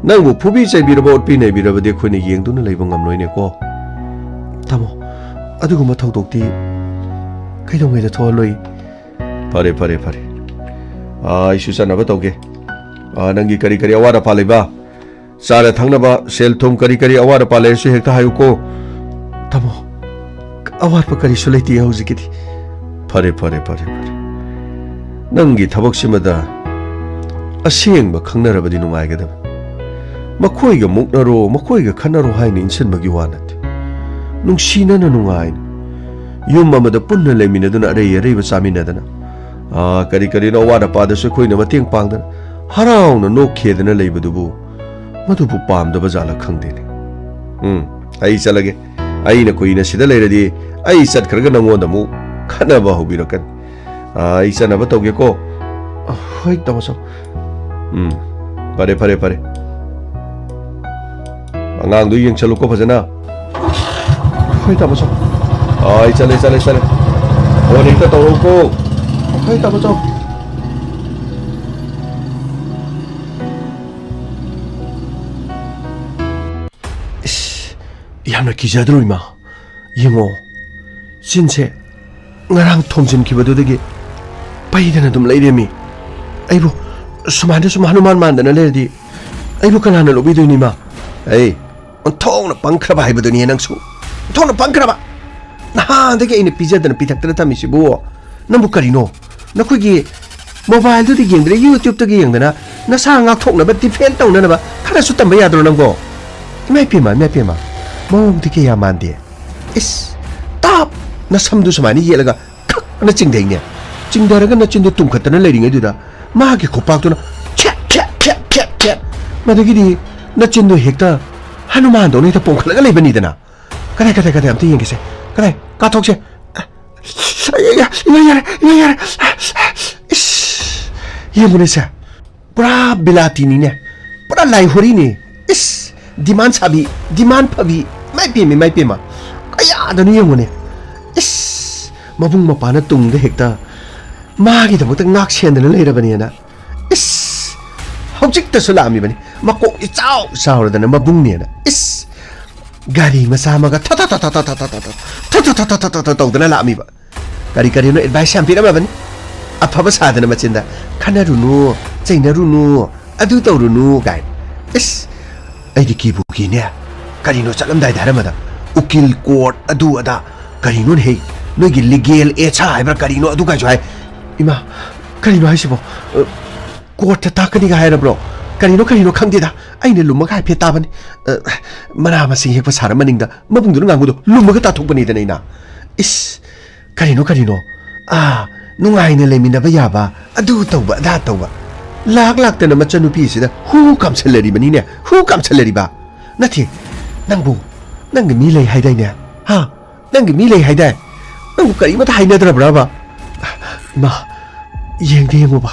ꯅꯪꯕꯨ ꯐꯨꯕꯤ ꯆꯩꯕꯤꯔꯕ, ꯑꯣꯠꯄꯤ ꯅꯩꯕꯤꯔꯕꯗꯤ ꯑꯩꯈꯣꯏꯅ ꯌꯦꯡꯗꯨꯅ ꯂꯩꯕ ꯉꯝꯂꯣꯏꯅꯦꯀꯣ꯫ ꯇꯥꯃꯣ, ꯑꯗꯨꯒꯨꯝꯕ ꯊꯧꯗꯣꯛꯇꯤ ꯀꯩꯗꯧꯉꯩꯗ ꯊꯣꯛꯍꯜꯂꯣꯏ꯫ ꯐꯔꯦ, ꯐꯔꯦ, ꯐꯔꯦ꯫ ꯑꯥ, ꯑꯩꯁꯨ ꯆꯠꯅꯕ ꯇꯧꯒꯦ꯫ ꯑꯥ, ꯅꯪꯒꯤ ꯀꯔꯤ ꯀꯔꯤ ꯑꯋꯥꯠ ꯑꯄꯥ ꯂꯩꯕ? ꯆꯥꯅ ꯊꯛꯅꯕ, ꯁꯦꯜ ꯊꯨꯝ, ꯀꯔꯤ ꯀꯔꯤ ꯑꯋꯥꯠ ꯑꯄꯥ ꯂꯩꯔꯁꯨ ꯍꯦꯛꯇ ꯍꯥꯏꯌꯨꯀꯣ꯫ ꯇꯥꯃꯣ, ꯑꯋꯥꯠꯄ ꯀꯔꯤꯁꯨ ꯂꯩꯇꯦ ꯍꯧꯖꯤꯛꯀꯤꯗꯤ꯫ ꯐꯔꯦ, ꯐꯔꯦ, ꯐꯔꯦ, ꯐꯔꯦ꯫ ꯅꯪꯒꯤ ꯊꯕꯛꯁꯤꯃꯗ ꯑꯁꯦꯡꯕ ꯈꯪꯅꯔꯕꯗꯤ ꯅꯨꯡꯉꯥꯏꯒꯗꯕ꯫ ꯃꯈꯣꯏꯒ ꯃꯨꯛꯅꯔꯣ, ꯃꯈꯣꯏꯒ ꯈꯠꯅꯔꯣ ꯍꯥꯏꯅ ꯏꯟꯁꯤꯟꯕꯒꯤ ꯋꯥ ꯅꯠꯇꯦ꯫ ꯅꯨꯡꯁꯤꯅꯅ ꯅꯨꯡꯉꯥꯏꯅ ꯌꯨꯝ ꯑꯃꯗ ꯄꯨꯟꯅ ꯂꯩꯃꯤꯟꯅꯗꯨꯅ ꯑꯔꯩ ꯑꯔꯩꯕ ꯆꯥꯃꯤꯟꯅꯗꯅ, ꯑꯥ, ꯀꯔꯤ ꯀꯔꯤꯅꯣ ꯑꯋꯥꯠ ꯑꯄꯥꯗꯁꯨ ꯑꯩꯈꯣꯏꯅ ꯃꯇꯦꯡ ꯄꯥꯡꯗꯅ ꯍꯔꯥꯎꯅ ꯅꯣꯛꯈꯦꯗꯅ ꯂꯩꯕꯗꯨꯕꯨ ꯃꯗꯨꯕꯨ ꯄꯥꯝꯗꯕ ꯖꯥꯠꯂ ꯈꯪꯗꯦꯅꯦ꯫ ꯎꯝ, ꯑꯩ ꯆꯠꯂꯒꯦ꯫ ꯑꯩꯅ ꯀꯨꯏꯅ ꯁꯤꯗ ꯂꯩꯔꯗꯤ ꯑꯩ ꯆꯠꯈ꯭ꯔꯒ ꯅꯪꯉꯣꯟꯗ ꯑꯃꯨꯛ ꯈꯠꯅꯕ ꯍꯧꯕꯤꯔꯛꯀꯅꯤ꯫ ꯑꯥ, ꯑꯩ ꯆꯠꯅꯕ ꯇꯧꯒꯦꯀꯣ꯫ ꯑ, ꯍꯣꯏ, ꯇꯥꯃꯣ ꯆꯧ꯫ ꯎꯝ, ꯐꯔꯦ, ꯐꯔꯦ, ꯐꯔꯦ꯫ ꯑꯉꯥꯡꯗꯨ ꯌꯦꯡꯁꯜꯂꯨꯀꯣ ꯐꯖꯅ꯫ ꯍꯣꯏ, ꯇꯥꯃꯣ ꯆꯧ꯫ ꯑꯥ, ꯑꯩ ꯆꯠꯂꯦ, ꯆꯠꯂꯦ, ꯆꯠꯂꯦ꯫ ꯐꯣꯟ ꯍꯦꯛꯇ ꯇꯧꯔꯛꯎꯀꯣ꯫ ꯍꯣꯏ, ꯇꯥꯃꯣ ꯆꯧ꯫ ꯏꯁ, ꯌꯥꯝꯅ ꯀꯤꯖꯗ꯭ꯔꯣ, ꯏꯃꯥ? ꯌꯦꯡꯉꯣ, ꯆꯤꯟꯁꯦ ꯉꯔꯥꯡ ꯊꯣꯝꯖꯤꯟꯈꯤꯕꯗꯨꯗꯒꯤ ꯄꯩꯗꯅ ꯑꯗꯨꯝ ꯂꯩꯔꯦꯃꯤ꯫ ꯑꯩꯕꯨ ꯁꯨꯃꯥꯏꯅ ꯁꯨꯝ ꯍꯅꯨꯃꯥꯟ ꯃꯥꯟꯗꯅ ꯂꯩꯔꯗꯤ ꯑꯩꯕꯨ ꯀꯅꯥꯅ ꯂꯧꯕꯤꯗꯣꯏꯅꯣ, ꯏꯃꯥ? ꯑꯩ ꯑꯣꯟꯊꯣꯛꯅ ꯄꯪꯈ꯭ꯔꯕ ꯍꯥꯏꯕꯗꯨꯅꯤ ꯅꯪꯁꯨ꯫ ꯑꯣꯟꯊꯣꯛꯅ ꯄꯪꯈ꯭ꯔꯕ꯫ ꯅꯍꯥꯟꯗꯒꯤ ꯑꯩꯅ ꯄꯤꯖꯗꯅ ꯄꯤꯊꯛꯇꯅ ꯊꯝꯃꯤꯁꯤꯕꯨ ꯅꯪꯕꯨ ꯀꯔꯤꯅꯣ? ꯅꯈꯣꯏꯒꯤ ꯃꯣꯕꯥꯏꯜꯗꯨꯗ ꯌꯦꯡꯗꯅ, YouTube-ꯇꯒꯤ ꯌꯦꯡꯗꯅ ꯅꯁꯥ ꯉꯥꯛꯊꯣꯛꯅꯕ, defend ꯇꯧꯅꯅꯕ ꯈꯔꯁꯨ ꯇꯝꯕ ꯌꯥꯗ꯭ꯔꯣ ꯅꯪꯕꯣ? ꯏꯃꯥ ꯏꯄꯦꯝꯃ, ꯏꯃꯥ ꯏꯄꯦꯝꯃ, ꯃꯑꯣꯡꯗꯤ ꯀꯌꯥ ꯃꯥꯟꯗꯦ꯫ ꯏꯁ, ꯇꯥꯞ! ꯅꯁꯝꯗꯨ ꯁꯨꯃꯥꯏꯅ ꯌꯦꯠꯂꯒ ꯈꯛꯅ ꯆꯤꯡꯊꯩꯅꯦ꯫ ꯆꯤꯡꯊꯔꯒ ꯅꯆꯤꯟꯗꯨ ꯇꯨꯝꯈꯠꯇꯅ ꯂꯩꯔꯤꯉꯩꯗꯨꯗ ꯃꯥꯒꯤ ꯈꯨꯄꯥꯛꯇꯨꯅ ꯈꯦꯠ, ꯈꯦꯠ, ꯈꯦꯠ, ꯈꯦꯠ, ꯈꯦꯠ꯫ ꯃꯗꯨꯒꯤꯗꯤ ꯅꯆꯤꯟꯗꯨ ꯍꯦꯛꯇ ꯍꯅꯨꯃꯥꯟꯗꯧꯅ ꯍꯦꯛꯇ ꯄꯣꯝꯈꯠꯂꯒ ꯂꯩꯕꯅꯤꯗꯅ꯫ ꯀꯗꯥꯏ, ꯀꯗꯥꯏ, ꯀꯗꯥꯏ? ꯑꯝꯇ ꯌꯦꯡꯒꯦꯁꯦ꯫ ꯀꯗꯥꯏ? ꯀꯥꯊꯣꯛꯁꯦ꯫ ꯑ, ꯑꯩ, ꯑꯩ, ꯏꯃꯥ ꯌꯥꯔꯦ, ꯏꯃꯥ ꯌꯥꯔꯦ꯫ ꯏꯁ, ꯌꯦꯡꯉꯨꯅꯦ ꯁꯦ, ꯄꯨꯔꯥ ꯕꯤꯂꯥꯇꯤꯅꯤꯅꯦ, ꯄꯨꯔꯥ ꯂꯥꯏꯍꯣꯔꯤꯅꯤ꯫ ꯏꯁ, ꯗꯤꯃꯥꯟ ꯁꯥꯕꯤ, ꯗꯤꯃꯥꯟ ꯐꯕꯤ, ꯃꯥꯏ ꯄꯦꯝꯃꯤ, ꯃꯥꯏ ꯄꯦꯝꯃ꯫ ꯀꯌꯥꯗꯅꯣ ꯌꯦꯡꯉꯨꯅꯦ꯫ ꯏꯁ, ꯃꯕꯨꯡ ꯃꯧꯄ꯭ꯋꯥꯅ ꯇꯨꯡꯗ ꯍꯦꯛꯇ ꯃꯥꯒꯤꯗꯃꯛꯇ ꯉꯥꯛ ꯁꯦꯟꯗꯅ ꯂꯩꯔꯕꯅꯦꯅ꯫ ꯏꯁ! ꯍꯧꯖꯤꯛꯇꯁꯨ ꯂꯥꯛꯑꯝꯃꯤꯕꯅꯤ꯫ ꯃꯀꯣꯛ ꯏꯆꯥꯎ ꯆꯥꯎꯔꯗꯅ ꯃꯕꯨꯡꯅꯦꯅ꯫ ꯏꯁ! ꯒꯥꯔꯤ ꯃꯆꯥ ꯑꯃꯒ ꯊ ꯊ ꯊ ꯊ ꯊ ꯊ ꯊ ꯊ ꯊ ꯊ ꯊ ꯊ ꯊ ꯊ ꯊ ꯇꯧꯗꯅ ꯂꯥꯛꯑꯝꯃꯤꯕ꯫ ꯀꯔꯤ ꯀꯔꯤꯅꯣ ꯑꯦꯗꯚꯥꯏꯁ ꯌꯥꯝ ꯄꯤꯔꯝꯃꯕꯅꯤ꯫ ꯑꯐꯕ ꯁꯥꯗꯅ ꯃꯆꯤꯟꯗ, "ꯈꯟꯅꯔꯨꯅꯨ, ꯆꯩꯅꯔꯨꯅꯨ, ꯑꯗꯨ ꯇꯧꯔꯨꯅꯨ" ꯀꯥꯏꯅ꯫ ꯏꯁ! ꯑꯩꯗꯤ ꯀꯤꯕꯨ ꯀꯤꯅꯦ꯫ ꯀꯔꯤꯅꯣ ꯆꯠꯂꯝꯗꯥꯏꯗ ꯍꯥꯏꯔꯝꯕꯗ? ꯎꯀꯤꯜ ꯀꯣꯔꯠ ꯑꯗꯨ ꯑꯗꯥ꯫ ꯀꯔꯤꯅꯣꯅꯦꯍꯦ? ꯅꯣꯏꯒꯤ ꯂꯤꯒꯦꯜ ꯑꯦꯗꯁ ꯍꯥꯏꯕ꯭ꯔꯥ ꯀꯔꯤꯅꯣ ꯑꯗꯨꯒꯥꯏꯁꯨ ꯍꯥꯏ꯫ ꯏꯃꯥ! ꯀꯔꯤꯅꯣ ꯍꯥꯏꯁꯤꯕꯣ? ꯑ, ꯀꯣꯔꯠꯇ ꯇꯥꯛꯀꯅꯤꯒ ꯍꯥꯏꯔꯕ꯭ꯔꯣ? ꯀꯔꯤꯅꯣ ꯀꯔꯤꯅꯣ ꯈꯪꯗꯦꯗ꯫ ꯑꯩꯅ ꯂꯨꯝꯃꯒ ꯍꯥꯏꯐꯦꯠ ꯇꯥꯕꯅꯤ꯫ ꯑ, ꯃꯅꯥ ꯃꯁꯤꯡ ꯍꯦꯛꯄ ꯁꯥꯔ ꯃꯅꯤꯡꯗ ꯃꯕꯨꯡꯗꯨꯅ ꯉꯥꯡꯕꯗꯣ ꯂꯨꯝꯃꯒ ꯇꯥꯊꯣꯛꯄꯅꯤꯗꯅ ꯑꯩꯅ꯫ ꯏꯁ! ꯀꯔꯤꯅꯣ ꯀꯔꯤꯅꯣ? ꯑꯥ, ꯅꯨꯡꯉꯥꯏꯅ ꯂꯩꯃꯤꯟꯅꯕ ꯌꯥꯕ, ꯑꯗꯨ ꯇꯧꯕ ꯑꯗꯥ ꯇꯧꯕ꯫ ꯂꯥꯛ ꯂꯥꯛꯇꯅ ꯃꯆꯟꯅꯨꯄꯤ ꯑꯁꯤꯗ ꯍꯨ ꯀꯥꯝꯁꯜꯂꯔꯤꯕꯅꯤꯅꯦ, ꯍꯨ ꯀꯥꯝꯁꯜꯂꯔꯤꯕ꯫ ꯅꯠꯇꯦ, ꯅꯪꯕꯨ, ꯅꯪꯒꯤ ꯃꯤ ꯂꯩ ꯍꯥꯏꯗꯥꯏꯅꯦ? ꯍꯥ? ꯅꯪꯒꯤ ꯃꯤ ꯂꯩ ꯍꯥꯏꯗꯥꯏ? ꯅꯪꯕꯨ ꯀꯔꯤꯃꯇ ꯍꯥꯏꯅꯗ꯭ꯔꯕ꯭ꯔꯕ? ꯏꯃꯥ, ꯌꯦꯡꯗꯤ ꯌꯦꯡꯉꯣꯕ꯫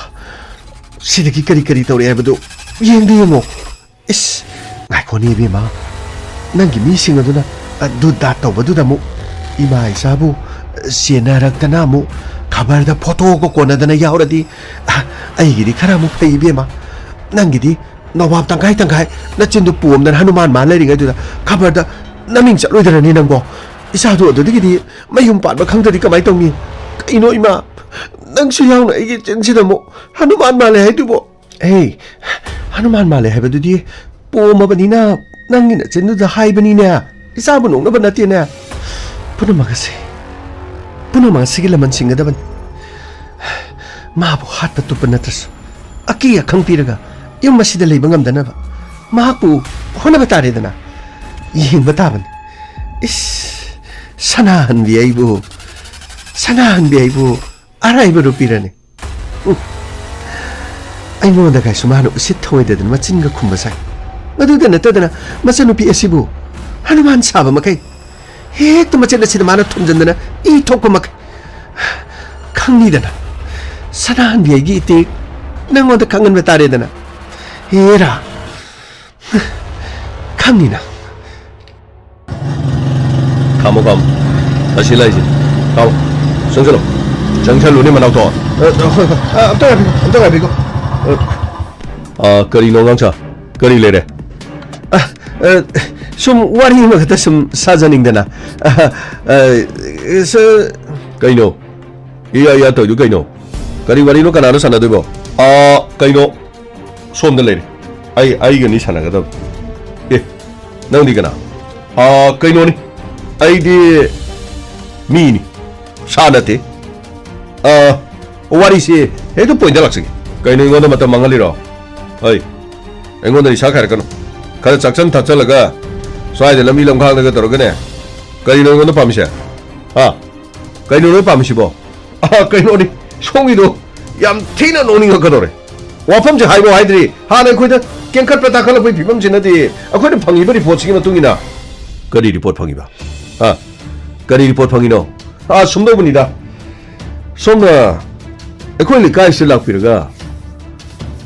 ꯁꯤꯗꯒꯤ ꯀꯔꯤ ꯀꯔꯤ ꯇꯧꯔꯛꯑꯦ ꯍꯥꯏꯕꯗꯨ ꯌꯦꯡꯗꯤ ꯌꯦꯡꯉꯣ꯫ ꯏꯁ, ꯉꯥꯏꯈꯣꯅꯦ ꯏꯕꯦꯝꯃ, ꯅꯪꯒꯤ ꯃꯤꯁꯤꯡ ꯑꯗꯨꯅ ꯑꯗꯨ ꯗꯥ ꯇꯧꯕꯗꯨꯗ ꯑꯃꯨꯛ ꯏꯃꯥ ꯏꯆꯥꯕꯨ ꯆꯦꯟꯅꯔꯛꯇꯅ ꯑꯃꯨꯛ ꯈꯕꯔꯗ ꯐꯣꯇꯣꯒ ꯀꯣꯟꯅꯗꯅ ꯌꯥꯎꯔꯗꯤ, ꯑ, ꯑꯩꯒꯤꯗꯤ ꯈꯔ ꯑꯃꯨꯛ ꯐꯩ ꯏꯕꯦꯝꯃ꯫ ꯅꯪꯒꯤꯗꯤ ꯅꯋꯥꯞ ꯇꯪꯈꯥꯏ ꯇꯪꯈꯥꯏ ꯅꯆꯤꯟꯗꯨ ꯄꯣꯝꯗꯅ ꯍꯅꯨꯃꯥꯟ ꯃꯥꯟ ꯂꯩꯔꯤꯉꯩꯗꯨꯗ ꯈꯕꯔꯗ ꯅꯃꯤꯡ ꯆꯠꯂꯣꯏꯗ꯭ꯔꯅꯤ ꯅꯪꯕꯣ? ꯏꯆꯥꯗꯣ ꯑꯗꯨꯗꯒꯤꯗꯤ ꯃꯌꯨꯝ ꯄꯥꯟꯕ ꯈꯪꯗ꯭ꯔꯗꯤ ꯀꯃꯥꯏ ꯇꯧꯅꯤ? ꯀꯩꯅꯣ ꯏꯃꯥ, ꯅꯪꯁꯨ ꯌꯥꯎꯅ ꯑꯩꯒꯤ ꯆꯤꯟꯁꯤꯗ ꯑꯃꯨꯛ ꯍꯅꯨꯃꯥꯟ ꯃꯥꯜꯂꯦ ꯍꯥꯏꯗꯨꯕꯣ? ꯑꯦ, ꯍꯅꯨꯃꯥꯟ ꯃꯥꯜꯂꯦ ꯍꯥꯏꯕꯗꯨꯗꯤ ꯄꯣꯝꯃꯕꯅꯤꯅ ꯅꯪꯒꯤ ꯅꯆꯤꯟꯗꯨꯗ ꯍꯥꯏꯕꯅꯤꯅꯦ꯫ ꯏꯆꯥꯕꯨ ꯅꯣꯛꯅꯕ ꯅꯠꯇꯦꯅꯦ꯫ ꯄꯨꯝꯅꯃꯛ ꯑꯁꯤ, ꯄꯨꯝꯅꯃꯛ ꯑꯁꯤꯒꯤ ꯂꯃꯟ ꯁꯤꯡꯒꯗꯕꯅꯤ꯫ ꯃꯥꯕꯨ ꯍꯥꯠꯄ ꯇꯨꯞꯄ ꯅꯠꯇ꯭ꯔꯁꯨ ꯑꯀꯤ ꯑꯈꯪ ꯄꯤꯔꯒ ꯌꯨꯝ ꯑꯁꯤꯗ ꯂꯩꯕ ꯉꯝꯗꯅꯕ ꯃꯍꯥꯛꯄꯨ ꯍꯣꯠꯅꯕ ꯇꯥꯔꯦꯗꯅ꯫ ꯌꯦꯡꯕ ꯇꯥꯕꯅꯤ꯫ ꯏꯁ, ꯁꯅꯥꯍꯟꯕꯤ ꯑꯩꯕꯨ, ꯁꯅꯥꯍꯟꯕꯤ ꯑꯩꯕꯨ ꯑꯔꯥꯏꯕ ꯅꯨꯄꯤꯔꯅꯤ? ꯎꯝ꯫ ꯑꯩꯉꯣꯟꯗ ꯀꯥꯏꯁꯨ ꯃꯥꯅ ꯎꯁꯤꯠ ꯊꯧꯑꯣꯏꯗꯗꯅ ꯃꯆꯤꯟꯒ ꯈꯨꯝꯕ ꯁꯥꯏ꯫ ꯃꯗꯨꯗ ꯅꯠꯇꯗꯅ ꯃꯆꯟꯅꯨꯄꯤ ꯑꯁꯤꯕꯨ ꯍꯅꯨꯃꯥꯟ ꯁꯥꯕ ꯃꯈꯩ ꯍꯦꯛꯇ ꯃꯆꯦꯠ ꯑꯁꯤꯗ ꯃꯥꯅ ꯊꯨꯝꯖꯤꯟꯗꯅ ꯏ ꯊꯣꯛꯄ ꯃꯈꯩ ꯈꯪꯅꯤꯗꯅ, ꯁꯅꯥꯍꯟꯕꯤ ꯑꯩꯒꯤ ꯏꯇꯤꯛ ꯅꯪꯉꯣꯟꯗ ꯈꯪꯍꯟꯕ ꯇꯥꯔꯦꯗꯅ꯫ ꯍꯦꯔꯥ, ꯈꯪꯅꯤꯅ꯫ ꯈꯥꯝꯃꯣ, ꯈꯥꯝꯃꯣ꯫ ꯑꯁꯤ ꯂꯥꯛꯏꯁꯦ꯫ ꯈꯥꯝꯃꯣ꯫ ꯆꯪꯁꯤꯜꯂꯣ꯫ ꯆꯪꯁꯤꯜꯂꯨꯅꯦ, ꯃꯅꯥꯎꯊꯣ꯫ ꯑ, ꯍꯣꯏ, ꯍꯣꯏ꯫ ꯑ, ꯑꯝꯇ ꯉꯥꯏꯕꯤꯌꯨ, ꯑꯝꯇ ꯉꯥꯏꯕꯤꯌꯨ꯫ ꯑ, ꯑ, ꯀꯔꯤꯅꯣ, ꯑꯉꯥꯡꯁꯥ? ꯀꯔꯤ ꯂꯩꯔꯦ? ꯑ, ꯑ, ꯁꯨꯝ ꯋꯥꯔꯤ ꯑꯃꯈꯛꯇ ꯁꯨꯝ ꯁꯥꯖꯅꯤꯡꯗꯅ꯫ ꯑ, ꯑ, ꯁ-, ꯀꯩꯅꯣ? ꯏꯌꯥ ꯏꯌꯥ ꯇꯧꯔꯤꯗꯨ ꯀꯩꯅꯣ? ꯀꯔꯤ ꯋꯥꯔꯤꯅꯣ? ꯀꯅꯥꯅꯣ ꯁꯥꯟꯅꯗꯣꯏꯕꯣ? ꯑ, ꯀꯩꯅꯣ? ꯁꯣꯝꯗ ꯂꯩꯔꯦ꯫ ꯑꯩ, ꯑꯩꯒꯅꯤ ꯁꯥꯟꯅꯒꯗꯕ꯫ ꯑꯦ, ꯅꯪꯗꯤ ꯀꯅꯥ? ꯑ, ꯀꯩꯅꯣꯅꯤ꯫ ꯑꯩꯗꯤ ꯃꯤꯅꯤ꯫ ꯁꯥ ꯅꯠꯇꯦ꯫ ꯑ, ꯋꯥꯔꯤꯁꯤ ꯍꯦꯛꯇ ꯄꯣꯏꯟꯗ ꯂꯥꯛꯆꯒꯦ꯫ ꯀꯩꯅꯣ, ꯑꯩꯉꯣꯟꯗ ꯃꯇꯝ ꯃꯥꯡꯍꯜꯂꯤꯔꯣ? ꯍꯩ, ꯑꯩꯉꯣꯟꯗ ꯅꯤꯁꯥ ꯈꯥꯏꯔꯛꯀꯅꯨ꯫ ꯈꯔ ꯆꯥꯛꯆꯟ ꯊꯛꯆꯜꯂꯒ ꯁ꯭ꯋꯥꯏꯗ ꯂꯝꯕꯤ ꯂꯝꯈꯥꯡꯗꯒ ꯇꯧꯔꯒꯅꯦ꯫ ꯀꯔꯤꯅꯣ ꯑꯩꯉꯣꯟꯗ ꯄꯥꯝꯃꯤꯁꯦ? ꯍꯥ? ꯀꯩꯅꯣ ꯅꯣꯏ ꯄꯥꯝꯃꯤꯁꯤꯕꯣ? ꯑ, ꯀꯩꯅꯣꯅꯤ, ꯁꯣꯝꯒꯤꯗꯣ ꯌꯥꯝ ꯊꯤꯅ ꯅꯣꯛꯅꯤꯡꯉꯛꯀꯗꯧꯔꯦ꯫ ꯋꯥꯐꯝꯁꯦ ꯍꯥꯏꯕ ꯍꯥꯏꯗ꯭ꯔꯤ, ꯍꯥꯟꯅ ꯑꯩꯈꯣꯏꯗ ꯀꯦꯟꯈꯠꯄ ꯇꯥꯈꯠꯂꯛꯄꯒꯤ ꯐꯤꯕꯝꯁꯤꯅꯗꯤ ꯑꯩꯈꯣꯏꯅ ꯐꯪꯉꯤꯕ ꯔꯤꯄꯣꯔꯠꯁꯤꯒꯤ ꯃꯇꯨꯡ ꯏꯟꯅ꯫ ꯀꯔꯤ ꯔꯤꯄꯣꯔꯠ ꯐꯪꯉꯤꯕ? ꯍꯥ? ꯀꯔꯤ ꯔꯤꯄꯣꯔꯠ ꯐꯪꯉꯤꯅꯣ? ꯑꯥ, ꯁꯨꯝꯗꯧꯕꯅꯤꯗ, ꯁꯣꯝꯅ ꯑꯩꯈꯣꯏ ꯂꯩꯀꯥꯏꯁꯤꯗ ꯂꯥꯛꯄꯤꯔꯒ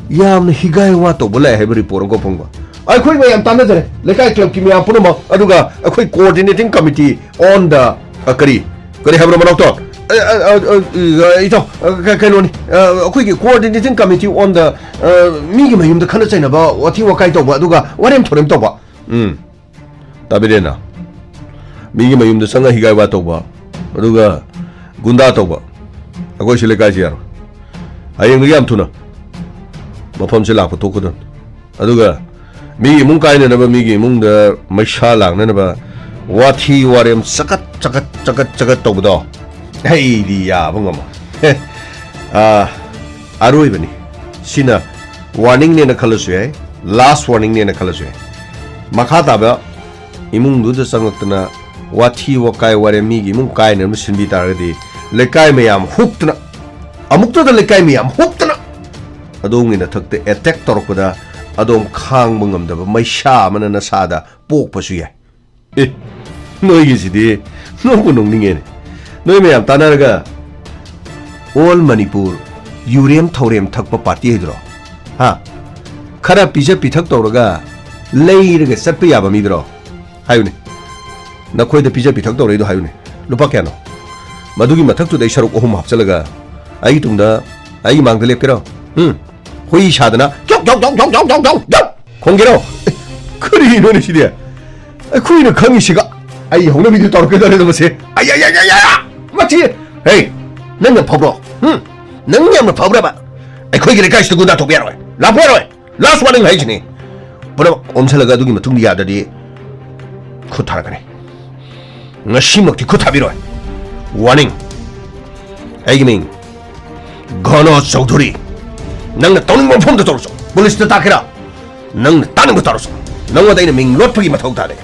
ꯌꯥꯝꯅ ꯍꯤꯒꯥꯏ ꯋꯥ ꯇꯧꯕ ꯂꯥꯛꯑꯦ ꯍꯥꯏꯕ ꯔꯤꯄꯣꯔꯠ ꯑꯃꯈꯛ ꯐꯪꯕ꯫ ꯑꯩꯈꯣꯏ ꯃꯌꯥꯝ ꯇꯥꯟꯅꯖꯔꯦ, ꯂꯩꯀꯥꯏ ꯀ꯭ꯂꯕꯀꯤ ꯃꯌꯥꯝ ꯄꯨꯝꯅꯃꯛ, ꯑꯗꯨꯒ ꯑꯩꯈꯣꯏ coordinating committee on the, ꯑ, ꯀꯔꯤ, ꯀꯔꯤ ꯍꯥꯏꯕꯅꯣ, ꯃꯅꯥꯎꯇꯣꯟ? ꯑ, ꯑ, ꯑ, ꯑ, ꯏꯇꯥꯎ, ꯑ, ꯀ-, ꯀꯩꯅꯣꯅꯤ, ꯑ, ꯑꯩꯈꯣꯏꯒꯤ coordinating committee on the, ꯑ, ꯃꯤꯒꯤ ꯃꯌꯨꯝꯗ ꯈꯠꯅ ꯆꯩꯅꯕ, ꯋꯥꯊꯤ ꯋꯥꯀꯥꯏ ꯇꯧꯕ, ꯑꯗꯨꯒ ꯋꯥꯔꯦꯝ ꯊꯧꯔꯦꯝ ꯇꯧꯕ꯫ ꯎꯝ, ꯇꯥꯕꯤꯔꯦꯅ? ꯃꯤꯒꯤ ꯃꯌꯨꯝꯗ ꯆꯪꯉ ꯍꯤꯒꯥꯏ ꯋꯥ ꯇꯧꯕ, ꯑꯗꯨꯒ ꯒꯨꯟꯗꯥ ꯇꯧꯕ, ꯑꯩꯈꯣꯏ ꯁꯤ ꯂꯩꯀꯥꯏꯁꯤ ꯌꯥꯔꯣꯏ꯫ ꯍꯌꯦꯡꯗꯒꯤ ꯌꯥꯝ ꯊꯨꯅ ꯃꯐꯝꯁꯦ ꯂꯥꯛꯄ ꯊꯣꯛꯀꯗꯕꯅꯤ꯫ ꯑꯗꯨꯒ ꯃꯤꯒꯤ ꯏꯃꯨꯡ ꯀꯥꯏꯅꯅꯕ, ꯃꯤꯒꯤ ꯏꯃꯨꯡꯗ ꯃꯩꯁꯥ ꯂꯥꯡꯅꯅꯕ ꯋꯥꯊꯤ ꯋꯥꯔꯦꯝ ꯆꯀꯠ ꯆꯀꯠ ꯆꯀꯠ ꯆꯀꯠ ꯇꯧꯕꯗꯣ, ꯑꯩꯗꯤ ꯌꯥꯕ ꯉꯝꯃꯣꯏ꯫ ꯑꯥ, ꯑꯔꯣꯏꯕꯅꯤ꯫ ꯁꯤꯅ warningꯅꯦꯅ ꯈꯜꯂꯁꯨ ꯌꯥꯏ, last warningꯅꯦꯅ ꯈꯜꯂꯁꯨ ꯌꯥꯏ꯫ ꯃꯈꯥ ꯇꯥꯕ ꯏꯃꯨꯡꯗꯨꯗ ꯆꯪꯉꯛꯇꯅ ꯋꯥꯊꯤ ꯋꯥꯀꯥꯏ ꯋꯥꯔꯦꯝ, ꯃꯤꯒꯤ ꯏꯃꯨꯡ ꯀꯥꯏꯅꯅꯕ ꯁꯤꯟꯕꯤ ꯇꯥꯔꯒꯗꯤ, ꯂꯩꯀꯥꯏ ꯃꯌꯥꯝ ꯍꯨꯞꯇꯅ, ꯑꯃꯨꯛꯇꯗ ꯂꯩꯀꯥꯏ ꯃꯌꯥꯝ ꯍꯨꯞꯇꯅ ꯑꯗꯣꯝꯒꯤ ꯅꯊꯛꯇ attack ꯇꯧꯔꯛꯄꯗ ꯑꯗꯣꯝ ꯈꯥꯡꯕ ꯉꯝꯗꯕ ꯃꯩꯁꯥ ꯑꯃꯅ ꯅꯁꯥꯗ ꯄꯣꯛꯄꯁꯨ ꯌꯥꯏ꯫ ꯑꯦ, ꯅꯣꯏꯒꯤꯁꯤꯗꯤ ꯅꯣꯛꯄꯨ ꯅꯣꯛꯅꯤꯡꯉꯦꯅꯦ꯫ ꯅꯣꯏ ꯃꯌꯥꯝ ꯇꯥꯟꯅꯔꯒ ꯑꯣꯜ ꯃꯅꯤꯄꯨꯔ ꯌꯨꯔꯦꯝ ꯊꯧꯔꯦꯝ ꯊꯛꯄ ꯄꯥꯔꯇꯤ ꯍꯥꯏꯗꯨꯔꯣ? ꯍꯥ? ꯈꯔ ꯄꯤꯖ ꯄꯤꯊꯛ ꯇꯧꯔꯒ ꯂꯩꯔꯒ ꯆꯠꯄ ꯌꯥꯕ ꯃꯤꯗꯨꯔꯣ? ꯍꯥꯏꯌꯨꯅꯦ꯫ ꯅꯈꯣꯏꯗ ꯄꯤꯖ ꯄꯤꯊꯛ ꯇꯧꯔꯛꯏꯗꯣ ꯍꯥꯏꯌꯨꯅꯦ꯫ ꯂꯨꯄꯥ ꯀꯌꯥꯅꯣ? ꯃꯗꯨꯒꯤ ꯃꯊꯛꯇꯨꯗ ꯑꯩ ꯁꯔꯨꯛ ꯑꯍꯨꯝ ꯍꯥꯞꯆꯜꯂꯒ ꯑꯩꯒꯤ ꯇꯨꯡꯗ, ꯑꯩꯒꯤ ꯃꯥꯡꯗ ꯂꯦꯞꯀꯦꯔꯣ? ꯎꯝ? ꯍꯨꯏ ꯁꯥꯗꯅ ꯀ꯭ꯌꯧ, ꯀ꯭ꯌꯧ, ꯀ꯭ꯌꯧ, ꯀ꯭ꯌꯧ, ꯀ꯭ꯌꯧ, ꯀ꯭ꯌꯧ, ꯀ꯭ꯌꯧ ꯈꯣꯡꯒꯦꯔꯣ? ꯑꯦ, ꯀꯔꯤꯅꯣꯅꯦ ꯁꯤꯗꯤ? ꯑꯩꯈꯣꯏꯅ ꯈꯪꯉꯤꯁꯤꯒ ꯑꯩ ꯍꯧꯅꯕꯤꯗꯨ ꯇꯧꯔꯛꯀꯗꯧꯔꯦꯗ ꯃꯁꯤ꯫ ꯑꯩ, ꯑꯩ, ꯑꯩ, ꯑꯩ, ꯑꯩ, ꯑꯥ! ꯃꯁꯤ! ꯍꯦ, ꯅꯪꯅ ꯐꯕ꯭ꯔꯣ? ꯎꯝ? ꯅꯪ ꯌꯥꯝꯅ ꯐꯕ꯭ꯔꯕ? ꯑꯩꯈꯣꯏꯒꯤ ꯂꯩꯀꯥꯏꯁꯤꯗ ꯒꯨꯟꯗꯥ ꯊꯣꯛꯄ ꯌꯥꯔꯣꯏ꯫ ꯂꯥꯛꯄ ꯌꯥꯔꯣꯏ꯫ Last warning ꯍꯥꯏꯁꯤꯅꯤ꯫ ꯄꯨꯝꯅꯃꯛ ꯑꯣꯝꯁꯤꯜꯂꯒ ꯑꯗꯨꯒꯤ ꯃꯇꯨꯡꯗ ꯌꯥꯗ꯭ꯔꯗꯤ ꯈꯨꯠ ꯊꯥꯔꯛꯀꯅꯤ꯫ ꯉꯁꯤꯃꯛꯇꯤ ꯈꯨꯠ ꯊꯥꯕꯤꯔꯣꯏ꯫ Warning꯫ ꯑꯩꯒꯤ ꯃꯤꯡ ꯘꯅ ꯆꯧꯙꯨꯔꯤ꯫ ꯅꯪꯅ ꯇꯧꯅꯤꯡꯕ ꯃꯐꯝꯗ ꯇꯧꯔꯁꯨ꯫ ꯄꯨꯂꯤꯁꯇ ꯇꯥꯛꯀꯦꯔꯥ? ꯅꯪꯅ ꯇꯥꯛꯅꯤꯡꯕ ꯇꯧꯔꯁꯨ꯫ ꯅꯪꯉꯣꯟꯗ ꯑꯩꯅ ꯃꯤꯡ ꯂꯣꯠꯄꯒꯤ ꯃꯊꯧ ꯇꯥꯗꯦ꯫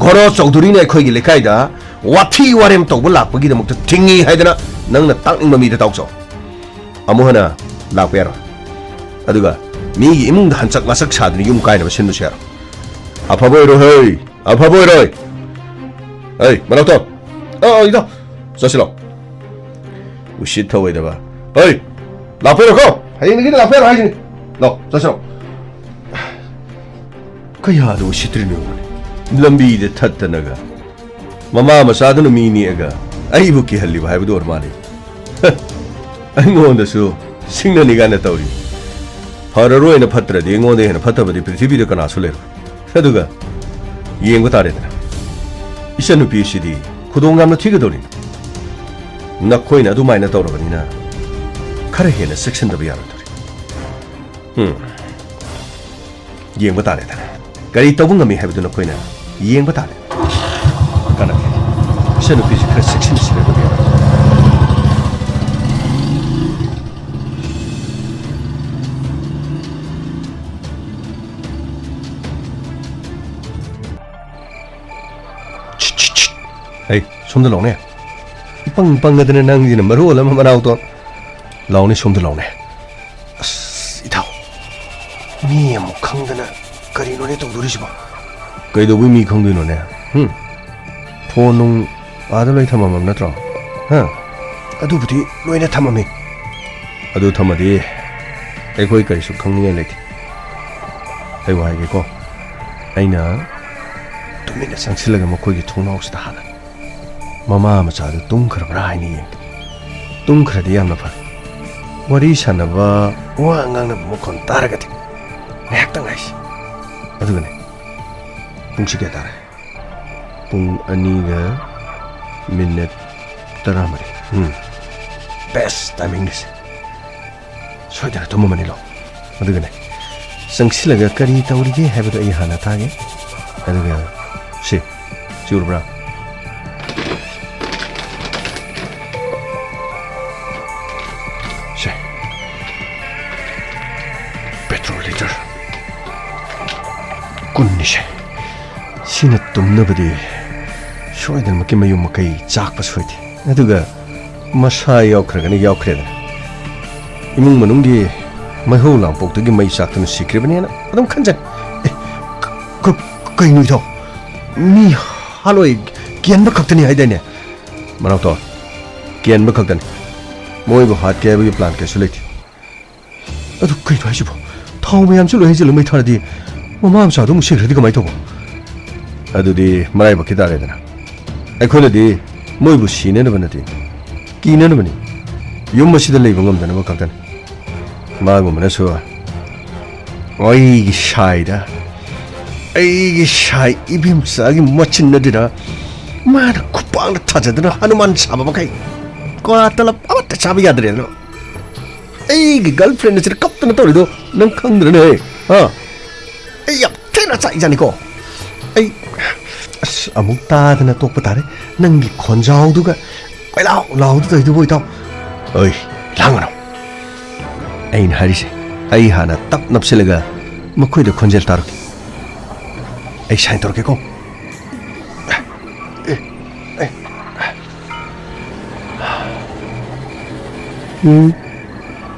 ꯘꯅ ꯆꯧꯙꯨꯔꯤꯅ ꯑꯩꯈꯣꯏꯒꯤ ꯂꯩꯀꯥꯏꯗ ꯋꯥꯊꯤ ꯋꯥꯔꯦꯝ ꯇꯧꯕ ꯂꯥꯛꯄꯒꯤꯗꯃꯛꯇ ꯊꯤꯡꯉꯤ ꯍꯥꯏꯗꯅ ꯅꯪꯅ ꯇꯥꯛꯅꯤꯡꯕ ꯃꯤꯗ ꯇꯥꯛꯆꯧ꯫ ꯑꯃꯨꯛ ꯍꯟꯅ ꯂꯥꯛꯄ ꯌꯥꯔꯣꯏ꯫ ꯑꯗꯨꯒ ꯃꯤꯒꯤ ꯏꯃꯨꯡꯗ ꯍꯟꯆꯛ ꯃꯆꯛ ꯁꯥꯗꯨꯅ ꯌꯨꯝ ꯀꯥꯏꯅꯕ ꯁꯤꯟꯕꯁꯨ ꯌꯥꯔꯣꯏ꯫ ꯑꯐꯕ ꯑꯣꯏꯔꯣꯏ ꯍꯩ, ꯑꯐꯕ ꯑꯣꯏꯔꯣꯏ꯫ ꯑꯩ, ꯃꯅꯥꯎꯇꯣ꯫ ꯑ, ꯑ, ꯏꯇꯥꯎ꯫ ꯆꯠꯁꯤꯂꯣ꯫ ꯎꯁꯤꯠ ꯊꯑꯣꯏꯗꯕ꯫ ꯑꯩ, ꯂꯥꯛꯄ ꯌꯥꯔꯣꯏꯀꯣ꯫ ꯍꯌꯦꯡꯗꯒꯤꯗꯤ ꯂꯥꯛꯄ ꯌꯥꯔꯣꯏ ꯍꯥꯏꯁꯤꯅꯤ꯫ ꯂꯥꯛ, ꯆꯠꯁꯤꯂꯣ꯫ ꯀꯌꯥꯗ ꯎꯁꯤꯠꯇ꯭ꯔꯤꯅꯣ ꯌꯦꯡꯉꯨꯅꯦ꯫ ꯂꯝꯕꯤꯗ ꯊꯠꯇꯅꯒ꯫ ꯃꯃꯥ ꯃꯆꯥꯗꯨꯅ ꯃꯤ ꯅꯦꯛꯑꯒ ꯑꯩꯕꯨ ꯀꯤꯍꯜꯂꯤꯕ ꯍꯥꯏꯕꯗꯨ ꯑꯣꯏꯔ ꯃꯥꯜꯂꯦ꯫ ꯑꯩꯉꯣꯟꯗꯁꯨ ꯁꯤꯡꯅꯅꯤ ꯀꯥꯏꯅ ꯇꯧꯔꯤ꯫ ꯐꯔꯔꯣꯏꯅ ꯐꯠꯇ꯭ꯔꯗꯤ ꯑꯩꯉꯣꯟꯗ ꯍꯦꯟꯅ ꯐꯠꯇꯕꯗꯤ ꯄ꯭ꯔꯤꯊꯤꯕꯤꯗ ꯀꯅꯥꯁꯨ ꯂꯩꯔꯣꯏ꯫ ꯑꯗꯨꯒ ꯌꯦꯡꯕ ꯇꯥꯔꯦꯗꯅ꯫ ꯏꯆꯟꯅꯨꯄꯤꯁꯤꯗꯤ ꯈꯨꯗꯣꯡ ꯌꯥꯝꯅ ꯊꯤꯒꯗꯧꯔꯤꯅꯤ꯫ ꯅꯈꯣꯏꯅ ꯑꯗꯨꯃꯥꯏꯅ ꯇꯧꯔꯕꯅꯤꯅ ꯈꯔ ꯍꯦꯟꯅ ꯆꯦꯛꯁꯤꯟꯗꯕ ꯌꯥꯔꯣꯏꯗꯧꯔꯤ꯫ ꯎꯝ꯫ ꯌꯦꯡꯕ ꯇꯥꯔꯦꯗꯅ꯫ ꯀꯔꯤ ꯇꯧꯕ ꯉꯝꯃꯤ ꯍꯥꯏꯕꯗꯨ ꯅꯈꯣꯏꯅ ꯌꯦꯡꯕ ꯇꯥꯔꯦ꯫ ꯀꯥꯟꯅꯗꯦ꯫ ꯏꯆꯟꯅꯨꯄꯤꯁꯤ ꯈꯔ ꯆꯦꯛꯁꯤꯟꯅ ꯁꯤꯟꯅꯗꯕ ꯌꯥꯔꯣꯏ꯫ ꯍꯩ, ꯁꯣꯝꯗ ꯂꯥꯎꯅꯦ꯫ ꯏꯄꯪ ꯄꯪꯉꯗꯅ ꯅꯪꯁꯤꯅ ꯃꯔꯣꯜ ꯑꯃ ꯃꯅꯥꯎꯗꯣ꯫ ꯂꯥꯎꯅꯦ, ꯁꯣꯝꯗ ꯂꯥꯎꯅꯦ꯫ ꯑꯁ, ꯏꯇꯥꯎ꯫ ꯃꯤ ꯑꯃꯨꯛ ꯈꯪꯗꯅ ꯀꯔꯤꯅꯣꯅꯦ ꯇꯧꯗꯣꯔꯤꯁꯤꯕꯣ? ꯀꯩꯗꯧꯕꯩ ꯃꯤ ꯈꯪꯗꯣꯏꯅꯣꯅꯦ? ꯍꯨꯝ? ꯐꯣꯟ ꯅꯨꯡ ꯑꯥꯗ ꯂꯣꯏ ꯊꯝꯃꯝꯃꯕ ꯅꯠꯇ꯭ꯔꯣ? ꯍꯥ? ꯑꯗꯨꯕꯨꯗꯤ ꯂꯣꯏꯅ ꯊꯝꯃꯝꯃꯤ꯫ ꯑꯗꯨ ꯊꯝꯃꯗꯤ ꯑꯩꯈꯣꯏ ꯀꯔꯤꯁꯨ ꯈꯪꯅꯤꯡꯉꯥꯏ ꯂꯩꯇꯦ꯫ ꯑꯩ ꯋꯥ ꯍꯥꯏꯒꯦꯀꯣ, ꯑꯩꯅ ꯇꯨꯃꯤꯟꯅ ꯆꯪꯁꯤꯜꯂꯒ ꯃꯈꯣꯏꯒꯤ ꯊꯣꯡꯅꯥꯎꯁꯤꯗ ꯍꯥꯟꯅ ꯃꯃꯥ ꯃꯆꯥꯗꯨ ꯇꯨꯝꯈ꯭ꯔꯕ꯭ꯔꯥ ꯍꯥꯏꯅ ꯌꯦꯡꯒꯦ꯫ ꯇꯨꯝꯈ꯭ꯔꯗꯤ ꯌꯥꯝꯅ ꯐꯔꯦ꯫ ꯋꯥꯔꯤ ꯁꯥꯟꯅꯕ, ꯋꯥ ꯉꯥꯡꯅꯕ ꯃꯈꯣꯟ ꯇꯥꯔꯒꯗꯤ ꯉꯥꯏꯍꯥꯛꯇꯪ ꯉꯥꯏꯁꯤ꯫ ꯑꯗꯨꯒꯅꯦ, ꯄꯨꯡꯁꯤ ꯀꯌꯥ ꯇꯥꯔꯦ? ꯄꯨꯡ ꯑꯅꯤꯒ ꯃꯤꯅꯤꯠ ꯇꯔꯥꯃꯔꯤ꯫ ꯎꯝ, best timing ꯅꯤꯁꯦ꯫ ꯁꯣꯏꯗꯅ ꯇꯨꯝꯃꯝꯃꯅꯤ ꯂꯧ꯫ ꯑꯗꯨꯒꯅꯦ, ꯆꯪꯁꯤꯜꯂꯒ ꯀꯔꯤ ꯇꯧꯔꯤꯒꯦ ꯍꯥꯏꯕꯗꯣ ꯑꯩ ꯍꯥꯟꯅ ꯇꯥꯒꯦ꯫ ꯑꯗꯨꯒ ꯁꯤ, ꯁꯤ ꯎꯔꯕ꯭ꯔꯥ? ꯁꯦ, petrol litre ꯀꯨꯟꯅꯤꯁꯦ꯫ ꯁꯤꯅ ꯇꯨꯝꯅꯕꯗꯤ ꯁꯣꯏꯗꯅꯃꯛꯀꯤ ꯃꯌꯨꯝ ꯃꯀꯩ ꯆꯥꯛꯄ ꯁꯣꯏꯗꯦ꯫ ꯑꯗꯨꯒ ꯃꯁꯥ ꯌꯥꯎꯈ꯭ꯔꯒꯅ ꯌꯥꯎꯈ꯭ꯔꯦꯗꯅ꯫ ꯏꯃꯨꯡ ꯃꯅꯨꯡꯒꯤ ꯃꯩꯍꯧ ꯂꯥꯡꯄꯣꯛꯇꯒꯤ ꯃꯩ ꯆꯥꯛꯇꯨꯅ ꯁꯤꯈ꯭ꯔꯤꯕꯅꯦꯅ ꯑꯗꯨꯝ ꯈꯟꯖꯩ꯫ ꯑꯦ, ꯀ-, ꯀ-, ꯀꯩꯅꯣ ꯏꯇꯥꯎ? ꯃꯤ ꯍꯥꯠꯂꯣꯏ, ꯀꯦꯟꯕ ꯈꯛꯇꯅꯤ ꯍꯥꯏꯗꯥꯏꯅꯦ? ꯃꯅꯥꯎꯇꯣ, ꯀꯦꯟꯕ ꯈꯛꯇꯅꯤ꯫ ꯃꯣꯏꯕꯨ ꯍꯥꯠꯀꯦ ꯍꯥꯏꯕꯒꯤ plan ꯀꯩꯁꯨ ꯂꯩꯇꯦ꯫ ꯑꯗꯨ ꯀꯩꯅꯣ ꯍꯥꯏꯁꯤꯕꯣ? ꯊꯥꯎ ꯃꯌꯥꯝꯁꯨ ꯂꯣꯏ ꯍꯩꯖꯤꯜꯂ ꯃꯩ ꯊꯥꯔꯗꯤ ꯃꯃꯥ ꯃꯆꯥꯗꯣ ꯑꯃꯨꯛ ꯁꯤꯈ꯭ꯔꯗꯤ ꯀꯃꯥꯏꯅ ꯇꯧꯕ? ꯑꯗꯨꯗꯤ ꯃꯔꯥꯏꯕꯛꯀꯤ ꯇꯥꯔꯦꯗꯅ꯫ ꯑꯩꯈꯣꯏꯅꯗꯤ ꯃꯣꯏꯕꯨ ꯁꯤꯅꯅꯕ ꯅꯠꯇꯦ, ꯀꯤꯅꯅꯕꯅꯤ꯫ ꯌꯨꯝ ꯑꯁꯤꯗ ꯂꯩꯕ ꯉꯝꯗꯅꯕ ꯈꯛꯇꯅꯤ꯫ ꯃꯥꯒꯨꯝꯕꯅꯁꯨ ꯑꯩꯒꯤ ꯁꯥꯏꯗ, ꯑꯩꯒꯤ ꯁꯥꯏ ꯏꯕꯦꯝꯆꯥꯒꯤ ꯃꯆꯤꯟ ꯑꯗꯨꯅ ꯃꯥꯅ ꯈꯨꯄꯥꯡꯗ ꯊꯥꯖꯗꯨꯅ ꯍꯅꯨꯃꯥꯟ ꯁꯥꯕ ꯃꯈꯩ ꯀ꯭ꯋꯥ ꯇꯂꯞ ꯑꯃꯠꯇ ꯆꯥꯕ ꯌꯥꯗ꯭ꯔꯦꯗꯅ꯫ ꯑꯩꯒꯤ girlfriend ꯑꯁꯤꯅ ꯀꯞꯇꯅ ꯇꯧꯔꯤꯗꯣ ꯅꯪ ꯈꯪꯗ꯭ꯔꯅꯦ? ꯍꯥ? ꯑꯩ ꯌꯥꯝ ꯊꯤꯅ ꯆꯥꯛꯏꯖꯥꯠꯅꯤꯀꯣ꯫ ꯑꯩ, ꯑꯁ, ꯑꯃꯨꯛ ꯇꯥꯗꯅ ꯇꯣꯛꯄ ꯇꯥꯔꯦ꯫ ꯅꯪꯒꯤ ꯈꯣꯟꯖꯥꯎꯗꯨꯒ ꯀꯣꯏꯂꯥꯎ ꯂꯥꯎꯗ ꯇꯧꯔꯤꯗꯨꯕꯨ, ꯏꯇꯥꯎ꯫ ꯑꯣꯏ, ꯂꯥꯡꯒꯅꯨ꯫ ꯑꯩꯅ ꯍꯥꯏꯔꯤꯁꯦ, ꯑꯩ ꯍꯥꯟꯅ ꯇꯞ ꯅꯞꯁꯤꯜꯂꯒ ꯃꯈꯣꯏꯗ ꯈꯣꯟꯖꯦꯜ ꯇꯥꯔꯛꯀꯦ꯫ ꯑꯩ sign ꯇꯧꯔꯛꯀꯦꯀꯣ꯫ ꯎꯝ,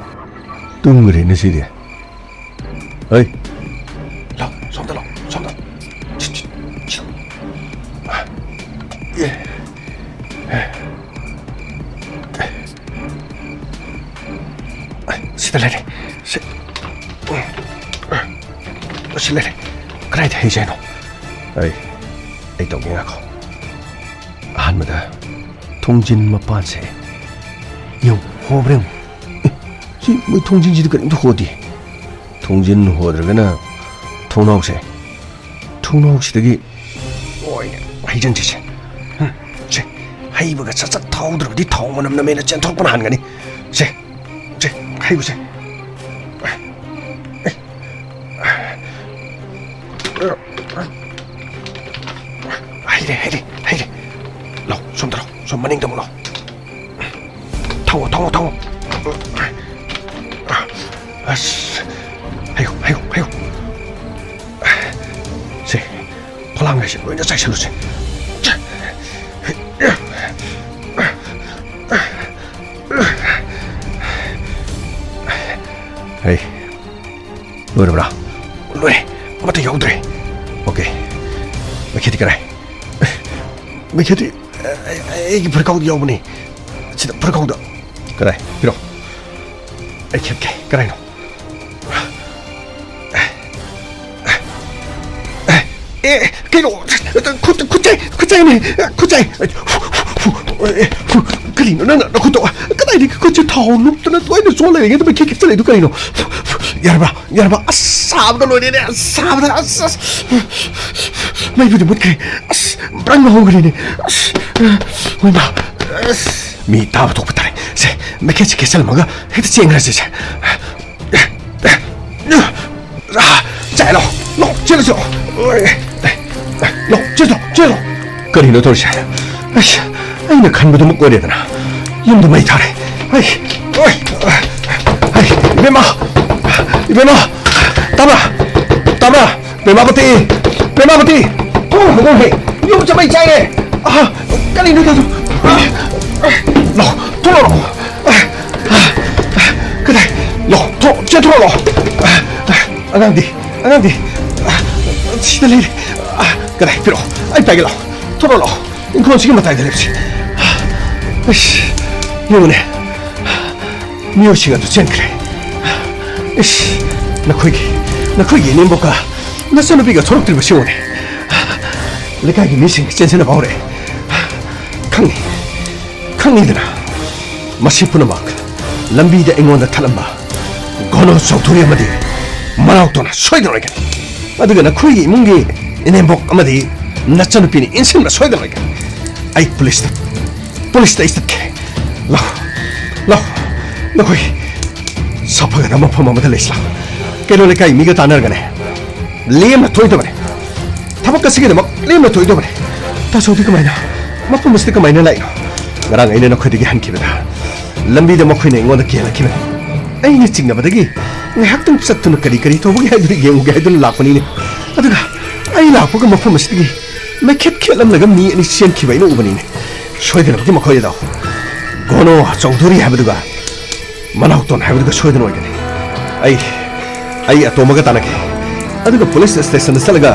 ꯇꯨꯝꯈ꯭ꯔꯦꯅꯦ ꯁꯤꯗꯤ꯫ ꯍꯩ, ꯂꯥꯎ, ꯁꯣꯝꯗ ꯂꯥꯎ, ꯁꯣꯝꯗ꯫ ꯁꯤꯠ, ꯁꯤꯠ, ꯁꯤꯠ꯫ ꯑꯦ, ꯑꯦ, ꯑꯦ꯫ ꯂꯩꯔꯦ꯫ ꯁꯤ, ꯁꯤ ꯂꯩꯔꯦ꯫ ꯀꯗꯥꯏꯗ ꯍꯩꯁꯦ ꯍꯥꯏꯅꯣ? ꯑꯩ, ꯑꯩ ꯇꯧꯒꯦ, ꯉꯥꯏꯈꯣ꯫ ꯑꯍꯥꯟꯕꯗ ꯊꯣꯡꯖꯤꯟ ꯃꯄꯥꯟꯁꯦ ꯌꯦꯡꯉꯨ, ꯍꯣꯕ꯭ꯔꯥ ꯌꯦꯡꯉꯨ꯫ ꯑꯦ, ꯁꯤ ꯃꯣꯏ ꯊꯣꯡꯖꯤꯟꯁꯤꯗꯤ ꯀꯔꯤꯝꯇ ꯍꯣꯗꯦ꯫ ꯊꯣꯡꯖꯤꯟ ꯍꯣꯗ꯭ꯔꯒꯅ ꯊꯣꯡꯅꯥꯎꯁꯦ, ꯊꯣꯡꯅꯥꯎꯁꯤꯗꯒꯤ ꯂꯣꯏꯅ ꯍꯩꯖꯤꯟꯁꯤꯁꯦ꯫ ꯎꯝ, ꯁꯦ, ꯍꯩꯕꯒ ꯁꯠ ꯁꯠ ꯊꯥꯍꯧꯗ꯭ꯔꯕꯗꯤ ꯊꯥꯎ ꯃꯅꯝ ꯅꯝꯃꯦꯅ ꯆꯦꯟꯊꯣꯔꯛꯄꯅ ꯍꯥꯟꯒꯅꯤ꯫ ꯁꯦ, ꯁꯦ, ꯍꯩꯌꯨꯁꯦ꯫ ꯍꯩꯔꯦ, ꯍꯩꯔꯦ, ꯍꯩꯔꯦ꯫ ꯂꯥꯎ, ꯁꯣꯝꯗ ꯂꯥꯎ, ꯁꯣꯝ ꯃꯅꯤꯡꯗ ꯑꯃꯨꯛ ꯂꯥꯎ꯫ ꯊꯧꯋꯣ, ꯊꯧꯋꯣ, ꯊꯧꯋꯣ꯫ ꯑꯁ, ꯍꯩꯌꯨ, ꯍꯩꯌꯨ, ꯍꯩꯌꯨ꯫ ꯁꯦ, ꯐꯂꯥꯡꯈꯩꯁꯦ ꯂꯣꯏꯅ ꯆꯥꯏꯁꯜꯂꯨꯁꯦ꯫ ꯍꯩ, ꯂꯣꯏꯔꯕ꯭ꯔꯥ? ꯂꯣꯏꯔꯦ, ꯑꯃꯠꯇ ꯌꯥꯎꯗ꯭ꯔꯦ꯫ ꯑꯣꯀꯦ, ꯃꯩꯈꯦꯠꯇꯤ ꯀꯔꯥꯏ? ꯃꯩꯈꯦꯠꯇꯤ, ꯑꯩ, ꯑꯩꯒꯤ ꯐꯨꯔꯤꯠꯈꯥꯎꯗ ꯌꯥꯎꯕꯅꯤ꯫ ꯁꯤꯗ ꯐꯨꯔꯤꯠꯈꯥꯎꯗ꯫ ꯀꯗꯥꯏ? ꯄꯤꯔꯛꯑꯣ꯫ ꯑꯩ ꯈꯦꯠꯀꯦ꯫ ꯀꯗꯥꯏꯅꯣ? ꯑꯦ, ꯀꯩꯅꯣ? ꯈꯨꯠ, ꯈꯨꯠꯆꯥꯏ, ꯈꯨꯠꯆꯥꯏꯅꯦ, ꯈꯨꯠꯆꯥꯏ꯫ ꯀꯔꯤꯅꯣ ꯅꯪꯅ ꯅꯈꯨꯠꯇꯣ? ꯀꯗꯥꯏꯗꯒꯤ ꯈꯨꯠꯁꯦ ꯊꯥꯎ ꯂꯨꯞꯇꯅ ꯂꯣꯏꯅ ꯆꯣꯠ ꯂꯩꯔꯤꯉꯩꯗ ꯃꯩꯈꯦꯠ ꯈꯦꯠꯆꯜꯂꯛꯏꯗꯣ ꯀꯔꯤꯅꯣ? ꯌꯥꯔꯕ? ꯌꯥꯔꯕ? ꯑꯁ, ꯁꯥꯕꯗ ꯂꯣꯏꯔꯦꯅꯦ, ꯑꯁ, ꯁꯥꯕꯗ, ꯑꯁ, ꯑꯁ꯫ ꯃꯩꯕꯨꯗꯤ ꯃꯨꯠꯈ꯭ꯔꯦ꯫ ꯑꯁ, ꯕ꯭ꯔꯪ ꯍꯧꯈ꯭ꯔꯦꯅꯦ꯫ ꯑꯁ, ꯍꯣꯏꯃ꯫ ꯑꯁ, ꯃꯤ ꯇꯥꯕ ꯊꯣꯛꯄ ꯇꯥꯔꯦ꯫ ꯁꯦ, ꯃꯩꯈꯦꯠꯁꯦ ꯈꯦꯠꯆꯜꯂꯝꯃꯒ ꯍꯦꯛꯇ ꯆꯦꯟꯈ꯭ꯔꯁꯦ, ꯁꯦ꯫ ꯑꯥ, ꯆꯥꯏ, ꯂꯥꯎ, ꯂꯥꯎ, ꯆꯦꯜꯂꯁꯤ, ꯂꯥꯎ꯫ ꯂꯥꯎ, ꯆꯦꯜꯂꯣ, ꯆꯦꯜꯂꯣ꯫ ꯀꯔꯤꯅꯣ ꯇꯧꯔꯤꯁꯦ? ꯑꯩꯁ, ꯑꯩꯅ ꯈꯟꯕꯗꯨꯃꯛ ꯑꯣꯏꯔꯦꯗꯅ꯫ ꯌꯨꯝꯗ ꯃꯩ ꯊꯥꯔꯦ꯫ ꯑꯩ, ꯑꯩ, ꯑꯩ, ꯏꯕꯦꯝꯃ, ꯏꯕꯦꯝꯃ, ꯇꯥꯕ꯭ꯔꯥ? ꯇꯥꯕ꯭ꯔꯥ? ꯄ꯭ꯔꯦꯃꯥꯄꯇꯤ! ꯄ꯭ꯔꯦꯃꯥꯄꯇꯤ! ꯊꯣꯡ ꯍꯥꯡꯗꯣꯛꯍꯦ! ꯌꯨꯝꯁꯦ ꯃꯩ ꯆꯥꯏꯔꯦ! ꯑꯍꯥ! ꯀꯔꯤꯅꯣ ꯇꯧꯗꯣ? ꯂꯥꯎ! ꯊꯣꯛꯂꯛꯑꯣ! ꯀꯗꯥꯏ? ꯂꯥꯎ! ꯊꯣꯛ-, ꯆꯦꯟꯊꯣꯔꯛꯑꯣ! ꯑꯉꯥꯡꯗꯤ? ꯑꯉꯥꯡꯗꯤ? ꯁꯤꯗ ꯂꯩꯔꯦ! ꯀꯗꯥꯏ? ꯄꯤꯔꯛꯑꯣ! ꯑꯩ ꯄꯥꯏꯒꯦ ꯂꯥꯎ! ꯊꯣꯛꯂꯛꯑꯣ ꯂꯥꯎ! ꯏꯪꯈꯣꯜꯁꯤꯒꯤ ꯃꯇꯥꯏꯗ ꯂꯩꯕꯁꯦ꯫ ꯑꯁ! ꯌꯦꯡꯉꯨꯅꯦ꯫ ꯃꯤꯑꯣꯏꯁꯤꯡ ꯑꯗꯨ ꯆꯦꯟꯈ꯭ꯔꯦ꯫ ꯏꯁ, ꯅꯈꯣꯏꯒꯤ, ꯅꯈꯣꯏꯒꯤ ꯏꯅꯦꯝꯕꯣꯛꯀ ꯅꯆꯟꯅꯨꯄꯤꯒ ꯊꯣꯛꯂꯛꯇ꯭ꯔꯤꯕꯁꯤ ꯌꯦꯡꯉꯨꯅꯦ꯫ ꯂꯩꯀꯥꯏꯒꯤ ꯃꯤꯁꯤꯡ ꯆꯦꯟꯁꯤꯟꯅꯕ ꯍꯧꯔꯛꯑꯦ꯫ ꯈꯪꯉꯤ, ꯈꯪꯉꯤꯗꯅ, ꯃꯁꯤ ꯄꯨꯝꯅꯃꯛ ꯂꯝꯕꯤꯗ ꯑꯩꯉꯣꯟꯗ ꯊꯠꯂꯝꯕ ꯒꯣꯅꯣ ꯆꯧꯙꯨꯔꯤ ꯑꯃꯗꯤ ꯃꯅꯥꯎꯇꯣꯅ ꯁꯣꯏꯗꯅ ꯑꯣꯏꯒꯅꯤ꯫ ꯑꯗꯨꯒ ꯅꯈꯣꯏꯒꯤ ꯏꯃꯨꯡꯒꯤ ꯏꯅꯦꯝꯕꯣꯛ ꯑꯃꯗꯤ ꯅꯆꯟꯅꯨꯄꯤꯅ ꯏꯟꯁꯤꯟꯕ ꯁꯣꯏꯗꯅ ꯑꯣꯏꯒꯅꯤ꯫ ꯑꯩ ꯄꯨꯂꯤꯁꯇ, ꯄꯨꯂꯤꯁꯇ ꯑꯩ ꯆꯠꯀꯦ꯫ ꯂꯥꯎ, ꯂꯥꯎ, ꯅꯈꯣꯏ ꯁꯥꯐꯒꯗꯕ ꯃꯐꯝ ꯑꯃꯗ ꯂꯩꯁꯤ ꯂꯥꯎ꯫ ꯀꯩꯅꯣ, ꯂꯩꯀꯥꯏ ꯃꯤꯒ ꯇꯥꯟꯅꯔꯒꯅꯦ, ꯂꯦꯝꯅ ꯊꯣꯛꯏꯗꯕꯅꯦ꯫ ꯊꯕꯛ ꯑꯁꯤꯒꯤꯗꯃꯛ ꯂꯦꯝꯅ ꯊꯣꯛꯏꯗꯕꯅꯦ꯫ ꯇꯥꯆꯧꯗꯤ ꯀꯃꯥꯏꯅ? ꯃꯐꯝ ꯑꯁꯤꯗ ꯀꯃꯥꯏꯅ ꯂꯥꯛꯏꯅꯣ? ꯉꯔꯥꯡ ꯑꯩꯅ ꯅꯈꯣꯏꯗꯒꯤ ꯍꯟꯈꯤꯕꯗ ꯂꯝꯕꯤꯗ ꯃꯈꯣꯏꯅ ꯑꯩꯉꯣꯟꯗ ꯀꯦꯜꯂꯛꯈꯤꯕꯅꯤ꯫ ꯑꯩꯅ ꯆꯤꯡꯅꯕꯗꯒꯤ ꯉꯥꯏꯍꯥꯛꯇꯪ ꯆꯠꯇꯨꯅ ꯀꯔꯤ ꯀꯔꯤ ꯇꯧꯕꯒꯦ ꯍꯥꯏꯗꯨꯅ ꯌꯦꯡꯉꯨꯒꯦ ꯍꯥꯏꯗꯨꯅ ꯂꯥꯛꯄꯅꯤꯅꯦ꯫ ꯑꯗꯨꯒ ꯑꯩ ꯂꯥꯛꯄꯒ ꯃꯐꯝ ꯑꯁꯤꯗꯒꯤ ꯃꯩꯈꯦꯠ ꯈꯦꯠꯂꯝꯂꯒ ꯃꯤ ꯑꯅꯤ ꯆꯦꯟꯈꯤꯕ ꯑꯩꯅ ꯎꯕꯅꯤꯅꯦ꯫ ꯁꯣꯏꯗꯅꯃꯛꯀꯤ ꯃꯈꯣꯏ ꯑꯗꯣ ꯒꯣꯅꯣ ꯆꯧꯙꯨꯔꯤ ꯍꯥꯏꯕꯗꯨꯒ ꯃꯅꯥꯎꯇꯣꯟ ꯍꯥꯏꯕꯗꯨꯒ ꯁꯣꯏꯗꯅ ꯑꯣꯏꯒꯅꯤ꯫ ꯑꯩ, ꯑꯩ ꯑꯇꯣꯝꯕꯒ ꯇꯥꯟꯅꯒꯦ, ꯑꯗꯨꯒ ꯄꯨꯂꯤꯁ ꯁ꯭ꯇꯦꯁꯟꯗ ꯆꯠꯂꯒ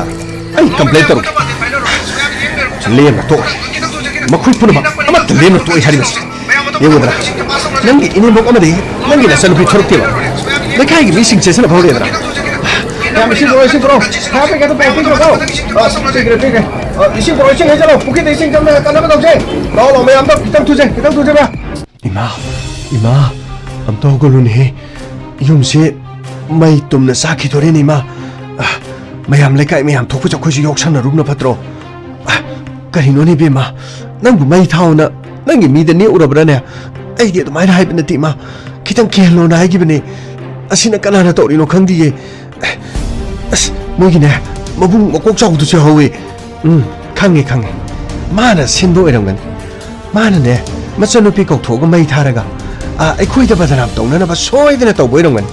ꯑꯩ ꯀꯝꯄ꯭ꯂꯦꯟ ꯇꯧꯔꯒꯦ꯫ ꯂꯦꯝꯅ ꯇꯣꯛꯑꯣꯏ꯫ ꯃꯈꯣꯏ ꯄꯨꯝꯅꯃꯛ ꯑꯃꯠꯇ ꯂꯦꯝꯅ ꯇꯣꯛꯑꯣꯏ ꯍꯥꯏꯔꯤꯕꯁꯤ꯫ ꯌꯦꯡꯉꯨꯗꯅ, ꯅꯪꯒꯤ ꯏꯅꯦꯝꯕꯣꯛ ꯑꯃꯗꯤ ꯅꯪꯒꯤ ꯅꯆꯟꯅꯨꯄꯤ ꯊꯣꯔꯛꯇꯦꯕ꯫ ꯂꯩꯀꯥꯏꯒꯤ ꯃꯤꯁꯤꯡ ꯆꯦꯟꯁꯤꯟꯅꯕ ꯍꯧꯔꯛꯑꯦꯗꯅ꯫ ꯌꯥꯝ ꯏꯁꯤꯡ ꯄꯨꯔꯛꯑꯣ, ꯏꯁꯤꯡ ꯄꯨꯔꯛꯑꯣ꯫ ꯐꯥꯌꯔ ꯕ꯭ꯔꯤꯒꯦꯗꯇ ꯄꯥꯎ ꯄꯤꯈ꯭ꯔꯣꯀꯣ꯫ ꯑ, ꯄꯤꯈ꯭ꯔꯦ, ꯄꯤꯈ꯭ꯔꯦ꯫ ꯑ, ꯏꯁꯤꯡ ꯄꯨꯔꯛꯑꯣ, ꯏꯁꯤꯡ ꯍꯩꯖꯜꯂꯣ꯫ ꯄꯨꯈ꯭ꯔꯤꯗ ꯏꯁꯤꯡ ꯆꯪꯅꯕ ꯀꯟꯅꯕ ꯇꯧꯁꯦ꯫ ꯂꯥꯛꯑꯣ, ꯂꯥꯛꯑꯣ, ꯃꯌꯥꯝꯗꯣ ꯈꯤꯇꯪ ꯊꯨꯁꯦ, ꯈꯤꯇꯪ ꯊꯨꯁꯦ, ꯕ꯭ꯔꯥ꯫ ꯏꯃꯥ, ꯏꯃꯥ, ꯑꯝꯇ ꯍꯧꯒꯠꯂꯨꯅꯦꯍꯦ꯫ ꯌꯨꯝꯁꯦ ꯃꯩ ꯇꯨꯝꯅ ꯆꯥꯛꯈꯤꯗꯣꯔꯦꯅꯦ, ꯏꯃꯥ꯫ ꯑ, ꯃꯌꯥꯝ, ꯂꯩꯀꯥꯏ ꯃꯌꯥꯝ ꯊꯣꯛꯄꯁꯦ ꯑꯩꯈꯣꯏꯁꯨ ꯌꯥꯎꯁꯟꯅꯔꯨꯕꯅ ꯐꯠꯇ꯭ꯔꯣ? ꯑ, ꯀꯔꯤꯅꯣꯅꯦ, ꯏꯕꯦꯝꯃ? ꯅꯪꯕꯨ ꯃꯩ ꯊꯥꯎꯅ ꯅꯪꯒꯤ ꯃꯤꯗ ꯅꯦꯛꯎꯔꯕ꯭ꯔꯥꯅꯦ? ꯑꯩꯗꯤ ꯑꯗꯨꯃꯥꯏꯅ ꯍꯥꯏꯕ ꯅꯠꯇꯦ, ꯏꯃꯥ꯫ ꯈꯤꯇꯪ ꯀꯤꯍꯜꯂꯣꯅ ꯍꯥꯏꯈꯤꯕꯅꯦ꯫ ꯑꯁꯤꯅ ꯀꯅꯥꯅ ꯇꯧꯔꯤꯅꯣ ꯈꯪꯗꯤꯌꯦ꯫ ꯑꯁ, ꯃꯣꯏꯒꯤꯅꯦ, ꯃꯕꯨꯡ ꯃꯀꯣꯛ ꯆꯥꯎꯕꯗꯨꯁꯨ ꯌꯥꯎꯍꯧꯋꯦ꯫ ꯎꯝ, ꯈꯪꯉꯦ, ꯈꯪꯉꯦ꯫ ꯃꯥꯅ ꯁꯤꯟꯕ ꯑꯣꯏꯔꯝꯒꯅꯤ꯫ ꯃꯥꯅꯅꯦ, ꯃꯆꯟꯅꯨꯄꯤ ꯀꯧꯊꯣꯛꯑꯒ ꯃꯩ ꯊꯥꯔꯒ, ꯑ, ꯑꯩꯈꯣꯏꯗ ꯕꯗꯅꯥꯝ ꯇꯧꯅꯅꯕ ꯁꯣꯏꯗꯅ ꯇꯧꯕ ꯑꯣꯏꯔꯝꯒꯅꯤ꯫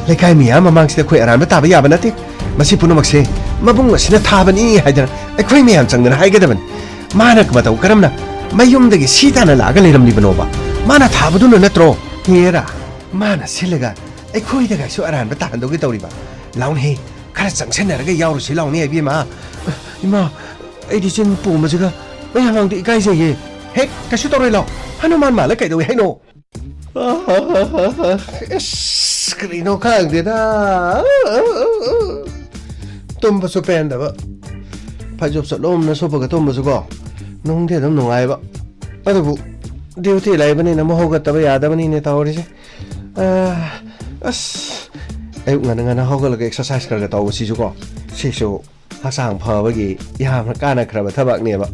ꯂꯩꯀꯥꯏ ꯃꯤꯌꯥꯝ ꯃꯃꯥꯡꯁꯤꯗ ꯑꯩꯈꯣꯏ ꯑꯔꯥꯟꯕ ꯇꯥꯕ ꯌꯥꯕ ꯅꯠꯇꯦ꯫ ꯃꯁꯤ ꯄꯨꯝꯅꯃꯛꯁꯦ ꯃꯕꯨꯡ ꯑꯁꯤꯅ ꯊꯥꯕꯅꯤ ꯍꯥꯏꯗꯅ ꯑꯩꯈꯣꯏ ꯃꯌꯥꯝ ꯆꯪꯗꯅ ꯍꯥꯏꯒꯗꯕꯅꯤ꯫ ꯃꯥꯅ ꯃꯇꯧ ꯀꯔꯝꯅ ꯃꯌꯨꯝꯗꯒꯤ ꯁꯤ ꯇꯥꯅ ꯂꯥꯛꯑꯒ ꯂꯩꯔꯝꯂꯤꯕꯅꯣꯕ? ꯃꯥꯅ ꯊꯥꯕꯗꯨꯅ ꯅꯠꯇ꯭ꯔꯣ? ꯍꯦꯔꯥ, ꯃꯥꯅ ꯁꯤꯜꯂꯒ ꯑꯩꯈꯣꯏꯗꯒꯁꯨ ꯑꯔꯥꯟꯕ ꯇꯥꯍꯟꯗꯧꯒꯦ ꯇꯧꯔꯤꯕ꯫ ꯂꯥꯎꯅꯦꯍꯦ, ꯈꯔ ꯆꯪꯁꯟꯅꯔꯒ ꯌꯥꯎꯔꯨꯁꯤ ꯂꯥꯎꯅꯦ, ꯏꯕꯦꯝꯃ꯫ ꯏꯃꯥ, ꯑꯩꯗꯤ ꯆꯤꯟ ꯄꯣꯝꯕꯁꯤꯒ ꯃꯌꯥꯝ ꯃꯥꯡꯗ ꯏꯀꯥꯏꯖꯩꯌꯦ꯫ ꯍꯦꯛ, ꯀꯩꯁꯨ ꯇꯧꯔꯣꯏ, ꯂꯥꯎ꯫ ꯍꯅꯨꯃꯥꯟ ꯃꯥꯜꯂ ꯀꯩꯗꯧꯋꯦ ꯍꯥꯏꯅꯣ? ꯑꯁ, ꯀꯔꯤꯅꯣ ꯈꯪꯗꯦꯗ꯫ ꯇꯨꯝꯕꯁꯨ ꯄꯦꯟꯗꯕ꯫ ꯐꯩꯖꯨꯞ ꯆꯠꯂꯣꯝꯅ ꯁꯨꯞꯄꯒ ꯇꯨꯝꯕꯁꯨꯀꯣ, ꯅꯨꯡꯗꯤ ꯑꯗꯨꯝ ꯅꯨꯡꯉꯥꯏꯕ꯫ ꯑꯗꯨꯕꯨ duty ꯂꯩꯕꯅꯤꯅ ꯑꯃꯨꯛ ꯍꯧꯒꯠꯇꯕ ꯌꯥꯗꯕꯅꯤꯅꯦ ꯇꯧꯔꯤꯁꯦ꯫ ꯑꯥ, ꯑꯁ, ꯑꯌꯨꯛ ꯉꯟꯅ ꯉꯟꯅ ꯍꯧꯒꯠꯂꯒ exercise ꯈꯔ ꯈꯔ ꯇꯧꯕꯁꯤꯁꯨꯀꯣ, ꯁꯤꯁꯨ ꯍꯛꯆꯥꯡ ꯐꯕꯒꯤ ꯌꯥꯝꯅ ꯀꯥꯟꯅꯈ꯭ꯔꯕ ꯊꯕꯛꯅꯦꯕ꯫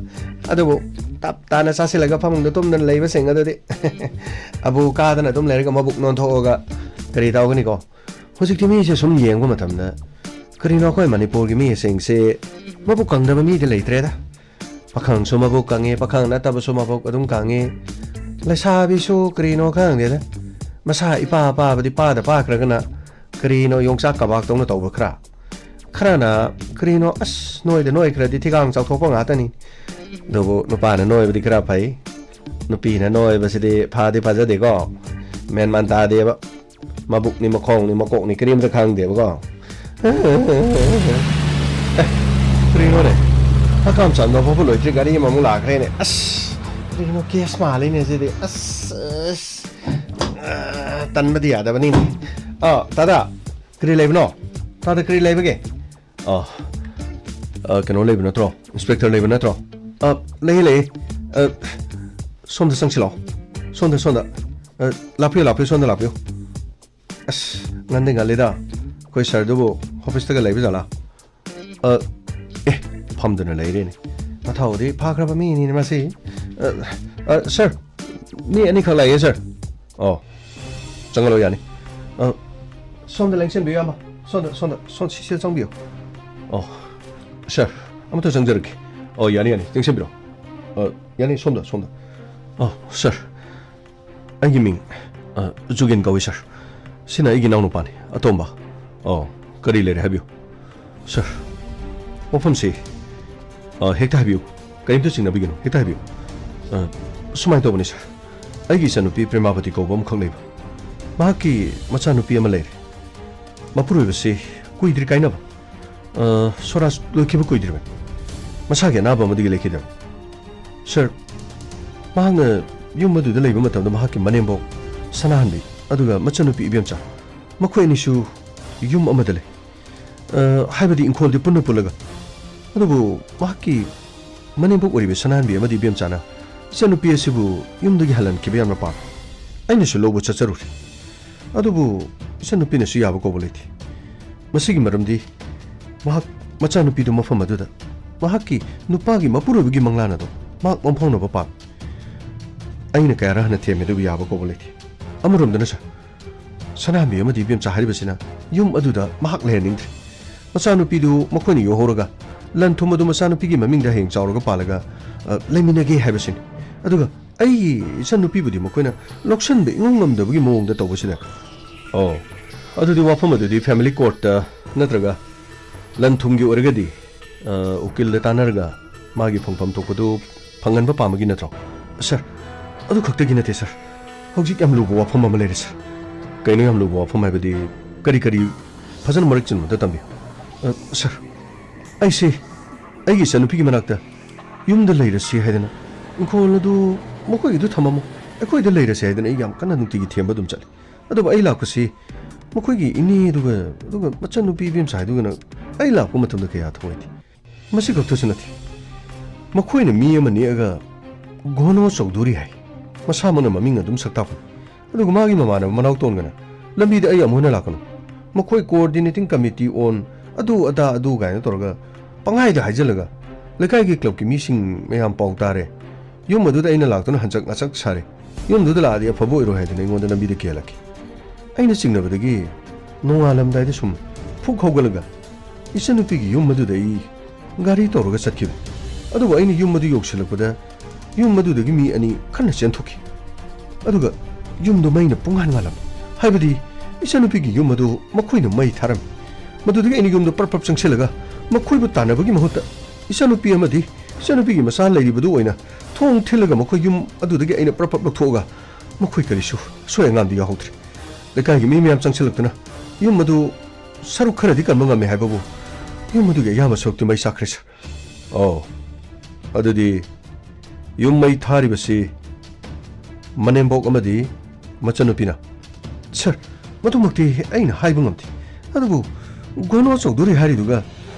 ꯑꯗꯨꯕꯨ ꯇꯞ ꯇꯥꯅ ꯆꯥꯁꯤꯜꯂꯒ ꯐꯃꯨꯡꯗ ꯇꯨꯝꯗꯅ ꯂꯩꯕꯁꯤꯡ ꯑꯗꯨꯗꯤ ꯑꯕꯨ ꯀꯥꯗꯅ ꯑꯗꯨꯝ ꯂꯩꯔꯒ ꯃꯕꯨꯛ ꯅꯣꯟꯊꯣꯛꯑꯒ ꯀꯔꯤ ꯇꯧꯒꯅꯤꯀꯣ? ꯍꯧꯖꯤꯛꯇꯤ ꯃꯤꯁꯦ ꯁꯨꯝ ꯌꯦꯡꯕ ꯃꯇꯝꯗ ꯀꯔꯤꯅꯣ ꯑꯩꯈꯣꯏ ꯃꯅꯤꯄꯨꯔꯒꯤ ꯃꯤꯁꯤꯡꯁꯦ ꯃꯕꯨꯛ ꯀꯪꯗꯕ ꯃꯤꯗꯤ ꯂꯩꯇ꯭ꯔꯦꯗ꯫ ꯄꯥꯈꯪꯁꯨ ꯃꯕꯨꯛ ꯀꯪꯉꯦ, ꯄꯥꯈꯪ ꯅꯠꯇꯕꯁꯨ ꯃꯕꯨꯛ ꯑꯗꯨꯝ ꯀꯪꯉꯦ꯫ ꯂꯩꯁꯥꯕꯤꯁꯨ ꯀꯔꯤꯅꯣ ꯈꯪꯗꯦꯗ, ꯃꯁꯥ ꯏꯄꯥ ꯄꯥꯕꯗꯤ ꯄꯥꯗ ꯄꯥꯈ꯭ꯔꯒꯅ ꯀꯔꯤꯅꯣ ꯌꯣꯡꯆꯥꯛ ꯀꯕꯥꯛꯇꯧꯅ ꯇꯧꯕ ꯈꯔ, ꯈꯔꯅ ꯀꯔꯤꯅꯣ ꯑꯁ ꯅꯣꯏꯗ ꯅꯣꯏꯈ꯭ꯔꯗꯤ ꯊꯤꯒꯥꯡ ꯆꯥꯎꯊꯣꯛꯄ ꯉꯥꯛꯇꯅꯤ꯫ ꯑꯗꯨꯕꯨ ꯅꯨꯄꯥꯅ ꯅꯣꯏꯕꯗꯤ ꯈꯔ ꯐꯩ, ꯅꯨꯄꯤꯅ ꯅꯣꯏꯕꯁꯤꯗꯤ ꯐꯗꯤ ꯐꯖꯗꯦꯀꯣ, ꯃꯦꯟ ꯃꯥꯟ ꯇꯥꯗꯦꯕ꯫ ꯃꯕꯨꯛꯅꯤ, ꯃꯈꯣꯡꯅꯤ, ꯃꯀꯣꯛꯅꯤ, ꯀꯔꯤꯝꯇ ꯈꯪꯗꯦꯕꯀꯣ꯫ ꯑꯦ, ꯀꯔꯤꯅꯣꯅꯦ? ꯍꯀꯥꯝ ꯆꯟꯕ ꯐꯥꯎꯕ ꯂꯣꯏꯗ꯭ꯔꯤ, ꯒꯥꯔꯤ ꯑꯃꯃꯨꯛ ꯂꯥꯛꯈ꯭ꯔꯦꯅꯦ꯫ ꯑꯁ, ꯀꯔꯤꯅꯣ, ꯀꯦꯁ ꯃꯥꯜꯂꯤꯅꯦ ꯁꯤꯗꯤ꯫ ꯑꯁ, ꯑꯁ, ꯑ, ꯇꯟꯕꯗꯤ ꯌꯥꯗꯕꯅꯤꯅꯦ꯫ ꯑ, ꯇꯥꯗꯥ, ꯀꯔꯤ ꯂꯩꯕꯅꯣ? ꯇꯥꯗꯥ, ꯀꯔꯤ ꯂꯩꯕꯒꯦ? ꯑ, ꯑ, ꯀꯩꯅꯣ ꯂꯩꯕ ꯅꯠꯇ꯭ꯔꯣ? ꯏꯟꯁꯄꯦꯛꯇꯔ ꯂꯩꯕ ꯅꯠꯇ꯭ꯔꯣ? ꯑ, ꯂꯩꯌꯦ, ꯂꯩꯌꯦ꯫ ꯑ, ꯁꯣꯝꯗ ꯆꯪꯁꯤꯜꯂꯛꯑꯣ꯫ ꯁꯣꯝꯗ, ꯁꯣꯝꯗ꯫ ꯑ, ꯂꯥꯛꯄꯤꯌꯨ, ꯂꯥꯛꯄꯤꯌꯨ, ꯁꯣꯝꯗ ꯂꯥꯛꯄꯤꯌꯨ꯫ ꯑꯁ, ꯉꯟꯗꯤ ꯉꯜꯂꯤꯗ꯫ ꯑꯩꯈꯣꯏ ꯁꯥꯔꯗꯨꯕꯨ ꯑꯣꯐꯤꯁꯇꯒ ꯂꯩꯕ ꯖꯥꯠꯂꯥ? ꯑ, ꯑꯦ, ꯐꯝꯗꯨꯅ ꯂꯩꯔꯦꯅꯦ꯫ ꯃꯊꯧꯗꯤ ꯐꯥꯈ꯭ꯔꯕ ꯃꯤꯅꯤꯅꯦ ꯃꯁꯤ꯫ ꯑ, ꯑ, ꯁꯥꯔ, ꯃꯤ ꯑꯅꯤꯈꯛ ꯂꯥꯛꯑꯦ, ꯁꯥꯔ꯫ ꯑꯣ, ꯆꯪꯍꯜꯂꯣ, ꯌꯥꯅꯤ꯫ ꯑ, ꯁꯣꯝꯗ ꯂꯦꯡꯁꯤꯟꯕꯤꯌꯨ, ꯏꯌꯥꯝꯕ꯫ ꯁꯣꯝꯗ, ꯁꯣꯝꯗ, ꯁꯣꯝ, ꯁꯤ, ꯁꯤꯗ ꯆꯪꯕꯤꯌꯨ꯫ ꯑꯣ, ꯁꯥꯔ, ꯑꯃꯨꯛꯇ ꯆꯪꯖꯔꯛꯀꯦ꯫ ꯑꯣ, ꯌꯥꯅꯤ, ꯌꯥꯅꯤ, ꯆꯪꯁꯤꯟꯕꯤꯔꯣ꯫ ꯑ, ꯌꯥꯅꯤ, ꯁꯣꯝꯗ, ꯁꯣꯝꯗ꯫ ꯑꯣ, ꯁꯥꯔ, ꯑꯩꯒꯤ ꯃꯤꯡ, ꯑ, ꯖꯨꯒꯤꯟ ꯀꯧꯏ, ꯁꯥꯔ꯫ ꯁꯤꯅ ꯑꯩꯒꯤ ꯏꯅꯥꯎꯅꯨꯄꯥꯅꯤ, ꯑꯇꯣꯝꯕ꯫ ꯑꯣ, ꯀꯔꯤ ꯂꯩꯔꯦ, ꯍꯥꯏꯕꯤꯌꯨ꯫ ꯁꯥꯔ, ꯋꯥꯐꯝꯁꯤ, ꯑ, ꯍꯦꯛꯇ ꯍꯥꯏꯕꯤꯌꯨ꯫ ꯀꯔꯤꯝꯇ ꯆꯤꯡꯅꯕꯤꯒꯅꯨ, ꯍꯦꯛꯇ ꯍꯥꯏꯕꯤꯌꯨ꯫ ꯑ, ꯁꯨꯃꯥꯏꯅ ꯇꯧꯕꯅꯤ, ꯁꯥꯔ꯫ ꯑꯩꯒꯤ ꯏꯆꯟꯅꯨꯄꯤ ꯄ꯭ꯔꯦꯃꯥꯕꯇꯤ ꯀꯧꯕ ꯑꯃꯈꯛ ꯂꯩꯕ꯫ ꯃꯍꯥꯛꯀꯤ ꯃꯆꯥꯅꯨꯄꯤ ꯑꯃ ꯂꯩꯔꯦ꯫ ꯃꯄꯨꯔꯣꯏꯕꯁꯤ ꯀꯨꯏꯗ꯭ꯔꯤ ꯀꯥꯏꯅꯕ꯫ ꯑ, ꯁ꯭ꯋꯔꯥꯖ ꯂꯣꯏꯈꯤꯕ ꯀꯨꯏꯗ꯭ꯔꯤꯕꯅꯤ꯫ ꯃꯁꯥꯒꯤ ꯑꯅꯥꯕ ꯑꯃꯗꯒꯤ ꯂꯩꯈꯤꯗꯕ꯫ ꯁꯥꯔ, ꯃꯍꯥꯛꯅ ꯌꯨꯝ ꯑꯗꯨꯗ ꯂꯩꯕ ꯃꯇꯝꯗ ꯃꯍꯥꯛꯀꯤ ꯃꯅꯦꯝꯕꯣꯛ ꯁꯅꯥꯍꯟꯕꯤ, ꯑꯗꯨꯒ ꯃꯆꯟꯅꯨꯄꯤ ꯏꯕꯦꯝꯆꯥ, ꯃꯈꯣꯏ ꯑꯅꯤꯁꯨ ꯌꯨꯝ ꯑꯃꯗ ꯂꯩ꯫ ꯑ, ꯍꯥꯏꯕꯗꯤ ꯏꯪꯈꯣꯜꯗꯤ ꯄꯨꯟꯅ ꯄꯨꯜꯂꯒ꯫ ꯑꯗꯨꯕꯨ ꯃꯍꯥꯛꯀꯤ ꯃꯅꯦꯝꯕꯣꯛ ꯑꯣꯏꯔꯤꯕ ꯁꯅꯥꯍꯟꯕꯤ ꯑꯃꯗꯤ ꯏꯕꯦꯝꯆꯥꯅ ꯏꯆꯟꯅꯨꯄꯤ ꯑꯁꯤꯕꯨ ꯌꯨꯝꯗꯒꯤ ꯍꯜꯍꯟꯈꯤꯕ ꯌꯥꯝꯅ ꯄꯥꯝꯃꯤ꯫ ꯑꯩꯅꯁꯨ ꯂꯧꯕ ꯆꯠꯆꯔꯨꯔꯦ꯫ ꯑꯗꯨꯕꯨ ꯏꯆꯟꯅꯨꯄꯤꯅꯁꯨ ꯌꯥꯕ ꯀꯧꯕ ꯂꯩꯇꯦ꯫ ꯃꯁꯤꯒꯤ ꯃꯔꯝꯗꯤ ꯃꯍꯥꯛ ꯃꯆꯥꯅꯨꯄꯤꯗꯨ ꯃꯐꯝ ꯑꯗꯨꯗ ꯃꯍꯥꯛꯀꯤ ꯅꯨꯄꯥꯒꯤ ꯃꯄꯨꯔꯣꯏꯕꯒꯤ ꯃꯪꯂꯥꯟ ꯑꯗꯣ ꯃꯍꯥꯛ ꯃꯥꯡꯐꯥꯎꯅꯕ ꯄꯥꯝꯃꯤ꯫ ꯑꯩꯅ ꯀꯌꯥꯔꯛ ꯍꯟꯅ ꯊꯦꯝꯃꯦ, ꯑꯗꯨꯕꯨ ꯌꯥꯕ ꯀꯧꯕ ꯂꯩꯇꯦ꯫ ꯑꯃꯔꯣꯝꯗꯅ ꯁꯥꯔ, ꯁꯅꯥꯍꯟꯕꯤ ꯑꯃꯗꯤ ꯏꯕꯦꯝꯆꯥ ꯍꯥꯏꯔꯤꯕꯁꯤꯅ ꯌꯨꯝ ꯑꯗꯨꯗ ꯃꯍꯥꯛ ꯂꯩꯍꯟꯅꯤꯡꯗ꯭ꯔꯦ꯫ ꯃꯆꯥꯅꯨꯄꯤꯗꯨ ꯃꯈꯣꯏꯅ ꯌꯣꯛꯍꯧꯔꯒ ꯂꯟ ꯊꯨꯝ ꯑꯗꯨ ꯃꯆꯥꯅꯨꯄꯤꯒꯤ ꯃꯃꯤꯡꯗ ꯍꯌꯦꯡ ꯆꯥꯎꯔꯒ ꯄꯥꯜꯂꯒ, ꯑ, ꯂꯩꯃꯤꯟꯅꯒꯦ ꯍꯥꯏꯕꯁꯤꯅꯤ꯫ ꯑꯗꯨꯒ ꯑꯩꯒꯤ ꯏꯆꯟꯅꯨꯄꯤꯕꯨꯗꯤ ꯃꯈꯣꯏꯅ ꯂꯧꯁꯟꯕ ꯏꯉꯝ ꯉꯝꯗꯕꯒꯤ ꯃꯑꯣꯡꯗ ꯇꯧꯕꯁꯤꯗ꯫ ꯑꯣ, ꯑꯗꯨꯗꯤ ꯋꯥꯐꯝ ꯑꯗꯨꯗꯤ ꯐꯦꯃꯤꯂꯤ ꯀꯣꯔꯠꯇ ꯅꯠꯇ꯭ꯔꯒ ꯂꯟ ꯊꯨꯝꯒꯤ ꯑꯣꯏꯔꯒꯗꯤ, ꯑ, ꯎꯀꯤꯜꯗ ꯇꯥꯟꯅꯔꯒ ꯃꯥꯒꯤ ꯐꯪꯐꯝ ꯊꯣꯛꯄꯗꯨ ꯐꯪꯍꯟꯕ ꯄꯥꯝꯕꯒꯤ ꯅꯠꯇ꯭ꯔꯣ? ꯁꯥꯔ, ꯑꯗꯨ ꯈꯛꯇꯒꯤ ꯅꯠꯇꯦ ꯁꯥꯔ꯫ ꯍꯧꯖꯤꯛ ꯌꯥꯝ ꯂꯨꯕ ꯋꯥꯐꯝ ꯑꯃ ꯂꯩꯔꯦ ꯁꯥꯔ꯫ ꯀꯩꯅꯣ ꯌꯥꯝ ꯂꯨꯕ ꯋꯥꯐꯝ ꯍꯥꯏꯕꯗꯤ ꯀꯔꯤ ꯀꯔꯤ? ꯐꯖꯅ ꯃꯔꯤꯛ ꯆꯨꯝꯅ ꯑꯝꯇ ꯇꯝꯕꯤꯌꯨ꯫ ꯑ, ꯁꯥꯔ, ꯑꯩꯁꯦ ꯑꯩꯒꯤ ꯏꯆꯟꯅꯨꯄꯤꯒꯤ ꯃꯅꯥꯛꯇ ꯌꯨꯝꯗ ꯂꯩꯔꯁꯤ ꯍꯥꯏꯗꯅ ꯏꯪꯈꯣꯜ ꯑꯗꯨ ꯃꯈꯣꯏꯒꯤꯗꯨ ꯊꯝꯃꯝꯃꯣ, ꯑꯩꯈꯣꯏꯗ ꯂꯩꯔꯁꯤ ꯍꯥꯏꯗꯅ ꯑꯩ ꯌꯥꯝ ꯀꯟꯅ ꯅꯨꯡꯇꯤꯒꯤ ꯊꯦꯝꯕ ꯑꯗꯨꯝ ꯆꯠꯂꯤ꯫ ꯑꯗꯨꯕꯨ ꯑꯩ ꯂꯥꯛꯄꯁꯤ ꯃꯈꯣꯏꯒꯤ ꯏꯅꯦ ꯑꯗꯨꯒ, ꯑꯗꯨꯒ ꯃꯆꯟꯅꯨꯄꯤ ꯏꯕꯦꯝꯆꯥ ꯍꯥꯏꯗꯨꯒꯅ ꯑꯩ ꯂꯥꯛꯄ ꯃꯇꯝꯗ ꯀꯌꯥ ꯊꯧꯑꯣꯏꯗꯦ꯫ ꯃꯁꯤ ꯈꯛꯇꯁꯨ ꯅꯠꯇꯦ, ꯃꯈꯣꯏꯅ ꯃꯤ ꯑꯃ ꯅꯦꯛꯑꯒ ꯒꯣꯅꯣ ꯆꯧꯙꯨꯔꯤ ꯍꯥꯏ, ꯃꯁꯥꯃꯛꯅ ꯃꯃꯤꯡ ꯑꯗꯨꯝ ꯁꯛ ꯇꯥꯛꯄꯅꯤ꯫ ꯑꯗꯨꯒ ꯃꯥꯒꯤ ꯃꯃꯥꯟꯅꯕ ꯃꯅꯥꯎꯇꯣꯟꯒꯅ ꯂꯝꯕꯤꯗ ꯑꯩ ꯑꯃꯨꯛ ꯍꯟꯅ ꯂꯥꯛꯀꯅꯨ, ꯃꯈꯣꯏ coordinating committee on ꯑꯗꯨ ꯑꯗꯥ ꯑꯗꯨ ꯀꯥꯏꯅ ꯇꯧꯔꯒ ꯄꯪꯍꯥꯏꯗ ꯍꯥꯏꯖꯤꯜꯂꯒ ꯂꯩꯀꯥꯏꯒꯤ ꯀ꯭ꯂꯕꯀꯤ ꯃꯤꯁꯤꯡ ꯃꯌꯥꯝ ꯄꯥꯎ ꯇꯥꯔꯦ, ꯌꯨꯝ ꯑꯗꯨꯗ ꯑꯩꯅ ꯂꯥꯛꯇꯨꯅ ꯍꯟꯆꯛ ꯉꯆꯛ ꯁꯥꯔꯦ, ꯌꯨꯝꯗꯨꯗ ꯂꯥꯛꯑꯗꯤ ꯑꯐꯕ ꯑꯣꯏꯔꯣꯏ ꯍꯥꯏꯗꯅ ꯑꯩꯉꯣꯟꯗ ꯂꯝꯕꯤꯗ ꯀꯤꯍꯜꯂꯛꯈꯤ꯫ ꯑꯩꯅ ꯆꯤꯡꯅꯕꯗꯒꯤ ꯅꯣꯡꯉꯥꯜꯂꯝꯗꯥꯏꯗ ꯁꯨꯝ ꯐꯨꯛ ꯍꯧꯒꯠꯂꯒ ꯏꯆꯟꯅꯨꯄꯤꯒꯤ ꯌꯨꯝ ꯑꯗꯨꯗ ꯑꯩ ꯒꯥꯔꯤ ꯇꯧꯔꯒ ꯆꯠꯈꯤꯕꯅꯤ꯫ ꯑꯗꯨꯕꯨ ꯑꯩꯅ ꯌꯨꯝ ꯑꯗꯨ ꯌꯧꯁꯤꯜꯂꯛꯄꯗ ꯌꯨꯝ ꯑꯗꯨꯗꯒꯤ ꯃꯤ ꯑꯅꯤ ꯈꯟꯅ ꯆꯦꯟꯊꯣꯛꯈꯤ꯫ ꯑꯗꯨꯒ ꯌꯨꯝꯗꯨ ꯃꯩꯅ ꯄꯨꯡꯍꯥꯟ ꯉꯥꯜꯂꯝꯃꯤ꯫ ꯍꯥꯏꯕꯗꯤ ꯏꯆꯟꯅꯨꯄꯤꯒꯤ ꯌꯨꯝ ꯑꯗꯨ ꯃꯈꯣꯏꯅ ꯃꯩ ꯊꯥꯔꯝꯃꯤ꯫ ꯃꯗꯨꯗꯒꯤ ꯑꯩꯅ ꯌꯨꯝꯗ ꯄ꯭ꯔꯞ ꯄ꯭ꯔꯞ ꯆꯪꯁꯤꯜꯂꯒ ꯃꯈꯣꯏꯕꯨ ꯇꯥꯟꯅꯕꯒꯤ ꯃꯍꯨꯠꯇ ꯏꯆꯟꯅꯨꯄꯤ ꯑꯃꯗꯤ ꯏꯆꯟꯅꯨꯄꯤꯒꯤ ꯃꯆꯥ ꯂꯩꯔꯤꯕꯗꯨ ꯑꯣꯏꯅ ꯊꯣꯡ ꯊꯤꯜꯂꯒ ꯃꯈꯣꯏ ꯌꯨꯝ ꯑꯗꯨꯗꯒꯤ ꯑꯩꯅ ꯄ꯭ꯔꯞ ꯄ꯭ꯔꯞ ꯂꯧꯊꯣꯛꯑꯒ ꯃꯈꯣꯏ ꯀꯔꯤꯁꯨ ꯑꯁꯣꯏ ꯑꯉꯥꯝꯗꯤ ꯌꯥꯎꯍꯧꯗ꯭ꯔꯦ꯫ ꯂꯩꯀꯥꯏꯒꯤ ꯃꯤ ꯃꯌꯥꯝ ꯆꯪꯁꯤꯜꯂꯛꯇꯨꯅ ꯌꯨꯝ ꯑꯗꯨ ꯁꯔꯨꯛ ꯈꯔꯗꯤ ꯀꯟꯕ ꯉꯝꯃꯦ ꯍꯥꯏꯕꯕꯨ ꯌꯨꯝ ꯑꯗꯨꯒꯤ ꯑꯌꯥꯝꯕ ꯁꯔꯨꯛꯇꯤ ꯃꯩ ꯆꯥꯛꯈ꯭ꯔꯦ, ꯁꯥꯔ꯫ ꯑꯣ, ꯑꯗꯨꯗꯤ ꯌꯨꯝ ꯃꯩ ꯊꯥꯔꯤꯕꯁꯤ ꯃꯅꯦꯝꯕꯣꯛ ꯑꯃꯗꯤ ꯃꯆꯟꯅꯨꯄꯤꯅ? ꯁꯥꯔ, ꯃꯗꯨꯃꯛꯇꯤ ꯑꯩꯅ ꯍꯥꯏꯕ ꯉꯝꯗꯦ꯫ ꯑꯗꯨꯕꯨ ꯒꯣꯅꯣ ꯆꯧꯙꯨꯔꯤ ꯍꯥꯏꯔꯤꯗꯨꯒ,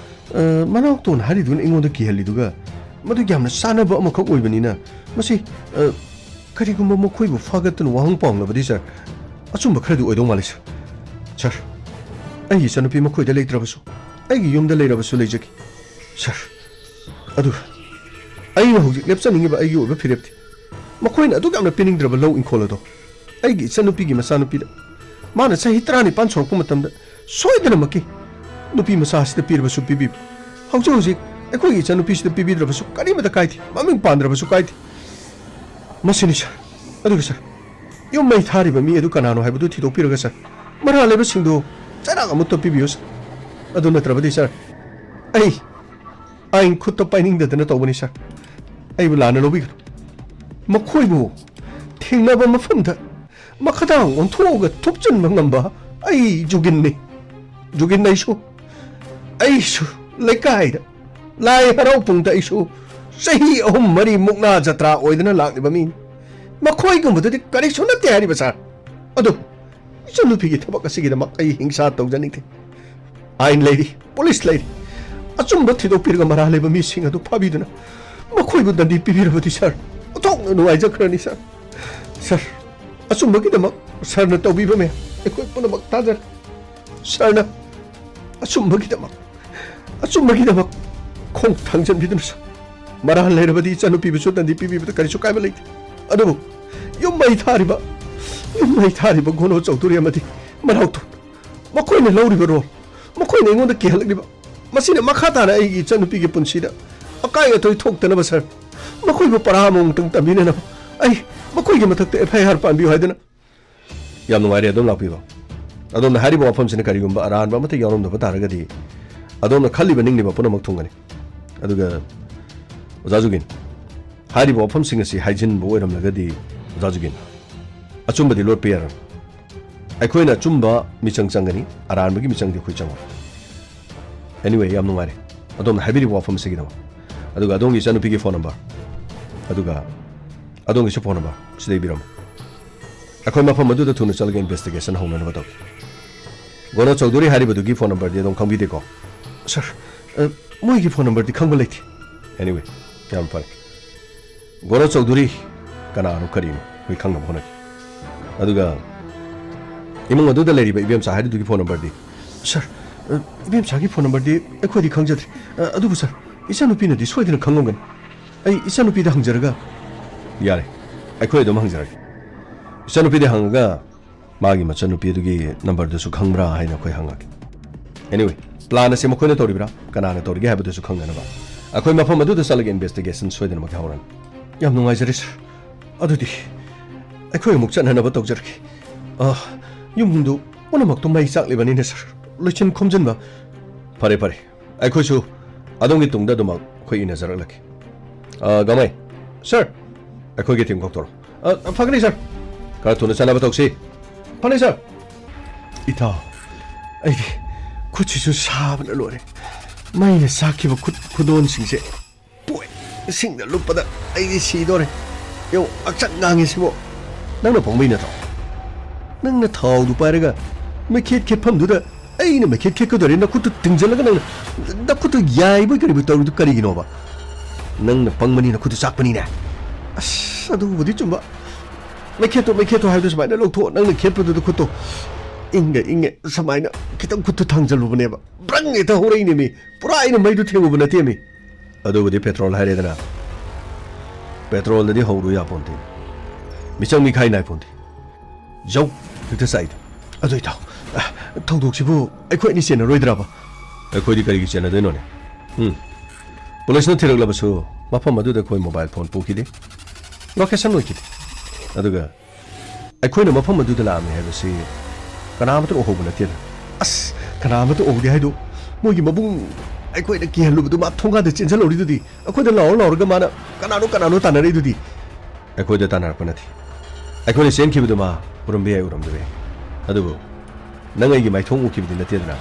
ꯑ, ꯃꯅꯥꯎꯇꯣꯟ ꯍꯥꯏꯔꯤꯗꯨꯅ ꯑꯩꯉꯣꯟꯗ ꯀꯤꯍꯜꯂꯤꯗꯨꯒ ꯃꯗꯨ ꯌꯥꯝꯅ ꯆꯥꯟꯅꯕ ꯑꯃꯈꯛ ꯑꯣꯏꯕꯅꯤꯅ ꯃꯁꯤ, ꯑ, ꯀꯔꯤꯒꯨꯝꯕ ꯃꯈꯣꯏꯕꯨ ꯐꯥꯒꯠꯇꯨꯅ ꯋꯥꯍꯪ ꯄꯥꯎꯅꯕꯗꯤ, ꯁꯥꯔ, ꯑꯆꯨꯝꯕ ꯈꯔꯗꯤ ꯑꯣꯏꯗꯧ ꯃꯥꯜꯂꯤ, ꯁꯥꯔ꯫ ꯁꯥꯔ, ꯑꯩꯒꯤ ꯏꯆꯟꯅꯨꯄꯤ ꯃꯈꯣꯏꯗ ꯂꯩꯇ꯭ꯔꯕꯁꯨ, ꯑꯩꯒꯤ ꯌꯨꯝꯗ ꯂꯩꯔꯕꯁꯨ ꯂꯩꯖꯒꯦ, ꯁꯥꯔ꯫ ꯑꯗꯨꯒ ꯑꯩꯅ ꯍꯧꯖꯤꯛ ꯂꯦꯞꯆꯅꯤꯡꯉꯤꯕ ꯑꯩꯒꯤ ꯑꯣꯏꯕ ꯐꯤꯔꯦꯞꯇꯤ ꯃꯈꯣꯏꯅ ꯑꯗꯨꯛ ꯌꯥꯝꯅ ꯄꯤꯅꯤꯡꯗ꯭ꯔꯕ ꯂꯧ ꯏꯪꯈꯣꯜ ꯑꯗꯣ ꯑꯩꯒꯤ ꯏꯆꯟꯅꯨꯄꯤꯒꯤ ꯃꯆꯥꯅꯨꯄꯤꯗ ꯃꯥꯅ ꯆꯍꯤ ꯇꯔꯥꯅꯤꯄꯥꯟ ꯁꯨꯔꯛꯄ ꯃꯇꯝꯗ ꯁꯣꯏꯗꯅꯃꯛꯀꯤ ꯅꯨꯄꯤ ꯃꯆꯥ ꯑꯁꯤꯗ ꯄꯤꯔꯕꯁꯨ ꯄꯤꯕꯤꯕ꯫ ꯍꯧꯖꯤꯛ ꯍꯧꯖꯤꯛ ꯑꯩꯈꯣꯏꯒꯤ ꯏꯆꯟꯅꯨꯄꯤꯁꯤꯗ ꯄꯤꯕꯤꯗ꯭ꯔꯕꯁꯨ ꯀꯔꯤꯃꯇ ꯀꯥꯏꯗꯦ, ꯃꯃꯤꯡ ꯄꯥꯟꯗ꯭ꯔꯕꯁꯨ ꯀꯥꯏꯗꯦ꯫ ꯃꯁꯤꯅꯤ, ꯁꯥꯔ꯫ ꯑꯗꯨꯒ, ꯁꯥꯔ, ꯌꯨꯝ ꯃꯩ ꯊꯥꯔꯤꯕ ꯃꯤ ꯑꯗꯨ ꯀꯅꯥꯅꯣ ꯍꯥꯏꯕꯗꯨ ꯊꯤꯗꯣꯛꯄꯤꯔꯒ, ꯁꯥꯔ, ꯃꯔꯥꯜ ꯂꯩꯕꯁꯤꯡꯗꯨ ꯆꯩꯔꯥꯛ ꯑꯃꯨꯛꯇ ꯄꯤꯕꯤꯌꯨ, ꯁꯥꯔ꯫ ꯑꯗꯨ ꯅꯠꯇ꯭ꯔꯕꯗꯤ, ꯁꯥꯔ, ꯑꯩ ꯑꯥꯏꯟ ꯈꯨꯠꯇ ꯄꯥꯏꯅꯤꯡꯗꯗꯅ ꯇꯧꯕꯅꯤ, ꯁꯥꯔ꯫ ꯑꯩꯕꯨ ꯂꯥꯟꯅ ꯂꯧꯕꯤꯒꯅꯨ꯫ ꯃꯈꯣꯏꯕꯨ ꯊꯦꯡꯅꯕ ꯃꯐꯝꯗ ꯃꯈꯥꯗꯥꯡ ꯑꯣꯟꯊꯣꯛꯑꯒ ꯊꯨꯞꯆꯤꯟꯕ ꯉꯝꯕ ꯑꯩ ꯖꯨꯒꯤꯟꯅꯤ꯫ ꯖꯨꯒꯤꯟ ꯑꯩꯁꯨ, ꯑꯩꯁꯨ ꯂꯩꯀꯥꯏꯗ ꯂꯥꯏ ꯍꯔꯥꯎꯐꯝꯗ ꯑꯩꯁꯨ ꯆꯍꯤ ꯑꯍꯨꯝ ꯃꯔꯤ ꯃꯨꯛꯅꯥ ꯖꯇ꯭ꯔꯥ ꯑꯣꯏꯗꯅ ꯂꯥꯛꯂꯤꯕ ꯃꯤꯅꯤ꯫ ꯃꯈꯣꯏꯒꯨꯝꯕꯗꯨꯗꯤ ꯀꯔꯤꯁꯨ ꯅꯠꯇꯦ ꯍꯥꯏꯔꯤꯕ, ꯁꯥꯔ꯫ ꯑꯗꯨ ꯏꯆꯟꯅꯨꯄꯤꯒꯤ ꯊꯕꯛ ꯑꯁꯤꯒꯤꯗꯃꯛ ꯑꯩ ꯍꯤꯡꯁꯥ ꯇꯧꯖꯅꯤꯡꯗꯦ꯫ ꯑꯥꯏꯟ ꯂꯩꯔꯤ, ꯄꯨꯂꯤꯁ ꯂꯩꯔꯤ꯫ ꯑꯆꯨꯝꯕ ꯊꯤꯗꯣꯛꯄꯤꯔꯒ ꯃꯔꯥꯜ ꯂꯩꯕ ꯃꯤꯁꯤꯡ ꯑꯗꯨ ꯐꯥꯕꯤꯗꯨꯅ ꯃꯈꯣꯏꯕꯨ ꯗꯟꯗꯤ ꯄꯤꯕꯤꯔꯕꯗꯤ, ꯁꯥꯔ, ꯑꯣꯟꯊꯣꯛꯅ ꯅꯨꯡꯉꯥꯏꯖꯈ꯭ꯔꯅꯤ, ꯁꯥꯔ꯫ ꯁꯥꯔ, ꯑꯆꯨꯝꯕꯒꯤꯗꯃꯛ ꯁꯥꯔꯅ ꯇꯧꯕꯤꯕ ꯃꯌꯥꯝ ꯑꯩꯈꯣꯏ ꯄꯨꯝꯅꯃꯛ ꯇꯥꯖꯔꯦ꯫ ꯁꯥꯔꯅ ꯑꯆꯨꯝꯕꯒꯤꯗꯃꯛ, ꯑꯆꯨꯝꯕꯒꯤꯗꯃꯛ ꯈꯣꯡ ꯊꯥꯡꯖꯟꯕꯤꯗꯨꯅ, ꯁꯥꯔ, ꯃꯔꯥꯜ ꯂꯩꯔꯕꯗꯤ ꯏꯆꯟꯅꯨꯄꯤꯕꯨꯁꯨ ꯗꯟꯗꯤ ꯄꯤꯕꯤꯕꯗ ꯀꯔꯤꯁꯨ ꯀꯥꯏꯕ ꯂꯩꯇꯦ꯫ ꯑꯗꯨꯕꯨ ꯌꯨꯝ ꯃꯩ ꯊꯥꯔꯤꯕ, ꯌꯨꯝ ꯃꯩ ꯊꯥꯔꯤꯕ ꯒꯣꯅꯣ ꯆꯧꯙꯨꯔꯤ ꯑꯃꯗꯤ ꯃꯅꯥꯎꯇꯣꯟ, ꯃꯈꯣꯏꯅ ꯂꯧꯔꯤꯕ ꯔꯣꯜ, ꯃꯈꯣꯏꯅ ꯑꯩꯉꯣꯟꯗ ꯀꯤꯍꯜꯂꯛꯂꯤꯕ, ꯃꯁꯤꯅ ꯃꯈꯥ ꯇꯥꯅ ꯑꯩꯒꯤ ꯏꯆꯟꯅꯨꯄꯤꯒꯤ ꯄꯨꯟꯁꯤꯗ ꯑꯀꯥꯏ ꯑꯇꯣꯏ ꯊꯣꯛꯇꯅꯕ, ꯁꯥꯔ, ꯃꯈꯣꯏꯕꯨ ꯄꯔꯥ ꯑꯃꯃꯝꯇꯪ ꯇꯝꯕꯤꯅꯅꯕ ꯑꯩ ꯃꯈꯣꯏꯒꯤ ꯃꯊꯛꯇ ꯑꯦꯐ ꯑꯥꯏ ꯑꯥꯔ ꯄꯥꯟꯕꯤꯌꯨ ꯍꯥꯏꯗꯨꯅ꯫ ꯌꯥꯝ ꯅꯨꯡꯉꯥꯏꯔꯦ ꯑꯗꯣꯝ ꯂꯥꯛꯄꯤꯕ꯫ ꯑꯗꯣꯝꯅ ꯍꯥꯏꯔꯤꯕ ꯋꯥꯐꯝꯁꯤꯅ ꯀꯔꯤꯒꯨꯝꯕ ꯑꯔꯥꯟꯕ ꯑꯃꯠꯇ ꯌꯥꯎꯔꯝꯗꯕ ꯇꯥꯔꯒꯗꯤ ꯑꯗꯣꯝꯅ ꯈꯜꯂꯤꯕ ꯅꯤꯡꯂꯤꯕ ꯄꯨꯝꯅꯃꯛ ꯊꯨꯡꯒꯅꯤ꯫ ꯑꯗꯨꯒ ꯑꯣꯖꯥ ꯖꯨꯒꯤꯟ, ꯍꯥꯏꯔꯤꯕ ꯋꯥꯐꯝꯁꯤꯡ ꯑꯁꯤ ꯍꯥꯏꯖꯤꯟꯕ ꯑꯣꯏꯔꯝꯂꯒꯗꯤ, ꯑꯣꯖꯥ ꯖꯨꯒꯤꯟ, ꯑꯆꯨꯝꯕꯗꯤ ꯂꯣꯠꯄ ꯌꯥꯔꯣꯏ꯫ ꯑꯩꯈꯣꯏꯅ ꯑꯆꯨꯝꯕ ꯃꯤꯆꯪ ꯆꯪꯒꯅꯤ, ꯑꯔꯥꯟꯕꯒꯤ ꯃꯤꯆꯪꯗꯤ ꯑꯩꯈꯣꯏ ꯆꯪꯉꯣꯏ꯫ Anyway, ꯌꯥꯝ ꯅꯨꯡꯉꯥꯏꯔꯦ ꯑꯗꯣꯝꯅ ꯍꯥꯏꯕꯤꯔꯤꯕ ꯋꯥꯐꯝ ꯑꯁꯤꯒꯤꯗꯃꯛ꯫ ꯑꯗꯨꯒ ꯑꯗꯣꯝꯒꯤ ꯏꯆꯥꯅꯨꯄꯤꯒꯤ ꯐꯣꯟ ꯅꯝꯕꯔ, ꯑꯗꯨꯒ ꯑꯗꯣꯝꯒꯤꯁꯨ ꯐꯣꯟ ꯅꯝꯕꯔ ꯁꯤꯗ ꯏꯕꯤꯔꯝꯃꯨ꯫ ꯑꯩꯈꯣꯏ ꯃꯐꯝ ꯑꯗꯨꯗ ꯊꯨꯅ ꯆꯠꯂꯒ investigation ꯍꯧꯅꯅꯕ ꯇꯧꯒꯦ꯫ ꯒꯣꯔꯣ ꯆꯧꯙꯨꯔꯤ ꯍꯥꯏꯔꯤꯕꯗꯨꯒꯤ phone numberꯗꯤ ꯑꯗꯨꯝ ꯈꯪꯕꯤꯗꯦꯀꯣ? Sir, ꯑ, ꯃꯣꯏꯒꯤ phone numberꯗꯤ ꯈꯪꯕ ꯂꯩꯇꯦ꯫ Anyway, ꯌꯥꯝ ꯐꯔꯦ꯫ ꯒꯣꯔꯣ ꯆꯧꯙꯨꯔꯤ ꯀꯅꯥꯅꯣ ꯀꯔꯤꯅꯣ ꯑꯩꯈꯣꯏ ꯈꯪꯅꯕ ꯍꯣꯠꯅꯒꯦ꯫ ꯑꯗꯨꯒ ꯏꯃꯨꯡ ꯑꯗꯨꯗ ꯂꯩꯔꯤꯕ ꯏꯕꯦꯝꯆꯥ ꯍꯥꯏꯔꯤꯗꯨꯒꯤ phone numberꯗꯤ? Sir, ꯑ, ꯏꯕꯦꯝꯆꯥꯒꯤ phone numberꯗꯤ ꯑꯩꯈꯣꯏꯗꯤ ꯈꯪꯖꯗ꯭ꯔꯦ꯫ ꯑ, ꯑꯗꯨꯕꯨ sir, ꯏꯆꯥꯅꯨꯄꯤꯅꯗꯤ ꯁꯣꯏꯗꯅ ꯈꯪꯂꯝꯒꯅꯤ꯫ ꯑꯩ ꯏꯆꯥꯅꯨꯄꯤꯗ ꯍꯪꯖꯔꯒ꯫ ꯌꯥꯔꯦ, ꯑꯩꯈꯣꯏ ꯑꯗꯨꯝ ꯍꯪꯖꯔꯒꯦ꯫ ꯏꯆꯥꯅꯨꯄꯤꯗ ꯍꯪꯉꯒ ꯃꯥꯒꯤ ꯃꯆꯟꯅꯨꯄꯤ ꯑꯗꯨꯒꯤ numberꯗꯨꯁꯨ ꯈꯪꯕ꯭ꯔꯥ ꯍꯥꯏꯅ ꯑꯩꯈꯣꯏ ꯍꯪꯉꯒꯦ꯫ Anyway, plan ꯑꯁꯤ ꯃꯈꯣꯏꯅ ꯇꯧꯔꯤꯕ꯭ꯔꯥ, ꯀꯅꯥꯅ ꯇꯧꯔꯤꯒꯦ ꯍꯥꯏꯕꯗꯨꯁꯨ ꯈꯪꯅꯅꯕ ꯑꯩꯈꯣꯏ ꯃꯐꯝ ꯑꯗꯨꯗ ꯆꯠꯂꯒ investigation ꯁꯣꯏꯗꯅꯃꯛꯀꯤ ꯍꯧꯔꯅꯤ꯫ ꯌꯥꯝ ꯅꯨꯡꯉꯥꯏꯖꯔꯦ sir꯫ ꯑꯗꯨꯗꯤ ꯑꯩꯈꯣꯏ ꯑꯃꯨꯛ ꯆꯠꯅꯅꯕ ꯇꯧꯖꯔꯒꯦ꯫ ꯑ, ꯌꯨꯝꯗꯨ ꯄꯨꯝꯅꯃꯛꯇꯨ ꯃꯩ ꯆꯥꯛꯂꯤꯕꯅꯤꯅ sir, ꯂꯣꯏꯁꯤꯟ ꯈꯣꯝꯖꯤꯟꯕ꯫ ꯐꯔꯦ, ꯐꯔꯦ, ꯑꯩꯈꯣꯏꯁꯨ ꯑꯗꯣꯝꯒꯤ ꯇꯨꯡꯗ ꯑꯗꯨꯃꯛ ꯑꯩꯈꯣꯏ ꯏꯟꯅꯖꯔꯛꯂꯒꯦ꯫ ꯑ, ꯒꯃꯩ, sir, ꯑꯩꯈꯣꯏꯒꯤ team ꯀꯧꯊꯣꯔꯛꯑꯣ꯫ ꯑ, ꯐꯒꯅꯤ sir꯫ ꯈꯔ ꯊꯨꯅ ꯆꯠꯅꯕ ꯇꯧꯁꯤ꯫ ꯐꯅꯤ sir꯫ ꯏꯇꯥꯎ, ꯑꯩꯗꯤ ꯈꯨꯠꯁꯤꯁꯨ ꯁꯥꯕꯅ ꯂꯣꯏꯔꯦ꯫ ꯃꯩꯅ ꯆꯥꯛꯈꯤꯕ ꯈꯨꯠ ꯈꯨꯗꯣꯟꯁꯤꯡꯁꯦ ꯄꯣꯏꯁꯤꯡꯗ ꯂꯨꯞꯄꯗ ꯑꯩꯗꯤ ꯁꯤꯗꯣꯔꯦ꯫ ꯌꯦꯡꯉꯨ, ꯍꯛꯆꯥꯡ ꯉꯥꯡꯉꯦ ꯁꯤꯕꯣ꯫ ꯅꯪꯅ ꯄꯪꯕꯩ ꯅꯠꯇ꯭ꯔꯣ? ꯅꯪꯅ ꯊꯥꯎꯗꯨ ꯄꯥꯏꯔꯒ ꯃꯩꯈꯦꯠ ꯈꯦꯠꯐꯝꯗꯨꯗ ꯑꯩꯅ ꯃꯩꯈꯦꯠ ꯈꯦꯠꯀꯗꯧꯔꯦ, ꯅꯈꯨꯠꯇꯨ ꯇꯤꯡꯖꯜꯂꯒ ꯅꯪꯅ ꯅꯈꯨꯠꯇꯨ ꯌꯥꯏꯕꯣꯏ ꯀꯔꯤꯕꯣꯏ ꯇꯧꯔꯤꯗꯨ ꯀꯔꯤꯒꯤꯅꯣꯕ? ꯅꯪꯅ ꯄꯪꯕꯅꯤ, ꯅꯈꯨꯠꯇꯨ ꯆꯥꯛꯄꯅꯤꯅꯦ꯫ ꯑꯁ, ꯑꯗꯨꯕꯨꯗꯤ ꯆꯨꯝꯕ꯫ ꯃꯩꯈꯦꯠꯇꯣ, ꯃꯩꯈꯦꯠꯇꯣ ꯍꯥꯏꯕꯗꯨ ꯁꯨꯃꯥꯏꯅ ꯂꯧꯊꯣꯛꯑꯣ, ꯅꯪꯅ ꯈꯦꯠꯄꯗꯨꯗ ꯈꯨꯠꯇꯣ ꯏꯪꯒ ꯏꯪꯉꯦ, ꯁꯨꯃꯥꯏꯅ ꯈꯤꯇꯪ ꯈꯨꯠꯇꯨ ꯊꯥꯡꯖꯜꯂꯨꯕꯅꯦꯕ, ꯕ꯭ꯔꯪ ꯍꯦꯛꯇ ꯍꯧꯔꯛꯏꯅꯦꯃꯤ꯫ ꯄꯨꯔꯥ ꯑꯩꯅ ꯃꯩꯗꯨ ꯊꯦꯡꯉꯨꯕ ꯅꯠꯇꯦꯃꯤ꯫ ꯑꯗꯨꯕꯨꯗꯤ petrol ꯍꯥꯏꯔꯦꯗꯅ꯫ Petrolꯗꯗꯤ ꯍꯧꯔꯨ ꯌꯥꯄꯣꯟꯇꯦ꯫ ꯃꯤꯆꯪ ꯃꯤꯈꯥꯏ ꯅꯥꯏꯄꯣꯟꯇꯦ꯫ ꯖꯧ ꯍꯦꯛꯇ ꯆꯥꯏꯗꯣ꯫ ꯑꯗꯨ ꯏꯇꯥꯎ, ꯑ, ꯊꯧꯗꯣꯛꯁꯤꯕꯨ ꯑꯩꯈꯣꯏ ꯑꯅꯤ ꯆꯦꯟꯅꯔꯣꯏꯗ꯭ꯔꯕ? ꯑꯩꯈꯣꯏꯗꯤ ꯀꯔꯤꯒꯤ ꯆꯦꯟꯅꯗꯣꯏꯅꯣꯅꯦ? ꯎꯝ꯫ ꯄꯨꯂꯤꯁꯅ ꯊꯤꯔꯛꯂꯕꯁꯨ ꯃꯐꯝ ꯑꯗꯨꯗ ꯑꯩꯈꯣꯏ mobile phone ꯄꯨꯈꯤꯗꯦ꯫ Location ꯂꯣꯏꯈꯤꯗꯦ꯫ ꯑꯗꯨꯒ ꯑꯩꯈꯣꯏꯅ ꯃꯐꯝ ꯑꯗꯨꯗ ꯂꯥꯛꯑꯝꯃꯤ ꯍꯥꯏꯕꯁꯤ ꯀꯅꯥ ꯑꯃꯠꯇꯅ ꯎꯍꯧꯕ ꯅꯠꯇꯦꯗ꯫ ꯑꯁ, ꯀꯅꯥ ꯑꯃꯠꯇ ꯎꯍꯧꯗꯦ ꯍꯥꯏꯗꯣ? ꯃꯣꯏꯒꯤ ꯃꯕꯨꯡ ꯑꯩꯈꯣꯏꯅ ꯀꯤꯍꯜꯂꯨꯕꯗꯨ ꯃꯥ ꯊꯣꯡꯒꯥꯟꯗ ꯆꯦꯟꯁꯤꯜꯍꯧꯔꯤꯗꯨꯗꯤ꯫ ꯑꯩꯈꯣꯏꯗ ꯂꯥꯎꯔ ꯂꯥꯎꯔꯒ ꯃꯥꯅ "ꯀꯅꯥꯅꯣ, ꯀꯅꯥꯅꯣ?" ꯇꯥꯟꯅꯔꯛꯏꯗꯨꯗꯤ꯫ ꯑꯩꯈꯣꯏꯗ ꯇꯥꯟꯅꯔꯛꯄ ꯅꯠꯇꯦ꯫ ꯑꯩꯈꯣꯏꯅ ꯆꯦꯟꯈꯤꯕꯗꯨ ꯃꯥ ꯎꯔꯝꯕ ꯌꯥꯏ, ꯎꯔꯝꯗꯕ ꯌꯥꯏ꯫ ꯑꯗꯨꯕꯨ ꯅꯪ ꯑꯩꯒꯤ ꯃꯥꯏꯊꯣꯡ ꯎꯈꯤꯕꯗꯤ ꯅꯠꯇꯦꯗꯅ?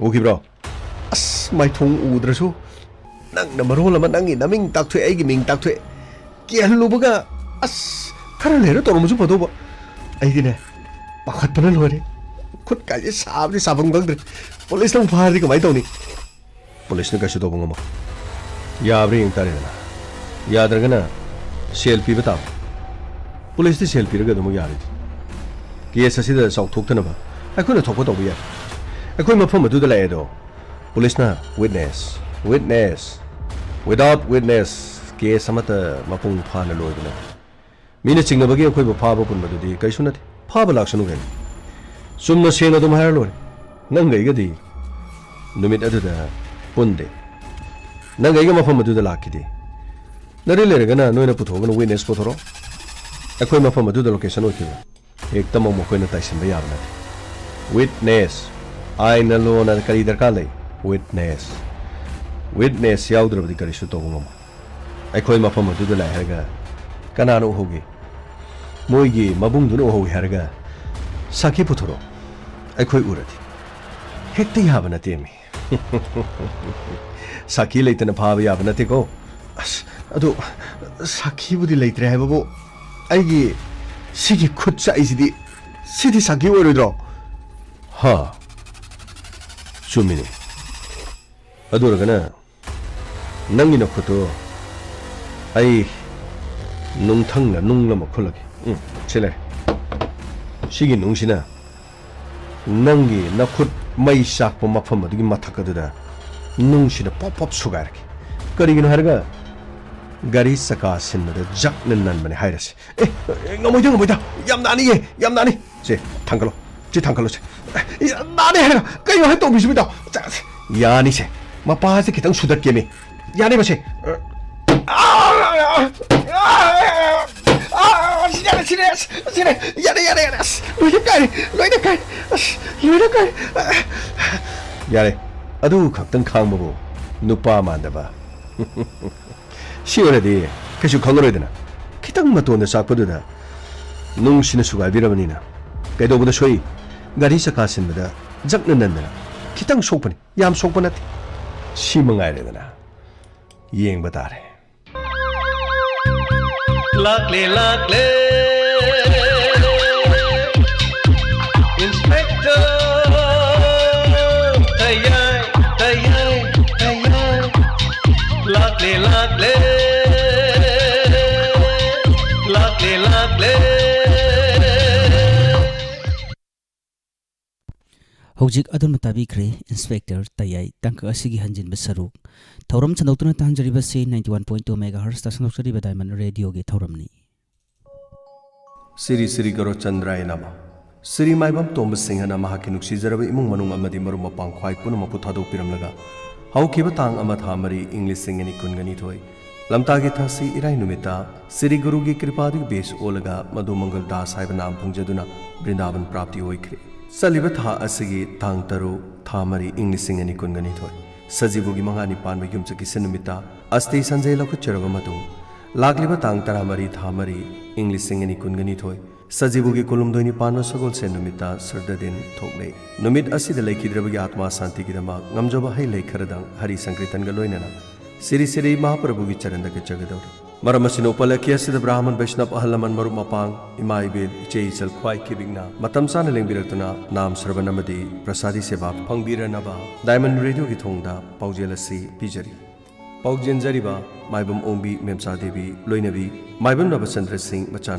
ꯎꯈꯤꯕ꯭ꯔꯣ? ꯑꯁ, ꯃꯥꯏꯊꯣꯡ ꯎꯗ꯭ꯔꯁꯨ ꯅꯪꯅ ꯃꯔꯣꯜ ꯑꯃ ꯅꯪꯒꯤ ꯅꯃꯤꯡ ꯇꯥꯛꯊꯣꯛꯑꯦ, ꯑꯩꯒꯤ ꯃꯤꯡ ꯇꯥꯛꯊꯣꯛꯑꯦ꯫ ꯀꯤꯍꯜꯂꯨꯕꯒ, ꯑꯁ, ꯈꯔ ꯂꯩꯔ ꯇꯧꯔꯝꯃꯁꯨ ꯐꯗꯧꯕ꯫ ꯑꯩꯗꯤꯅꯦ, ꯄꯥꯈꯠꯄꯅ ꯂꯣꯏꯔꯦ꯫ ꯈꯨꯠ ꯀꯥꯏꯁꯦ ꯁꯥꯕꯗꯤ ꯁꯥꯐꯝ ꯈꯪꯗ꯭ꯔꯦ꯫ ꯄꯨꯂꯤꯁꯅ ꯑꯃꯨꯛ ꯐꯥꯔꯗꯤ ꯀꯃꯥꯏꯅ ꯇꯧꯅꯤ? ꯄꯨꯂꯤꯁꯅ ꯀꯩꯁꯨ ꯇꯧꯕ ꯉꯝꯃꯣꯏ꯫ ꯌꯥꯕ꯭ꯔꯥ ꯌꯦꯡ ꯇꯥꯔꯦꯗꯅ꯫ ꯌꯥꯗ꯭ꯔꯒꯅ ꯁꯦꯜ ꯄꯤꯕ ꯇꯥꯕ꯫ ꯄꯨꯂꯤꯁꯇꯤ ꯁꯦꯜ ꯄꯤꯔꯒ ꯑꯗꯨꯃꯛ ꯌꯥꯔꯣꯏꯗ꯫ ꯀꯦꯁ ꯑꯁꯤꯗ ꯆꯥꯎꯊꯣꯛꯇꯅꯕ ꯑꯩꯈꯣꯏꯅ ꯊꯣꯛꯄ ꯇꯧꯕ ꯌꯥꯏ꯫ ꯑꯩꯈꯣꯏ ꯃꯐꯝ ꯑꯗꯨꯗ ꯂꯥꯛꯑꯦ ꯑꯗꯣ, ꯄꯨꯂꯤꯁꯅ witness, witness, without witness case ꯑꯃꯠꯇ ꯃꯄꯨꯡ ꯐꯥꯅ ꯂꯣꯏꯕ ꯅꯠꯇꯦ꯫ ꯃꯤꯅ ꯆꯤꯡꯅꯕꯒꯤ ꯑꯩꯈꯣꯏꯕꯨ ꯐꯥꯕ ꯄꯨꯟꯕꯗꯨꯗꯤ ꯀꯔꯤꯁꯨ ꯅꯠꯇꯦ꯫ ꯐꯥꯕ ꯂꯥꯛꯁꯅꯨ ꯀꯩꯅꯣ꯫ ꯆꯨꯝꯅ ꯁꯦꯡꯅ ꯑꯗꯨꯝ ꯍꯥꯏꯔ ꯂꯣꯏꯔꯦ꯫ ꯅꯪꯒ ꯑꯩꯒꯗꯤ ꯅꯨꯃꯤꯠ ꯑꯗꯨꯗ ꯄꯨꯟꯗꯦ꯫ ꯅꯪꯒ ꯑꯩꯒ ꯃꯐꯝ ꯑꯗꯨꯗ ꯂꯥꯛꯈꯤꯗꯦ꯫ ꯅꯔꯤ ꯂꯩꯔꯒꯅ ꯅꯣꯏꯅ ꯄꯨꯊꯣꯛꯑꯒꯅ witness ꯄꯨꯊꯣꯔꯛꯑꯣ꯫ ꯑꯩꯈꯣꯏ ꯃꯐꯝ ꯑꯗꯨꯗ location ꯑꯣꯏꯈꯤꯕ ꯍꯦꯛꯇꯃꯛ ꯃꯈꯣꯏꯅ ꯇꯥꯏꯁꯤꯟꯕ ꯌꯥꯕ ꯅꯠꯇꯦ꯫ Witness, ꯑꯥꯏꯟꯅ ꯂꯣꯅ ꯀꯔꯤ ꯗꯔꯀꯥꯔ ꯂꯩ? Witness, witness ꯌꯥꯎꯗ꯭ꯔꯕꯗꯤ ꯀꯔꯤꯁꯨ ꯇꯧꯕ ꯉꯝꯃꯣꯏ꯫ ꯑꯩꯈꯣꯏ ꯃꯐꯝ ꯑꯗꯨꯗ ꯂꯥꯛꯑꯦ ꯍꯥꯏꯔꯒ ꯀꯅꯥꯅ ꯎꯍꯧꯒꯦ? ꯃꯣꯏꯒꯤ ꯃꯕꯨꯡꯗꯨꯅ ꯎꯍꯧꯏ ꯍꯥꯏꯔꯒ ꯁꯥꯈꯤ ꯄꯨꯊꯣꯔꯛꯑꯣ꯫ ꯑꯩꯈꯣꯏ ꯎꯔꯗꯤ ꯍꯦꯛꯇ ꯌꯥꯕ ꯅꯠꯇꯦꯃꯤ꯫ ꯁꯥꯈꯤ ꯂꯩꯇꯅ ꯐꯥꯕ ꯌꯥꯕ ꯅꯠꯇꯦꯀꯣ꯫ ꯑꯁ, ꯑꯗꯨ ꯁꯥꯈꯤꯕꯨꯗꯤ ꯂꯩꯇ꯭ꯔꯦ ꯍꯥꯏꯕꯕꯨ, ꯑꯩꯒꯤ ꯁꯤꯒꯤ ꯈꯨꯠ ꯆꯥꯛꯏꯁꯤꯗꯤ, ꯁꯤꯗꯤ ꯁꯥꯈꯤ ꯑꯣꯏꯔꯣꯏꯗ꯭ꯔꯣ? ꯍꯥ, ꯆꯨꯝꯃꯤꯅꯦ꯫ ꯑꯗꯨ ꯑꯣꯏꯔꯒꯅ ꯅꯪꯒꯤ ꯅꯈꯨꯠꯇꯣ ꯑꯩ ꯅꯨꯡꯊꯪꯅ ꯅꯨꯡ ꯑꯃ ꯈꯨꯜꯂꯒꯦ꯫ ꯎꯝ, ꯁꯤ ꯂꯩꯔꯦ꯫ ꯁꯤꯒꯤ ꯅꯨꯡꯁꯤꯅ ꯅꯪꯒꯤ ꯅꯈꯨꯠ ꯃꯩ ꯆꯥꯛꯄ ꯃꯐꯝ ꯑꯗꯨꯒꯤ ꯃꯊꯛ ꯑꯗꯨꯗ ꯅꯨꯡꯁꯤꯅ ꯄꯣꯞ ꯄꯣꯞ ꯁꯨꯒꯥꯏꯔꯛꯀꯦ꯫ ꯀꯔꯤꯒꯤꯅꯣ ꯍꯥꯏꯔꯒ ꯒꯥꯔꯤ ꯆꯀꯥ ꯁꯤꯟꯕꯗ ꯖꯛꯅ ꯅꯟꯕꯅꯦ ꯍꯥꯏꯔꯁꯦ꯫ ꯑꯦ, ꯉꯝꯃꯣꯏꯗ, ꯉꯝꯃꯣꯏꯗ꯫ ꯌꯥꯝ ꯅꯥꯅꯤꯌꯦ, ꯌꯥꯝ ꯅꯥꯅꯤ꯫ ꯁꯦ, ꯊꯥꯡꯒꯠꯂꯣ꯫ ꯁꯤ ꯊꯥꯡꯒꯠꯂꯣ, ꯁꯦ꯫ ꯑꯦ, ꯅꯥꯅꯤ ꯍꯥꯏꯔꯒ ꯀꯩꯅꯣ ꯍꯥꯏ ꯇꯧꯕꯤꯁꯤꯕꯤꯗꯣ? ꯌꯥꯅꯤꯁꯦ꯫ ꯃꯄꯥꯁꯦ ꯈꯤꯇꯪ ꯁꯨꯗꯠꯀꯦꯃꯤ꯫ ꯌꯥꯅꯤ ꯃꯁꯦ꯫ ꯑꯥ, ꯑꯥ, ꯑꯥ, ꯑꯥ, ꯁꯤꯔꯦ, ꯁꯤꯔꯦ, ꯁꯤꯔꯦ꯫ ꯌꯥꯔꯦ, ꯌꯥꯔꯦ, ꯌꯥꯔꯦ꯫ ꯑꯁ, ꯂꯣꯏꯅ ꯀꯥꯏꯔꯦ, ꯂꯣꯏꯅ ꯀꯥꯏꯔꯦ꯫ ꯑꯁ, ꯂꯣꯏꯅ ꯀꯥꯏꯔꯦ꯫ ꯌꯥꯔꯦ, ꯑꯗꯨ ꯈꯛꯇꯪ ꯈꯥꯡꯕꯕꯨ ꯅꯨꯄꯥ ꯃꯥꯟꯗꯕ꯫ ꯁꯤ ꯑꯣꯏꯔꯗꯤ ꯀꯩꯁꯨ ꯈꯪꯉꯔꯣꯏꯗꯅ꯫ ꯈꯤꯇꯪ ꯃꯇꯣꯟꯗ ꯆꯥꯛꯄꯗꯨꯗ ꯅꯨꯡꯁꯤꯅ ꯁꯨꯒꯥꯏꯕꯤꯔꯕꯅꯤꯅ ꯀꯩꯗꯧꯕꯗ ꯁꯣꯛꯏ? ꯒꯥꯔꯤ ꯆꯀꯥ ꯁꯤꯟꯕꯗ ꯖꯛꯅ ꯅꯟꯗꯅ ꯈꯤꯇꯪ ꯁꯣꯛꯄꯅꯤ, ꯌꯥꯝ ꯁꯣꯛꯄ ꯅꯠꯇꯦ꯫ ꯁꯤ ꯃꯉꯥꯏꯔꯦꯗꯅ, ꯌꯦꯡꯕ ꯇꯥꯔꯦ꯫ ꯂꯥꯛꯂꯦ, ꯂꯥꯛꯂꯦ꯫ ꯂꯥꯛꯂꯦ, ꯂꯥꯛꯂꯦ, ꯂꯥꯛꯂꯦ꯫ ꯍꯧꯖꯤꯛ ꯑꯗꯣꯝꯅ ꯇꯥꯕꯤꯈ꯭ꯔꯦ ꯏꯟꯁꯄꯦꯛꯇꯔ ꯇꯌꯥꯏ ꯇꯥꯡꯀꯛ ꯑꯁꯤꯒꯤ ꯍꯟꯖꯤꯟꯕ ꯁꯔꯨꯛ꯫ ꯊꯧꯔꯝ ꯁꯟꯗꯣꯛꯇꯨꯅ ꯇꯥꯍꯟꯖꯔꯤꯕꯁꯤ ninety one point two megahertz ꯇ ꯁꯟꯗꯣꯛꯆꯔꯤꯕ ꯗꯥꯏꯃꯟ ꯔꯦꯗꯤꯑꯣꯒꯤ ꯊꯧꯔꯝꯅꯤ꯫ ꯁ꯭ꯔꯤ ꯁ꯭ꯔꯤ ꯒꯧꯔꯆꯟꯗ꯭ꯔꯥꯌ ꯅꯃ꯫ ꯁ꯭ꯔꯤ ꯃꯥꯏꯕꯝ ꯇꯣꯝꯕ ꯁꯤꯡꯍꯅ ꯃꯍꯥꯛꯀꯤ ꯅꯨꯡꯁꯤꯖꯔꯕ ꯏꯃꯨꯡ ꯃꯅꯨꯡ ꯑꯃꯗꯤ ꯃꯔꯨꯞ ꯃꯄꯥꯡ ꯈ꯭ꯋꯥꯏ ꯄꯨꯝꯅꯃꯛꯄꯨ ꯊꯥꯗꯣꯛꯄꯤꯔꯝꯂꯒ ꯍꯧꯈꯤꯕ ꯇꯥꯡ ꯑꯃ ꯊꯥ ꯃꯔꯤ ꯏꯪ ꯂꯤꯁꯤꯡ ꯑꯅꯤ ꯀꯨꯟꯒ ꯅꯤꯊꯣꯏ ꯂꯝꯇꯥꯒꯤ ꯊꯥꯁꯤ ꯏꯔꯥꯏ ꯅꯨꯃꯤꯠꯇ ꯁ꯭ꯔꯤ ꯒꯨꯔꯨꯒꯤ ꯀ꯭ꯔꯤꯄꯥꯗꯒꯤ ꯕꯦꯁ ꯑꯣꯜꯂꯒ ꯃꯙꯨ ꯃꯪꯒꯜ ꯗꯥꯁ ꯍꯥꯏꯕ ꯅꯥꯝ ꯐꯪꯖꯗꯨꯅ ꯕ꯭ꯔꯤꯟꯗꯥꯕꯟ ꯄ꯭ꯔꯥꯞꯇꯤ ꯑꯣꯏꯈ꯭ꯔꯦ꯫ ꯆꯠꯂꯤꯕ ꯊꯥ ꯑꯁꯤꯒꯤ ꯇꯥꯡ ꯇꯔꯨꯛ ꯊꯥ ꯃꯔꯤ ꯏꯪ ꯂꯤꯁꯤꯡ ꯑꯅꯤ ꯀꯨꯟꯒ ꯅꯤꯊꯣꯏ ꯁꯖꯤꯕꯨꯒꯤ ꯃꯉꯥꯅꯤ ꯄꯥꯟꯕ ꯌꯨꯝꯁꯀꯩꯁ ꯅꯨꯃꯤꯠꯇ ꯑꯁꯇꯤ ꯁꯟꯖꯩ ꯂꯧꯈꯠꯆꯔꯕ ꯃꯇꯨꯡ ꯂꯥꯛꯂꯤꯕ ꯇꯥꯡ ꯇꯔꯥꯃꯔꯤ ꯊꯥ ꯃꯔꯤ ꯏꯪ ꯂꯤꯁꯤꯡ ꯑꯅꯤ ꯀꯨꯟꯒ ꯅꯤꯊꯣꯏ ꯁꯖꯤꯕꯨꯒꯤ ꯀꯨꯟꯍꯨꯝꯗꯣꯏꯅꯤ ꯄꯥꯟꯕ ꯁꯒꯣꯜꯁꯦꯟ ꯅꯨꯃꯤꯠꯇ ꯁ꯭ꯔꯗꯥꯗꯤꯟ ꯊꯣꯛꯂꯦ꯫ ꯅꯨꯃꯤꯠ ꯑꯁꯤꯗ ꯂꯩꯈꯤꯗ꯭ꯔꯕꯒꯤ ꯑꯥꯠꯃꯥ ꯁꯥꯟꯇꯤꯒꯤꯗꯃꯛ ꯉꯝꯖꯕ ꯍꯩ ꯂꯩ ꯈꯔꯗꯪ ꯍꯔꯤ ꯁꯪꯀ꯭ꯔꯤꯇꯟꯒ ꯂꯣꯏꯅꯅ ꯁ꯭ꯔꯤ ꯁ꯭ꯔꯤ ꯃꯍꯥꯄ꯭ꯔꯚꯨꯒꯤ ꯆꯔꯟꯗ ꯀꯠꯆꯒꯗꯧꯔꯤ꯫ ꯃꯔꯝ ꯑꯁꯤꯅ ꯎꯄꯂꯈꯤ ꯑꯁꯤꯗ ꯕ꯭ꯔꯥꯍꯃꯟ ꯕꯩꯁꯅꯕ ꯑꯍꯜ ꯂꯃꯟ ꯃꯔꯨꯞ ꯃꯄꯥꯡ ꯏꯃꯥ ꯏꯕꯦꯜ ꯏꯆꯦ ꯏꯆꯜ ꯈ꯭ꯋꯥꯏ ꯀꯤꯕꯤꯛꯅ ꯃꯇꯝ ꯆꯥꯅ ꯂꯦꯡꯕꯤꯔꯛꯇꯨꯅ ꯅꯥꯝ ꯁ꯭ꯔꯕꯟ ꯑꯃꯗꯤ ꯄ꯭ꯔꯁꯥꯗꯤ ꯁꯦꯕꯥ ꯐꯪꯕꯤꯔꯅꯕ ꯗꯥꯏꯃꯟ ꯔꯦꯗꯤꯑꯣꯒꯤ ꯊꯣꯡꯗ ꯄꯥꯎꯖꯦꯜ ꯑꯁꯤ ꯄꯤꯖꯔꯤ꯫ ꯄꯥꯎꯖꯦꯟꯖꯔꯤꯕ ꯃꯥꯏꯕꯝ ꯑꯣꯡꯕꯤ ꯃꯦꯝꯆꯥ ꯗꯦꯕꯤ ꯂꯣꯏꯅꯕꯤ ꯃꯥꯏꯕꯝ ꯅꯕꯆꯟꯗ꯭ꯔ ꯁꯤꯡ ꯃꯆꯥ